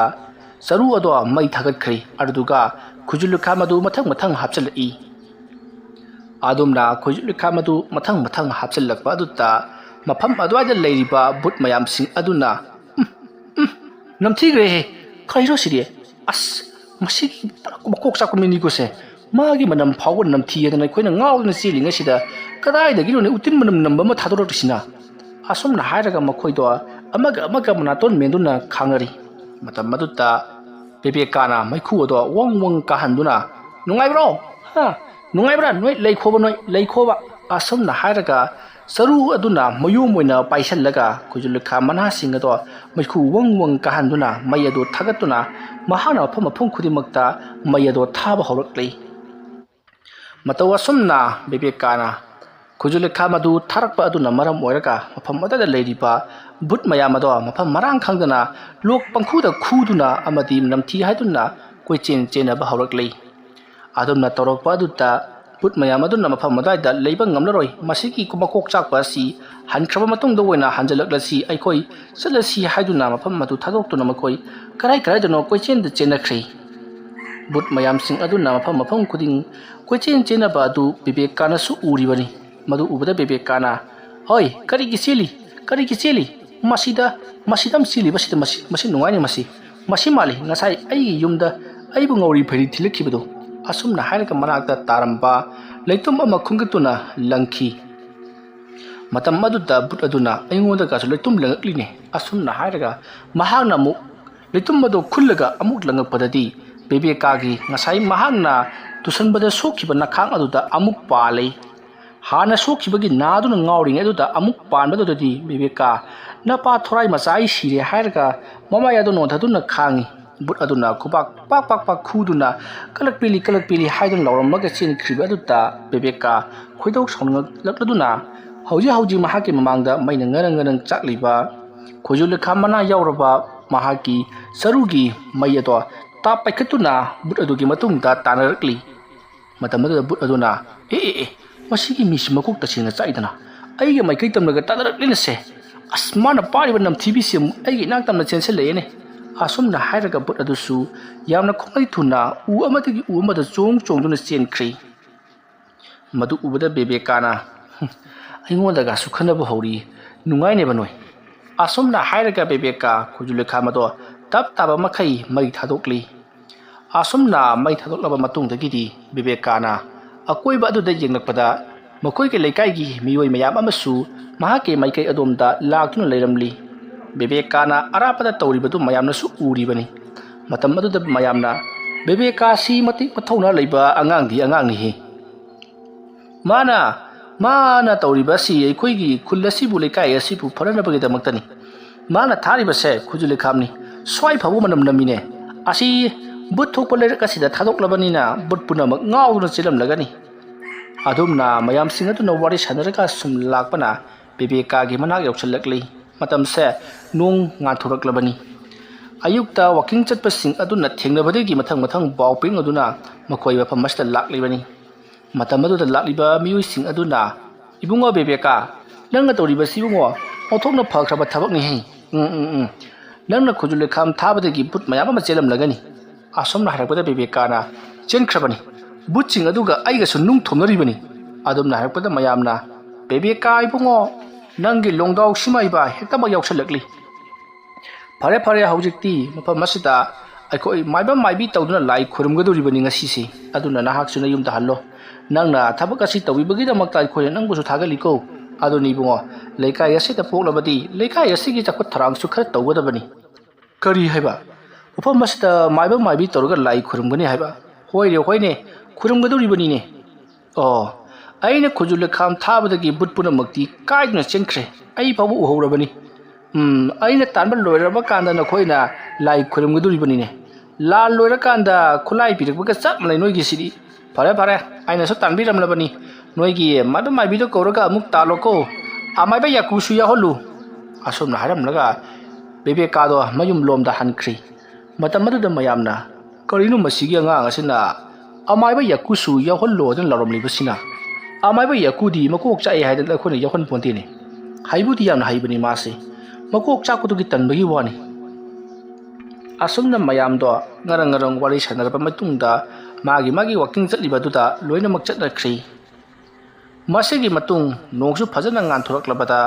ꯆꯔꯨ ꯑꯗꯣ ꯃꯩ ꯊꯥꯒꯠꯈ꯭ꯔꯦ꯫ ꯑꯗꯨꯗꯨꯒ ꯈꯨꯖꯨ ꯂꯨꯈꯥꯝ ꯑꯗꯨ ꯃꯊꯪ ꯃꯊꯪ ꯍꯥꯞꯆꯤꯜꯂꯛꯏ꯫ ꯑꯗꯨꯝꯅ ꯈꯨꯖꯨ ꯂꯨꯈꯥꯝ ꯑꯗꯨ ꯃꯊꯪ ꯃꯊꯪ ꯍꯥꯞꯆꯤꯜꯂꯛꯄ ꯑꯗꯨꯗ ꯃꯐꯝ ꯑꯗꯨꯋꯥꯏꯗ ꯂꯩꯔꯤꯕ ꯕꯨꯠ ꯃꯌꯥꯝꯁꯤꯡ ꯑꯗꯨꯅ, "ꯎꯝ, ꯎꯝ, ꯅꯝꯊꯤꯈ꯭ꯔꯦꯍꯦ꯫ ꯀꯔꯤꯅꯣ ꯁꯤꯗꯤ? ꯑꯁ, ꯃꯁꯤꯒꯤ ꯃꯀꯣꯛ ꯆꯥꯛꯄ ꯃꯤꯅꯤꯀꯣꯁꯦ꯫ ꯃꯥꯒꯤ ꯃꯅꯝ ꯐꯥꯎꯕ ꯅꯝꯊꯤ ꯍꯥꯏꯗꯅ ꯑꯩꯈꯣꯏꯅ ꯉꯥꯎꯗꯨꯅ ꯆꯦꯜꯂꯤꯉꯩꯁꯤꯗ ꯀꯗꯥꯏꯗꯒꯤꯅꯣꯅꯦ ꯎꯇꯤꯟ ꯃꯅꯝ ꯅꯝꯕ ꯑꯃ ꯊꯥꯗꯣꯔꯛꯂꯤꯁꯤꯅ?" ꯑꯁꯨꯝꯅ ꯍꯥꯏꯔꯒ ꯃꯈꯣꯏꯗꯣ ꯑꯃꯒ ꯑꯃꯒ ꯃꯅꯥꯇꯣꯟ ꯃꯦꯟꯗꯨꯅ ꯈꯥꯡꯅꯔꯤ꯫ ꯃꯇꯝ ꯑꯗꯨꯗ ꯕꯦꯕꯦꯀꯥꯅ ꯃꯩꯈꯨ ꯑꯗꯣ ꯋꯪ ꯋꯪ ꯀꯥꯍꯟꯗꯨꯅ, "ꯅꯨꯡꯉꯥꯏꯕ꯭ꯔꯣ? ꯍꯥ? ꯅꯨꯡꯉꯥꯏꯕ꯭ꯔꯥ? ꯅꯣꯏ ꯂꯩꯈꯣꯕ, ꯅꯣꯏ ꯂꯩꯈꯣꯕ!" ꯑꯁꯨꯝꯅ ꯍꯥꯏꯔꯒ ꯆꯔꯨ ꯑꯗꯨꯅ ꯃꯌꯣꯝ ꯑꯣꯏꯅ ꯄꯥꯏꯁꯤꯜꯂꯒ ꯈꯣꯏꯖꯨ ꯂꯩꯈꯥ ꯃꯅꯥꯁꯤꯡ ꯑꯗꯣ ꯃꯩꯈꯨ ꯋꯪ ꯋꯪ ꯀꯥꯍꯟꯗꯨꯅ ꯃꯩ ꯑꯗꯨ ꯊꯥꯒꯠꯇꯨꯅ ꯃꯍꯥꯛꯅ ꯃꯐꯝ ꯃꯐꯝ ꯈꯨꯗꯤꯡꯃꯛꯇ ꯃꯩ ꯑꯗꯣ ꯊꯥꯕ ꯍꯧꯔꯛꯂꯤ꯫ ꯃꯇꯧ ꯑꯁꯨꯝꯅ ꯕꯤꯕꯦꯀꯥꯅ ꯈꯨꯖꯨ ꯂꯩꯈꯥ ꯃꯗꯨ ꯊꯥꯔꯛꯄ ꯑꯗꯨꯅ ꯃꯔꯝ ꯑꯣꯏꯔꯒ ꯃꯐꯝ ꯑꯗꯨꯗ ꯂꯩꯔꯤꯕ ꯚꯨꯠ ꯃꯌꯥꯝ ꯑꯗꯣ ꯃꯐꯝ ꯃꯔꯥꯡ ꯈꯪꯗꯅ ꯂꯣꯛ ꯄꯪꯈꯨꯗ ꯈꯨꯗꯨꯅ ꯑꯃꯗꯤ ꯅꯝꯊꯤ ꯍꯥꯏꯗꯨꯅ ꯀꯣꯏꯆꯦꯟ ꯆꯦꯟꯅꯕ ꯍꯧꯔꯛꯂꯤ꯫ ꯑꯗꯨꯝꯅ ꯇꯧꯔꯛꯄ ꯑꯗꯨꯗ ꯚꯨꯠ ꯃꯌꯥꯝ ꯑꯗꯨꯅ ꯃꯐꯝ ꯑꯗꯨꯋꯥꯏꯗ ꯂꯩꯕ ꯉꯝꯂꯔꯣꯏ, ꯃꯁꯤꯒꯤ ꯃꯀꯣꯛ ꯆꯥꯛꯄ ꯑꯁꯤ ꯍꯟꯈ꯭ꯔꯕ ꯃꯇꯨꯡꯗ ꯑꯣꯏꯅ ꯍꯟꯖꯤꯜꯂꯛꯂꯁꯤ, ꯑꯩꯈꯣꯏ ꯆꯠꯂꯁꯤ ꯍꯥꯏꯗꯨꯅ ꯃꯐꯝ ꯑꯗꯨ ꯊꯥꯗꯣꯛꯇꯨꯅ ꯃꯈꯣꯏ ꯀꯔꯥꯏ ꯀꯔꯥꯏꯗꯅꯣ ꯀꯣꯏꯆꯦꯟꯗ ꯆꯦꯟꯅꯈ꯭ꯔꯦ꯫ ꯚꯨꯠ ꯃꯌꯥꯝꯁꯤꯡ ꯑꯗꯨꯅ ꯃꯐꯝ ꯃꯐꯝ ꯈꯨꯗꯤꯡ ꯀꯣꯏꯆꯦꯟ ꯆꯦꯟꯅꯕ ꯑꯗꯨ ꯕꯤꯕꯦꯀꯥꯅꯁꯨ ꯎꯔꯤꯕꯅꯤ꯫ ꯃꯗꯨ ꯎꯕꯗ ꯕꯤꯕꯦꯀꯥꯅ, "ꯍꯣꯏ, ꯀꯔꯤꯒꯤ ꯆꯦꯜꯂꯤ? ꯀꯔꯤꯒꯤ ꯆꯦꯜꯂꯤ? ꯃꯁꯤꯗ, ꯃꯁꯤꯗ ꯑꯃ ꯆꯦꯜꯂꯤꯕꯁꯤꯗ ꯃꯁꯤ, ꯃꯁꯤ ꯅꯨꯡꯉꯥꯏꯅꯤ ꯃꯁꯤ꯫ ꯃꯁꯤ ꯃꯥꯜꯂꯤ ꯉꯁꯥꯏ ꯑꯩꯒꯤ ꯌꯨꯝꯗ ꯑꯩꯕꯨ ꯉꯥꯎꯔꯤ ꯐꯩꯔꯤ ꯊꯤꯜꯂꯛꯈꯤꯕꯗꯨ꯫" ꯑꯁꯨꯝꯅ ꯍꯥꯏꯔꯒ ꯃꯅꯥꯛꯇ ꯇꯥꯔꯝꯕ ꯂꯩꯇꯨꯝ ꯑꯃ ꯈꯨꯟꯒꯠꯇꯨꯅ ꯂꯪꯈꯤ꯫ ꯃꯇꯝ ꯑꯗꯨꯗ ꯚꯨꯠ ꯑꯗꯨꯅ, "ꯑꯩꯉꯣꯟꯗꯒꯁꯨ ꯂꯩꯇꯨꯝ ꯂꯪꯉꯛꯂꯤꯅꯦ꯫" ꯑꯁꯨꯝꯅ ꯍꯥꯏꯔꯒ ꯃꯍꯥꯛꯅ ꯑꯃꯨꯛ ꯂꯩꯇꯨꯝ ꯑꯗꯨ ꯈꯨꯜꯂꯒ ꯑꯃꯨꯛ ꯂꯪꯉꯛꯄꯗꯗꯤ ꯕꯦꯕꯦꯀꯥꯒꯤ ꯉꯁꯥꯏ ꯃꯍꯥꯛꯅ ꯇꯨꯁꯟꯕꯗ ꯁꯣꯛꯈꯤꯕ ꯅꯈꯥꯡ ꯑꯗꯨꯗ ꯑꯃꯨꯛ ꯄꯥꯜꯂꯤ꯫ ꯍꯥꯟꯅ ꯁꯣꯛꯈꯤꯕꯒꯤ ꯅꯥꯗꯨꯅ ꯉꯥꯎꯔꯤꯉꯩ ꯑꯗꯨꯗ ꯑꯃꯨꯛ ꯄꯥꯟꯕꯗꯨꯗꯗꯤ ꯕꯦꯕꯦꯀꯥ, "ꯅꯄꯥ ꯊꯣꯔꯥꯏ ꯃꯆꯥ ꯑꯩ ꯁꯤꯔꯦ" ꯍꯥꯏꯔꯒ ꯃꯃꯥꯏ ꯑꯗꯨ ꯅꯣꯟꯊꯗꯨꯅ ꯈꯥꯡꯉꯤ꯫ ꯚꯨꯠ ꯑꯗꯨꯅ ꯈꯨꯕꯥꯛ ꯄꯥꯛ ꯄꯥꯛ ꯄꯥꯛ ꯈꯨꯗꯨꯅ, "ꯀꯂꯛ ꯄꯦꯜꯂꯤ, ꯀꯂꯛ ꯄꯦꯜꯂꯤ" ꯍꯥꯏꯗꯨꯅ ꯂꯥꯎꯔꯝꯃꯒ ꯆꯦꯟꯈ꯭ꯔꯤꯕ ꯑꯗꯨꯗ ꯕꯦꯕꯦꯀꯥ ꯈꯣꯏꯗꯧ ꯁꯥꯎꯅꯤꯡꯂꯛꯂꯗꯨꯅ ꯍꯧꯖꯤꯛ ꯍꯧꯖꯤꯛ ꯃꯍꯥꯛꯀꯤ ꯃꯃꯥꯡꯗ ꯃꯩꯅ ꯉꯔꯪ ꯉꯔꯪ ꯆꯥꯛꯂꯤꯕ ꯈꯣꯏꯖꯨ ꯂꯩꯈꯥ ꯃꯅꯥ ꯌꯥꯎꯔꯕ ꯃꯍꯥꯛꯀꯤ ꯆꯔꯨꯒꯤ ꯃꯩ ꯑꯗꯣ ꯇꯥꯞ ꯄꯥꯏꯈꯠꯇꯨꯅ ꯚꯨꯠ ꯑꯗꯨꯒꯤ ꯃꯇꯨꯡꯗ ꯇꯥꯟꯅꯔꯛꯂꯤ꯫ ꯃꯇꯝ ꯑꯗꯨꯗ ꯚꯨꯠ ꯑꯗꯨꯅ, "ꯑꯦ, ꯑꯦ, ꯑꯦ, ꯃꯁꯤꯒꯤ ꯃꯤꯁꯤ ꯃꯀꯣꯛ ꯇꯁꯦꯡꯅ ꯆꯥꯛꯏꯗꯅ꯫ ꯑꯩꯒ ꯃꯥꯏꯀꯩ ꯇꯝꯂꯒ ꯇꯥꯟꯅꯔꯛꯂꯤꯅꯁꯦ꯫ ꯑꯁ, ꯃꯥꯅ ꯄꯥꯔꯤꯕ ꯅꯝꯊꯤꯕꯤꯁꯤ ꯑꯃꯨꯛ ꯑꯩꯒꯤ ꯏꯅꯥꯛ ꯇꯝꯅ ꯆꯦꯟꯁꯤꯜꯂꯛꯑꯦꯅꯦ꯫" ꯑꯁꯨꯝꯅ ꯍꯥꯏꯔꯒ ꯚꯨꯠ ꯑꯗꯨꯁꯨ ꯌꯥꯝꯅ ꯈꯣꯡꯂꯩ ꯊꯨꯅ ꯎ ꯑꯃꯗꯒꯤ ꯎ ꯑꯃꯗ ꯆꯣꯡ ꯆꯣꯡꯗꯨꯅ ꯆꯦꯟꯈ꯭ꯔꯦ꯫ ꯃꯗꯨ ꯎꯕꯗ ꯕꯦꯕꯦꯀꯥꯅ, "ꯍꯨꯝ, ꯑꯩꯉꯣꯟꯗꯒꯁꯨ ꯈꯟꯅꯕ ꯍꯧꯔꯤ꯫ ꯅꯨꯡꯉꯥꯏꯅꯦꯕ ꯅꯣꯏ꯫" ꯑꯁꯨꯝꯅ ꯍꯥꯏꯔꯒ ꯕꯦꯕꯦꯀꯥ ꯈꯨꯖꯨ ꯂꯩꯈꯥꯝ ꯑꯗꯣ ꯇꯞ ꯇꯥꯕ ꯃꯈꯩ ꯃꯩ ꯊꯥꯗꯣꯛꯂꯤ꯫ ꯑꯁꯨꯝꯅ ꯃꯩ ꯊꯥꯗꯣꯛꯂꯕ ꯃꯇꯨꯡꯗꯒꯤꯗꯤ ꯕꯦꯕꯦꯀꯥꯅ ꯑꯀꯣꯏꯕ ꯑꯗꯨꯗ ꯌꯦꯡꯂꯛꯄꯗ ꯃꯈꯣꯏꯒꯤ ꯂꯩꯀꯥꯏꯒꯤ ꯃꯤꯑꯣꯏ ꯃꯌꯥꯝ ꯑꯃꯁꯨ ꯃꯍꯥꯛꯀꯤ ꯃꯥꯏꯀꯩ ꯑꯗꯣꯝꯗ ꯂꯥꯛꯇꯨꯅ ꯂꯩꯔꯝꯂꯤ꯫ ꯕꯦꯕꯦꯀꯥꯅ ꯑꯔꯥꯞꯄꯗ ꯇꯧꯔꯤꯕꯗꯨ ꯃꯌꯥꯝꯅꯁꯨ ꯎꯔꯤꯕꯅꯤ꯫ ꯃꯇꯝ ꯑꯗꯨꯗ ꯃꯌꯥꯝꯅ, ꯕꯦꯕꯦꯀꯥꯁꯤ ꯃꯇꯤꯛ ꯃꯊꯧꯅꯥ ꯂꯩꯕ ꯑꯉꯥꯡꯗꯤ ꯑꯉꯥꯡꯅꯤꯍꯦ꯫ ꯃꯥꯅ ꯃꯥꯅ ꯇꯧꯔꯤꯕ ꯑꯁꯤ ꯑꯩꯈꯣꯏꯒꯤ ꯈꯨꯜ ꯑꯁꯤꯕꯨ, ꯂꯩꯀꯥꯏ ꯑꯁꯤꯕꯨ ꯐꯅꯅꯕꯒꯤꯗꯃꯛꯇꯅꯤ꯫ ꯃꯥꯅ ꯊꯥꯔꯤꯕꯁꯦ ꯈꯨꯖꯨ ꯂꯩꯈꯥꯝꯅꯤ꯫ ꯁ꯭ꯋꯥꯏ ꯐꯥꯎꯕ ꯃꯅꯝ ꯅꯝꯃꯤꯅꯦ꯫ ꯑꯁꯤ ꯕꯨꯠ ꯊꯣꯛꯄ ꯂꯩꯔꯛ ꯑꯁꯤꯗ ꯊꯥꯗꯣꯛꯂꯕꯅꯤꯅ ꯕꯨꯠ ꯄꯨꯝꯅꯃꯛ ꯉꯥꯎꯗꯨꯅ ꯆꯦꯜꯂꯝꯂꯒꯅꯤ꯫ ꯑꯗꯨꯝꯅ ꯃꯌꯥꯝꯁꯤꯡ ꯑꯗꯨꯅ ꯋꯥꯔꯤ ꯁꯥꯟꯅꯔꯒ ꯁꯨꯝ ꯂꯥꯛꯄꯅ ꯕꯦꯕꯦꯀꯥꯒꯤ ꯃꯅꯥꯛ ꯌꯧꯁꯤꯜꯂꯛꯂꯤ꯫ ꯃꯇꯝꯁꯦ ꯅꯣꯡ ꯉꯥꯟꯊꯣꯔꯛꯂꯕꯅꯤ꯫ ꯑꯌꯨꯛꯇ ꯋꯥꯀꯤꯡ ꯆꯠꯄꯁꯤꯡ ꯑꯗꯨꯅ ꯊꯦꯡꯅꯕꯗꯒꯤ ꯃꯊꯪ ꯃꯊꯪ ꯄꯥꯎ ꯄꯤꯔꯛꯅꯗꯨꯅ ꯃꯈꯣꯏ ꯃꯐꯝ ꯑꯁꯤꯗ ꯂꯥꯛꯂꯤꯕꯅꯤ꯫ ꯃꯇꯝ ꯑꯗꯨꯗ ꯂꯥꯛꯂꯤꯕ ꯃꯤꯑꯣꯏꯁꯤꯡ ꯑꯗꯨꯅ, "ꯏꯕꯨꯡꯉꯣ ꯕꯦꯕꯦꯀꯥ, ꯅꯪꯅ ꯇꯧꯔꯤꯕꯁꯤ ꯏꯕꯨꯡꯉꯣ ꯑꯣꯟꯊꯣꯛꯅ ꯐꯈ꯭ꯔꯕ ꯊꯕꯛꯅꯤꯍꯦ꯫ ꯎꯝ, ꯎꯝ, ꯎꯝ꯫ ꯅꯪꯅ ꯈꯨꯖꯨ ꯂꯩꯈꯥꯝ ꯊꯥꯕꯗꯒꯤ ꯕꯨꯠ ꯃꯌꯥꯝ ꯑꯃ ꯆꯦꯜꯂꯝꯂꯒꯅꯤ꯫" ꯑꯁꯨꯝꯅ ꯍꯥꯏꯔꯛꯄꯗ ꯕꯦꯕꯦꯀꯥꯅ, "ꯆꯦꯟꯈ꯭ꯔꯕꯅꯤ꯫ ꯕꯨꯠꯁꯤꯡ ꯑꯗꯨꯒ ꯑꯩꯒꯁꯨ ꯅꯨꯡ ꯊꯣꯝꯅꯔꯤꯕꯅꯤ꯫" ꯑꯗꯨꯝꯅ ꯍꯥꯏꯔꯛꯄꯗ ꯃꯌꯥꯝꯅ, "ꯕꯦꯕꯦꯀꯥ ꯏꯕꯨꯡꯉꯣ, ꯅꯪꯒꯤ ꯂꯣꯡꯗꯥꯎ ꯁꯤꯃꯥꯏꯕ ꯍꯦꯛꯇꯃꯛ ꯌꯥꯎꯁꯜꯂꯛꯂꯤ꯫ ꯐꯔꯦ, ꯐꯔꯦ, ꯍꯧꯖꯤꯛꯇꯤ ꯃꯐꯝ ꯑꯁꯤꯗ ꯑꯩꯈꯣꯏ ꯃꯥꯏꯕ ꯃꯥꯏꯕꯤ ꯇꯧꯗꯨꯅ ꯂꯥꯏ ꯈꯨꯔꯨꯝꯒꯗꯧꯔꯤꯕꯅꯤ ꯉꯁꯤꯁꯤ꯫ ꯑꯗꯨꯅ ꯅꯍꯥꯛꯁꯨ ꯅꯌꯨꯝꯗ ꯍꯜꯂꯣ꯫ ꯅꯪꯅ ꯊꯕꯛ ꯑꯁꯤ ꯇꯧꯕꯤꯕꯒꯤꯗꯃꯛꯇ ꯑꯩꯈꯣꯏꯅ ꯅꯪꯕꯨꯁꯨ ꯊꯥꯒꯠꯂꯤꯀꯣ꯫ ꯑꯗꯨꯅꯤ ꯏꯕꯨꯡꯉꯣ, ꯂꯩꯀꯥꯏ ꯑꯁꯤꯗ ꯄꯣꯛꯂꯕꯗꯤ ꯂꯩꯀꯥꯏ ꯑꯁꯤꯒꯤ ꯆꯥꯎꯈꯠ ꯊꯧꯔꯥꯡꯁꯨ ꯈꯔ ꯇꯧꯒꯗꯕꯅꯤ꯫" "ꯀꯔꯤ ꯍꯥꯏꯕ? ꯃꯐꯝ ꯑꯁꯤꯗ ꯃꯥꯏꯕ ꯃꯥꯏꯕꯤ ꯇꯧꯔꯒ ꯂꯥꯏ ꯈꯨꯔꯨꯝꯒꯅꯤ ꯍꯥꯏꯕ?" "ꯍꯣꯏꯅꯦ, ꯍꯣꯏꯅꯦ, ꯈꯨꯔꯨꯝꯒꯗꯧꯔꯤꯕꯅꯤꯅꯦ꯫ ꯑꯣ, ꯑꯩꯅ ꯈꯨꯖꯨ ꯂꯩꯈꯥꯝ ꯊꯥꯕꯗꯒꯤ ꯕꯨꯠ ꯄꯨꯝꯅꯃꯛꯇꯤ ꯀꯥꯏꯗꯨꯅ ꯆꯦꯟꯈ꯭ꯔꯦ꯫ ꯑꯩ ꯐꯥꯎꯕ ꯎꯍꯧꯔꯕꯅꯤ꯫ ꯎꯝ, ꯑꯩꯅ ꯇꯥꯟꯕ ꯂꯣꯏꯔꯕ ꯀꯥꯟꯗ ꯅꯈꯣꯏꯅ ꯂꯥꯏ ꯈꯨꯔꯨꯝꯒꯗꯧꯔꯤꯕꯅꯤꯅꯦ꯫ ꯂꯥꯟ ꯂꯣꯏꯔꯀꯥꯟꯗ ꯈꯨꯠꯂꯥꯏ ꯄꯤꯔꯛꯄꯒ ꯆꯞ ꯃꯥꯟꯅꯩ ꯅꯣꯏꯒꯤꯁꯤꯗꯤ꯫ ꯐꯔꯦ, ꯐꯔꯦ, ꯑꯩꯅꯁꯨ ꯇꯥꯟꯕꯤꯔꯝꯂꯕꯅꯤ꯫ ꯅꯣꯏꯒꯤ ꯃꯥꯏꯕ ꯃꯥꯏꯕꯤꯗꯣ ꯀꯧꯔꯒ ꯑꯃꯨꯛ ꯇꯥꯜꯂꯣꯀꯣ꯫ ꯑꯃꯥꯏꯕ ꯌꯥꯀꯨꯁꯨ ꯌꯥꯎꯍꯜꯂꯨ꯫" ꯑꯁꯨꯝꯅ ꯍꯥꯏꯔꯝꯂꯒ ꯕꯦꯕꯦꯀꯥꯗꯣ ꯃꯌꯨꯝ ꯂꯣꯝꯗ ꯍꯟꯈ꯭ꯔꯤ꯫ ꯃꯇꯝ ꯑꯗꯨꯗ ꯃꯌꯥꯝꯅ, "ꯀꯔꯤꯅꯣ ꯃꯁꯤꯒꯤ ꯑꯉꯥꯡ ꯑꯁꯤꯅ ꯑꯃꯥꯏꯕ ꯌꯥꯀꯨꯁꯨ ꯌꯥꯎꯍꯜꯂꯣ" ꯑꯗꯨꯅ ꯂꯥꯎꯔꯝꯂꯤꯕꯁꯤꯅ? "ꯑꯃꯥꯏꯕ ꯌꯥꯀꯨꯗꯤ ꯃꯀꯣꯛ ꯆꯥꯛꯑꯦ ꯍꯥꯏꯗꯅ ꯑꯩꯈꯣꯏꯅ ꯌꯥꯎꯍꯟ ꯄꯣꯟꯇꯦꯅꯦ꯫ ꯍꯩꯕꯨꯗꯤ ꯌꯥꯝꯅ ꯍꯩꯕꯅꯤ ꯃꯥꯁꯦ꯫ ꯃꯀꯣꯛ ꯆꯥꯛꯄꯗꯨꯒꯤ ꯇꯟꯕꯒꯤ ꯋꯥꯅꯤ꯫" ꯑꯁꯨꯝꯅ ꯃꯌꯥꯝꯗꯣ ꯉꯔꯪ ꯉꯔꯪ ꯋꯥꯔꯤ ꯁꯥꯟꯅꯔꯕ ꯃꯇꯨꯡꯗ ꯃꯥꯒꯤ ꯃꯥꯒꯤ ꯋꯥꯀꯤꯡ ꯆꯠꯂꯤꯕ ꯑꯗꯨꯗ ꯂꯣꯏꯅꯃꯛ ꯆꯠꯅꯈ꯭ꯔꯤ꯫ ꯃꯁꯤꯒꯤ ꯃꯇꯨꯡ ꯅꯣꯡꯁꯨ ꯐꯖꯅ ꯉꯥꯟꯊꯣꯔꯛꯂꯕꯗ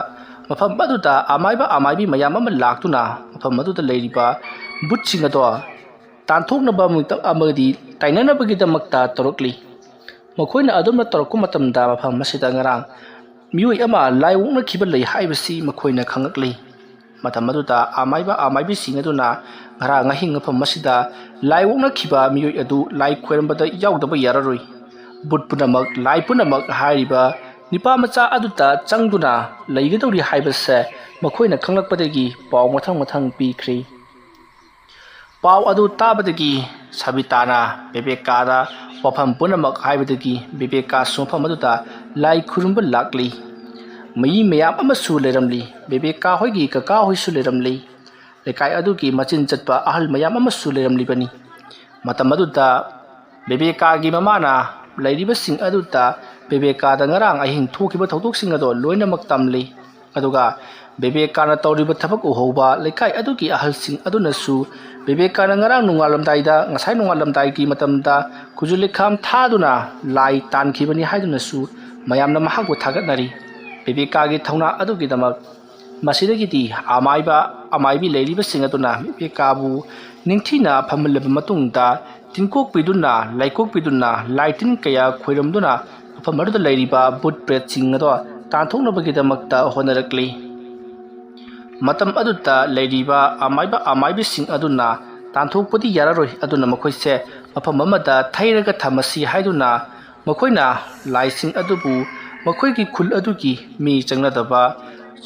ꯃꯐꯝ ꯑꯗꯨꯗ ꯑꯃꯥꯏꯕ ꯑꯃꯥꯏꯕꯤ ꯃꯌꯥꯝ ꯑꯃ ꯂꯥꯛꯇꯨꯅ ꯃꯐꯝ ꯑꯗꯨꯗ ꯂꯩꯔꯤꯕ ꯕꯨꯠꯁꯤꯡ ꯑꯗꯣ ꯇꯥꯟꯊꯣꯛꯅꯕ ꯑꯃꯗꯤ ꯇꯥꯏꯅꯅꯕꯒꯤꯗꯃꯛꯇ ꯇꯧꯔꯛꯂꯤ꯫ ꯃꯈꯣꯏꯅ ꯑꯗꯨꯝꯅ ꯇꯧꯔꯛꯄ ꯃꯇꯝꯗ ꯃꯐꯝ ꯑꯁꯤꯗ ꯉꯔꯥꯡ ꯃꯤꯑꯣꯏ ꯑꯃ ꯂꯥꯏ ꯑꯣꯛꯅꯈꯤꯕ ꯂꯩ ꯍꯥꯏꯕꯁꯤ ꯃꯈꯣꯏꯅ ꯈꯪꯂꯛꯂꯤ꯫ ꯃꯇꯝ ꯑꯗꯨꯗ ꯑꯃꯥꯏꯕ ꯑꯃꯥꯏꯕꯤꯁꯤꯡ ꯑꯗꯨꯅ ꯉꯔꯥꯡ ꯑꯍꯤꯡ ꯃꯐꯝ ꯑꯁꯤꯗ ꯂꯥꯏ ꯑꯣꯛꯅꯈꯤꯕ ꯃꯤꯑꯣꯏ ꯑꯗꯨ ꯂꯥꯏ ꯈꯣꯏꯔꯝꯕꯗ ꯌꯥꯎꯗꯕ ꯌꯥꯔꯔꯣꯏ꯫ ꯚꯨꯠ ꯄꯨꯝꯅꯃꯛ, ꯂꯥꯏ ꯄꯨꯝꯅꯃꯛ ꯍꯥꯏꯔꯤꯕ ꯅꯤꯄꯥ ꯃꯆꯥ ꯑꯗꯨꯗ ꯆꯪꯗꯨꯅ ꯂꯩꯒꯗꯧꯔꯤ ꯍꯥꯏꯕꯁꯦ ꯃꯈꯣꯏꯅ ꯈꯪꯂꯛꯄꯗꯒꯤ ꯄꯥꯎ ꯃꯊꯪ ꯃꯊꯪ ꯄꯤꯈ꯭ꯔꯦ꯫ ꯄꯥꯎ ꯑꯗꯨ ꯇꯥꯕꯗꯒꯤ ꯁꯕꯤꯇꯥꯅ ꯕꯦꯕꯦꯀꯥꯗ ꯋꯥꯐꯝ ꯄꯨꯝꯅꯃꯛ ꯍꯥꯏꯕꯗꯒꯤ ꯕꯦꯕꯦꯀꯥꯁꯨ ꯃꯐꯝ ꯑꯗꯨꯗ ꯂꯥꯏ ꯈꯨꯔꯨꯝꯕ ꯂꯥꯛꯂꯤ꯫ ꯃꯤ ꯃꯌꯥꯝ ꯑꯃꯁꯨ ꯂꯩꯔꯝꯂꯤ꯫ ꯕꯦꯕꯦꯀꯥ ꯍꯣꯏꯒꯤ ꯀꯀꯥ ꯍꯣꯏꯁꯨ ꯂꯩꯔꯝꯂꯤ꯫ ꯂꯩꯀꯥꯏ ꯑꯗꯨꯒꯤ ꯃꯆꯤꯟ ꯆꯠꯄ ꯑꯍꯜ ꯃꯌꯥꯝ ꯑꯃꯁꯨ ꯂꯩꯔꯝꯂꯤꯕꯅꯤ꯫ ꯃꯇꯝ ꯑꯗꯨꯗ ꯕꯦꯕꯦꯀꯥꯒꯤ ꯃꯃꯥꯅ ꯂꯩꯔꯤꯕꯁꯤꯡ ꯑꯗꯨꯗ ꯕꯦꯕꯦꯀꯥꯗ ꯉꯔꯥꯡ ꯑꯍꯤꯡ ꯊꯣꯛꯈꯤꯕ ꯊꯧꯗꯣꯛꯁꯤꯡ ꯑꯗꯣ ꯂꯣꯏꯅꯃꯛ ꯇꯝꯂꯤ꯫ ꯑꯗꯨꯒ ꯕꯦꯕꯦꯀꯥꯅ ꯇꯧꯔꯤꯕ ꯊꯕꯛ ꯎꯍꯧꯕ ꯂꯩꯀꯥꯏ ꯑꯗꯨꯒꯤ ꯑꯍꯜꯁꯤꯡ ꯑꯗꯨꯅꯁꯨ ꯕꯦꯕꯦꯀꯥꯅ ꯉꯔꯥꯡ ꯅꯣꯡꯉꯥꯜꯂꯝꯗꯥꯏꯗ, ꯉꯁꯥꯏ ꯅꯣꯡꯉꯥꯜꯂꯝꯗꯥꯏꯒꯤ ꯃꯇꯝꯗ ꯈꯨꯖꯨ ꯂꯩꯈꯥꯝ ꯊꯥꯗꯨꯅ ꯂꯥꯏ ꯇꯥꯟꯈꯤꯕꯅꯤ ꯍꯥꯏꯗꯨꯅꯁꯨ ꯃꯌꯥꯝꯅ ꯃꯍꯥꯛꯄꯨ ꯊꯥꯒꯠꯅꯔꯤ꯫ ꯕꯦꯕꯦꯀꯥꯒꯤ ꯊꯧꯅꯥ ꯑꯗꯨꯒꯤꯗꯃꯛ꯫ ꯃꯁꯤꯗꯒꯤꯗꯤ ꯑꯃꯥꯏꯕ, ꯑꯃꯥꯏꯕꯤ ꯂꯩꯔꯤꯕꯁꯤꯡ ꯑꯗꯨꯅ ꯕꯦꯕꯦꯀꯥꯕꯨ ꯅꯤꯡꯊꯤꯅ ꯐꯝꯍꯜꯂꯕ ꯃꯇꯨꯡꯗ, ꯇꯤꯟꯀꯣꯛꯄꯤꯗꯨꯅ, ꯂꯩꯀꯣꯛꯄꯤꯗꯨꯅ, ꯂꯥꯏ ꯇꯤꯟ ꯀꯌꯥ ꯈꯣꯏꯔꯝꯗꯨꯅ ꯃꯐꯝ ꯑꯗꯨꯗ ꯂꯩꯔꯤꯕ ꯚꯨꯠ ꯄ꯭ꯔꯦꯠꯁꯤꯡ ꯑꯗꯣ ꯇꯥꯟꯊꯣꯛꯅꯕꯒꯤꯗꯃꯛꯇ ꯍꯣꯠꯅꯔꯛꯂꯤ꯫ ꯃꯇꯝ ꯑꯗꯨꯗ ꯂꯩꯔꯤꯕ ꯑꯃꯥꯏꯕ ꯑꯃꯥꯏꯕꯤꯁꯤꯡ ꯑꯗꯨꯅ ꯇꯥꯟꯊꯣꯛꯄꯗꯤ ꯌꯥꯔꯔꯣꯏ, ꯑꯗꯨꯅ ꯃꯈꯣꯏꯁꯦ ꯃꯐꯝ ꯑꯃꯗ ꯊꯩꯔꯒ ꯊꯝꯃꯁꯤ ꯍꯥꯏꯗꯨꯅ ꯃꯈꯣꯏꯅ ꯂꯥꯏꯁꯤꯡ ꯑꯗꯨꯕꯨ ꯃꯈꯣꯏꯒꯤ ꯈꯨꯜ ꯑꯗꯨꯒꯤ ꯃꯤ ꯆꯪꯅꯗꯕ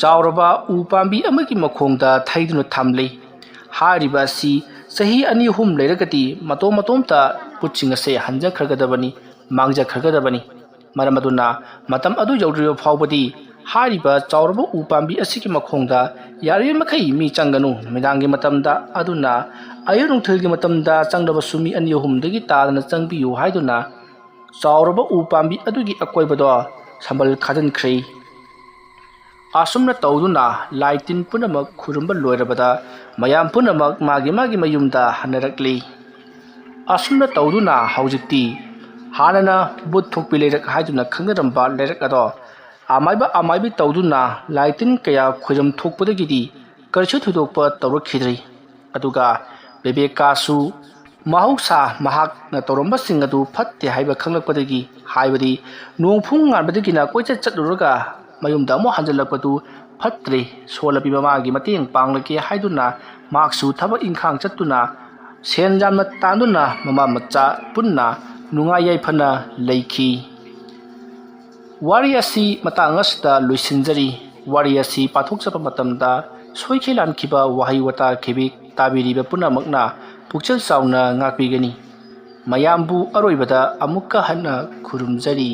ꯆꯥꯎꯔꯕ ꯎ ꯄꯥꯝꯕꯤ ꯑꯃꯒꯤ ꯃꯈꯣꯡꯗ ꯊꯩꯗꯨꯅ ꯊꯝꯂꯤ꯫ ꯍꯥꯏꯔꯤꯕ ꯑꯁꯤ ꯆꯍꯤ ꯑꯅꯤ ꯑꯍꯨꯝ ꯂꯩꯔꯒꯗꯤ ꯃꯇꯣꯝ ꯃꯇꯣꯝꯇ ꯚꯨꯠꯁꯤꯡ ꯑꯁꯦ ꯍꯟꯖꯈ꯭ꯔꯒꯗꯕꯅꯤ, ꯃꯥꯡꯖꯈ꯭ꯔꯒꯗꯕꯅꯤ꯫ ꯃꯔꯝ ꯑꯗꯨꯅ ꯃꯇꯝ ꯑꯗꯨ ꯌꯧꯗ꯭ꯔꯤꯕ ꯐꯥꯎꯕꯗꯤ ꯍꯥꯏꯔꯤꯕ ꯆꯥꯎꯔꯕ ꯎ ꯄꯥꯝꯕꯤ ꯑꯁꯤꯒꯤ ꯃꯈꯣꯡꯗ ꯌꯥꯔꯤꯕ ꯃꯈꯩ ꯃꯤ ꯆꯪꯒꯅꯨ꯫ ꯅꯨꯃꯤꯗꯥꯡꯒꯤ ꯃꯇꯝꯗ ꯑꯗꯨꯅ ꯑꯌꯨꯛ ꯅꯨꯡꯊꯤꯜꯒꯤ ꯃꯇꯝꯗ ꯆꯪꯂꯕꯁꯨ ꯃꯤ ꯑꯅꯤ ꯑꯍꯨꯝꯗꯒꯤ ꯇꯥꯗꯅ ꯆꯪꯕꯤꯌꯨ ꯍꯥꯏꯗꯨꯅ ꯆꯥꯎꯔꯕ ꯎ ꯄꯥꯝꯕꯤ ꯑꯗꯨꯒꯤ ꯑꯀꯣꯏꯕꯗꯣ ꯁꯝꯕꯜ ꯈꯥꯖꯤꯟꯈ꯭ꯔꯦ꯫ ꯑꯁꯨꯝꯅ ꯇꯧꯗꯨꯅ ꯂꯥꯏ ꯇꯤꯟ ꯄꯨꯝꯅꯃꯛ ꯈꯨꯔꯨꯝꯕ ꯂꯣꯏꯔꯕꯗ ꯃꯌꯥꯝ ꯄꯨꯝꯅꯃꯛ ꯃꯥꯒꯤ ꯃꯥꯒꯤ ꯃꯌꯨꯝꯗ ꯍꯟꯅꯔꯛꯂꯤ꯫ ꯑꯁꯨꯝꯅ ꯇꯧꯗꯨꯅ ꯍꯧꯖꯤꯛꯇꯤ ꯍꯥꯟꯅꯅ ꯚꯨꯠ ꯊꯣꯛꯄꯤ ꯂꯩꯔꯛ ꯍꯥꯏꯗꯨꯅ ꯈꯪꯅꯔꯝꯕ ꯂꯩꯔꯛ ꯑꯗꯣ ꯑꯃꯥꯏꯕ ꯑꯃꯥꯏꯕꯤ ꯇꯧꯗꯨꯅ ꯂꯥꯏ ꯇꯤꯟ ꯀꯌꯥ ꯈꯣꯏꯔꯝ ꯊꯣꯛꯄꯗꯒꯤꯗꯤ ꯀꯔꯤꯁꯨ ꯊꯣꯏꯗꯣꯛꯄ ꯇꯧꯔꯛꯈꯤꯗ꯭ꯔꯤ꯫ ꯑꯗꯨꯒ ꯕꯦꯕꯦꯀꯥꯁꯨ ꯃꯍꯧꯁꯥ ꯃꯍꯥꯛꯅ ꯇꯧꯔꯝꯕꯁꯤꯡ ꯑꯗꯨ ꯐꯠꯇꯦ ꯍꯥꯏꯕ ꯈꯪꯂꯛꯄꯗꯒꯤ, ꯍꯥꯏꯕꯗꯤ ꯅꯣꯡ ꯐꯨꯡ ꯉꯥꯟꯕꯗꯒꯤꯅ ꯀꯣꯏꯆꯠ ꯆꯠꯂꯨꯔꯒ ꯃꯌꯨꯝꯗ ꯑꯃꯨꯛ ꯍꯟꯖꯤꯜꯂꯛꯄꯗꯨ ꯐꯠꯇ꯭ꯔꯦ, ꯁꯣꯜꯂꯕꯤ ꯃꯃꯥꯒꯤ ꯃꯇꯦꯡ ꯄꯥꯡꯂꯒꯦ ꯍꯥꯏꯗꯨꯅ ꯃꯍꯥꯛꯁꯨ ꯊꯕꯛ ꯏꯪꯈꯥꯡ ꯆꯠꯇꯨꯅ ꯁꯦꯟ ꯌꯥꯝꯅ ꯇꯥꯟꯗꯨꯅ ꯃꯃꯥ ꯃꯆꯥ ꯄꯨꯟꯅ ꯅꯨꯡꯉꯥꯏ ꯌꯥꯏꯐꯅ ꯂꯩꯈꯤ꯫ ꯋꯥꯔꯤ ꯑꯁꯤ ꯃꯇꯥꯡ ꯑꯁꯤꯗ ꯂꯣꯏꯁꯤꯟꯖꯔꯤ꯫ ꯋꯥꯔꯤ ꯑꯁꯤ ꯄꯥꯊꯣꯛꯆꯕ ꯃꯇꯝꯗ ꯁꯣꯏꯈꯤ ꯂꯥꯟꯈꯤꯕ ꯋꯥꯍꯩ ꯋꯥꯇꯥ ꯈꯤꯕꯤꯛ ꯇꯥꯕꯤꯔꯤꯕ ꯄꯨꯝꯅꯃꯛꯅ ꯄꯨꯛꯆꯦꯜ ꯆꯥꯎꯅ ꯉꯥꯛꯄꯤꯒꯅꯤ꯫ ꯃꯌꯥꯝꯕꯨ ꯑꯔꯣꯏꯕꯗ ꯑꯃꯨꯛꯀ ꯍꯟꯅ ꯈꯨꯔꯨꯝꯖꯔꯤ꯫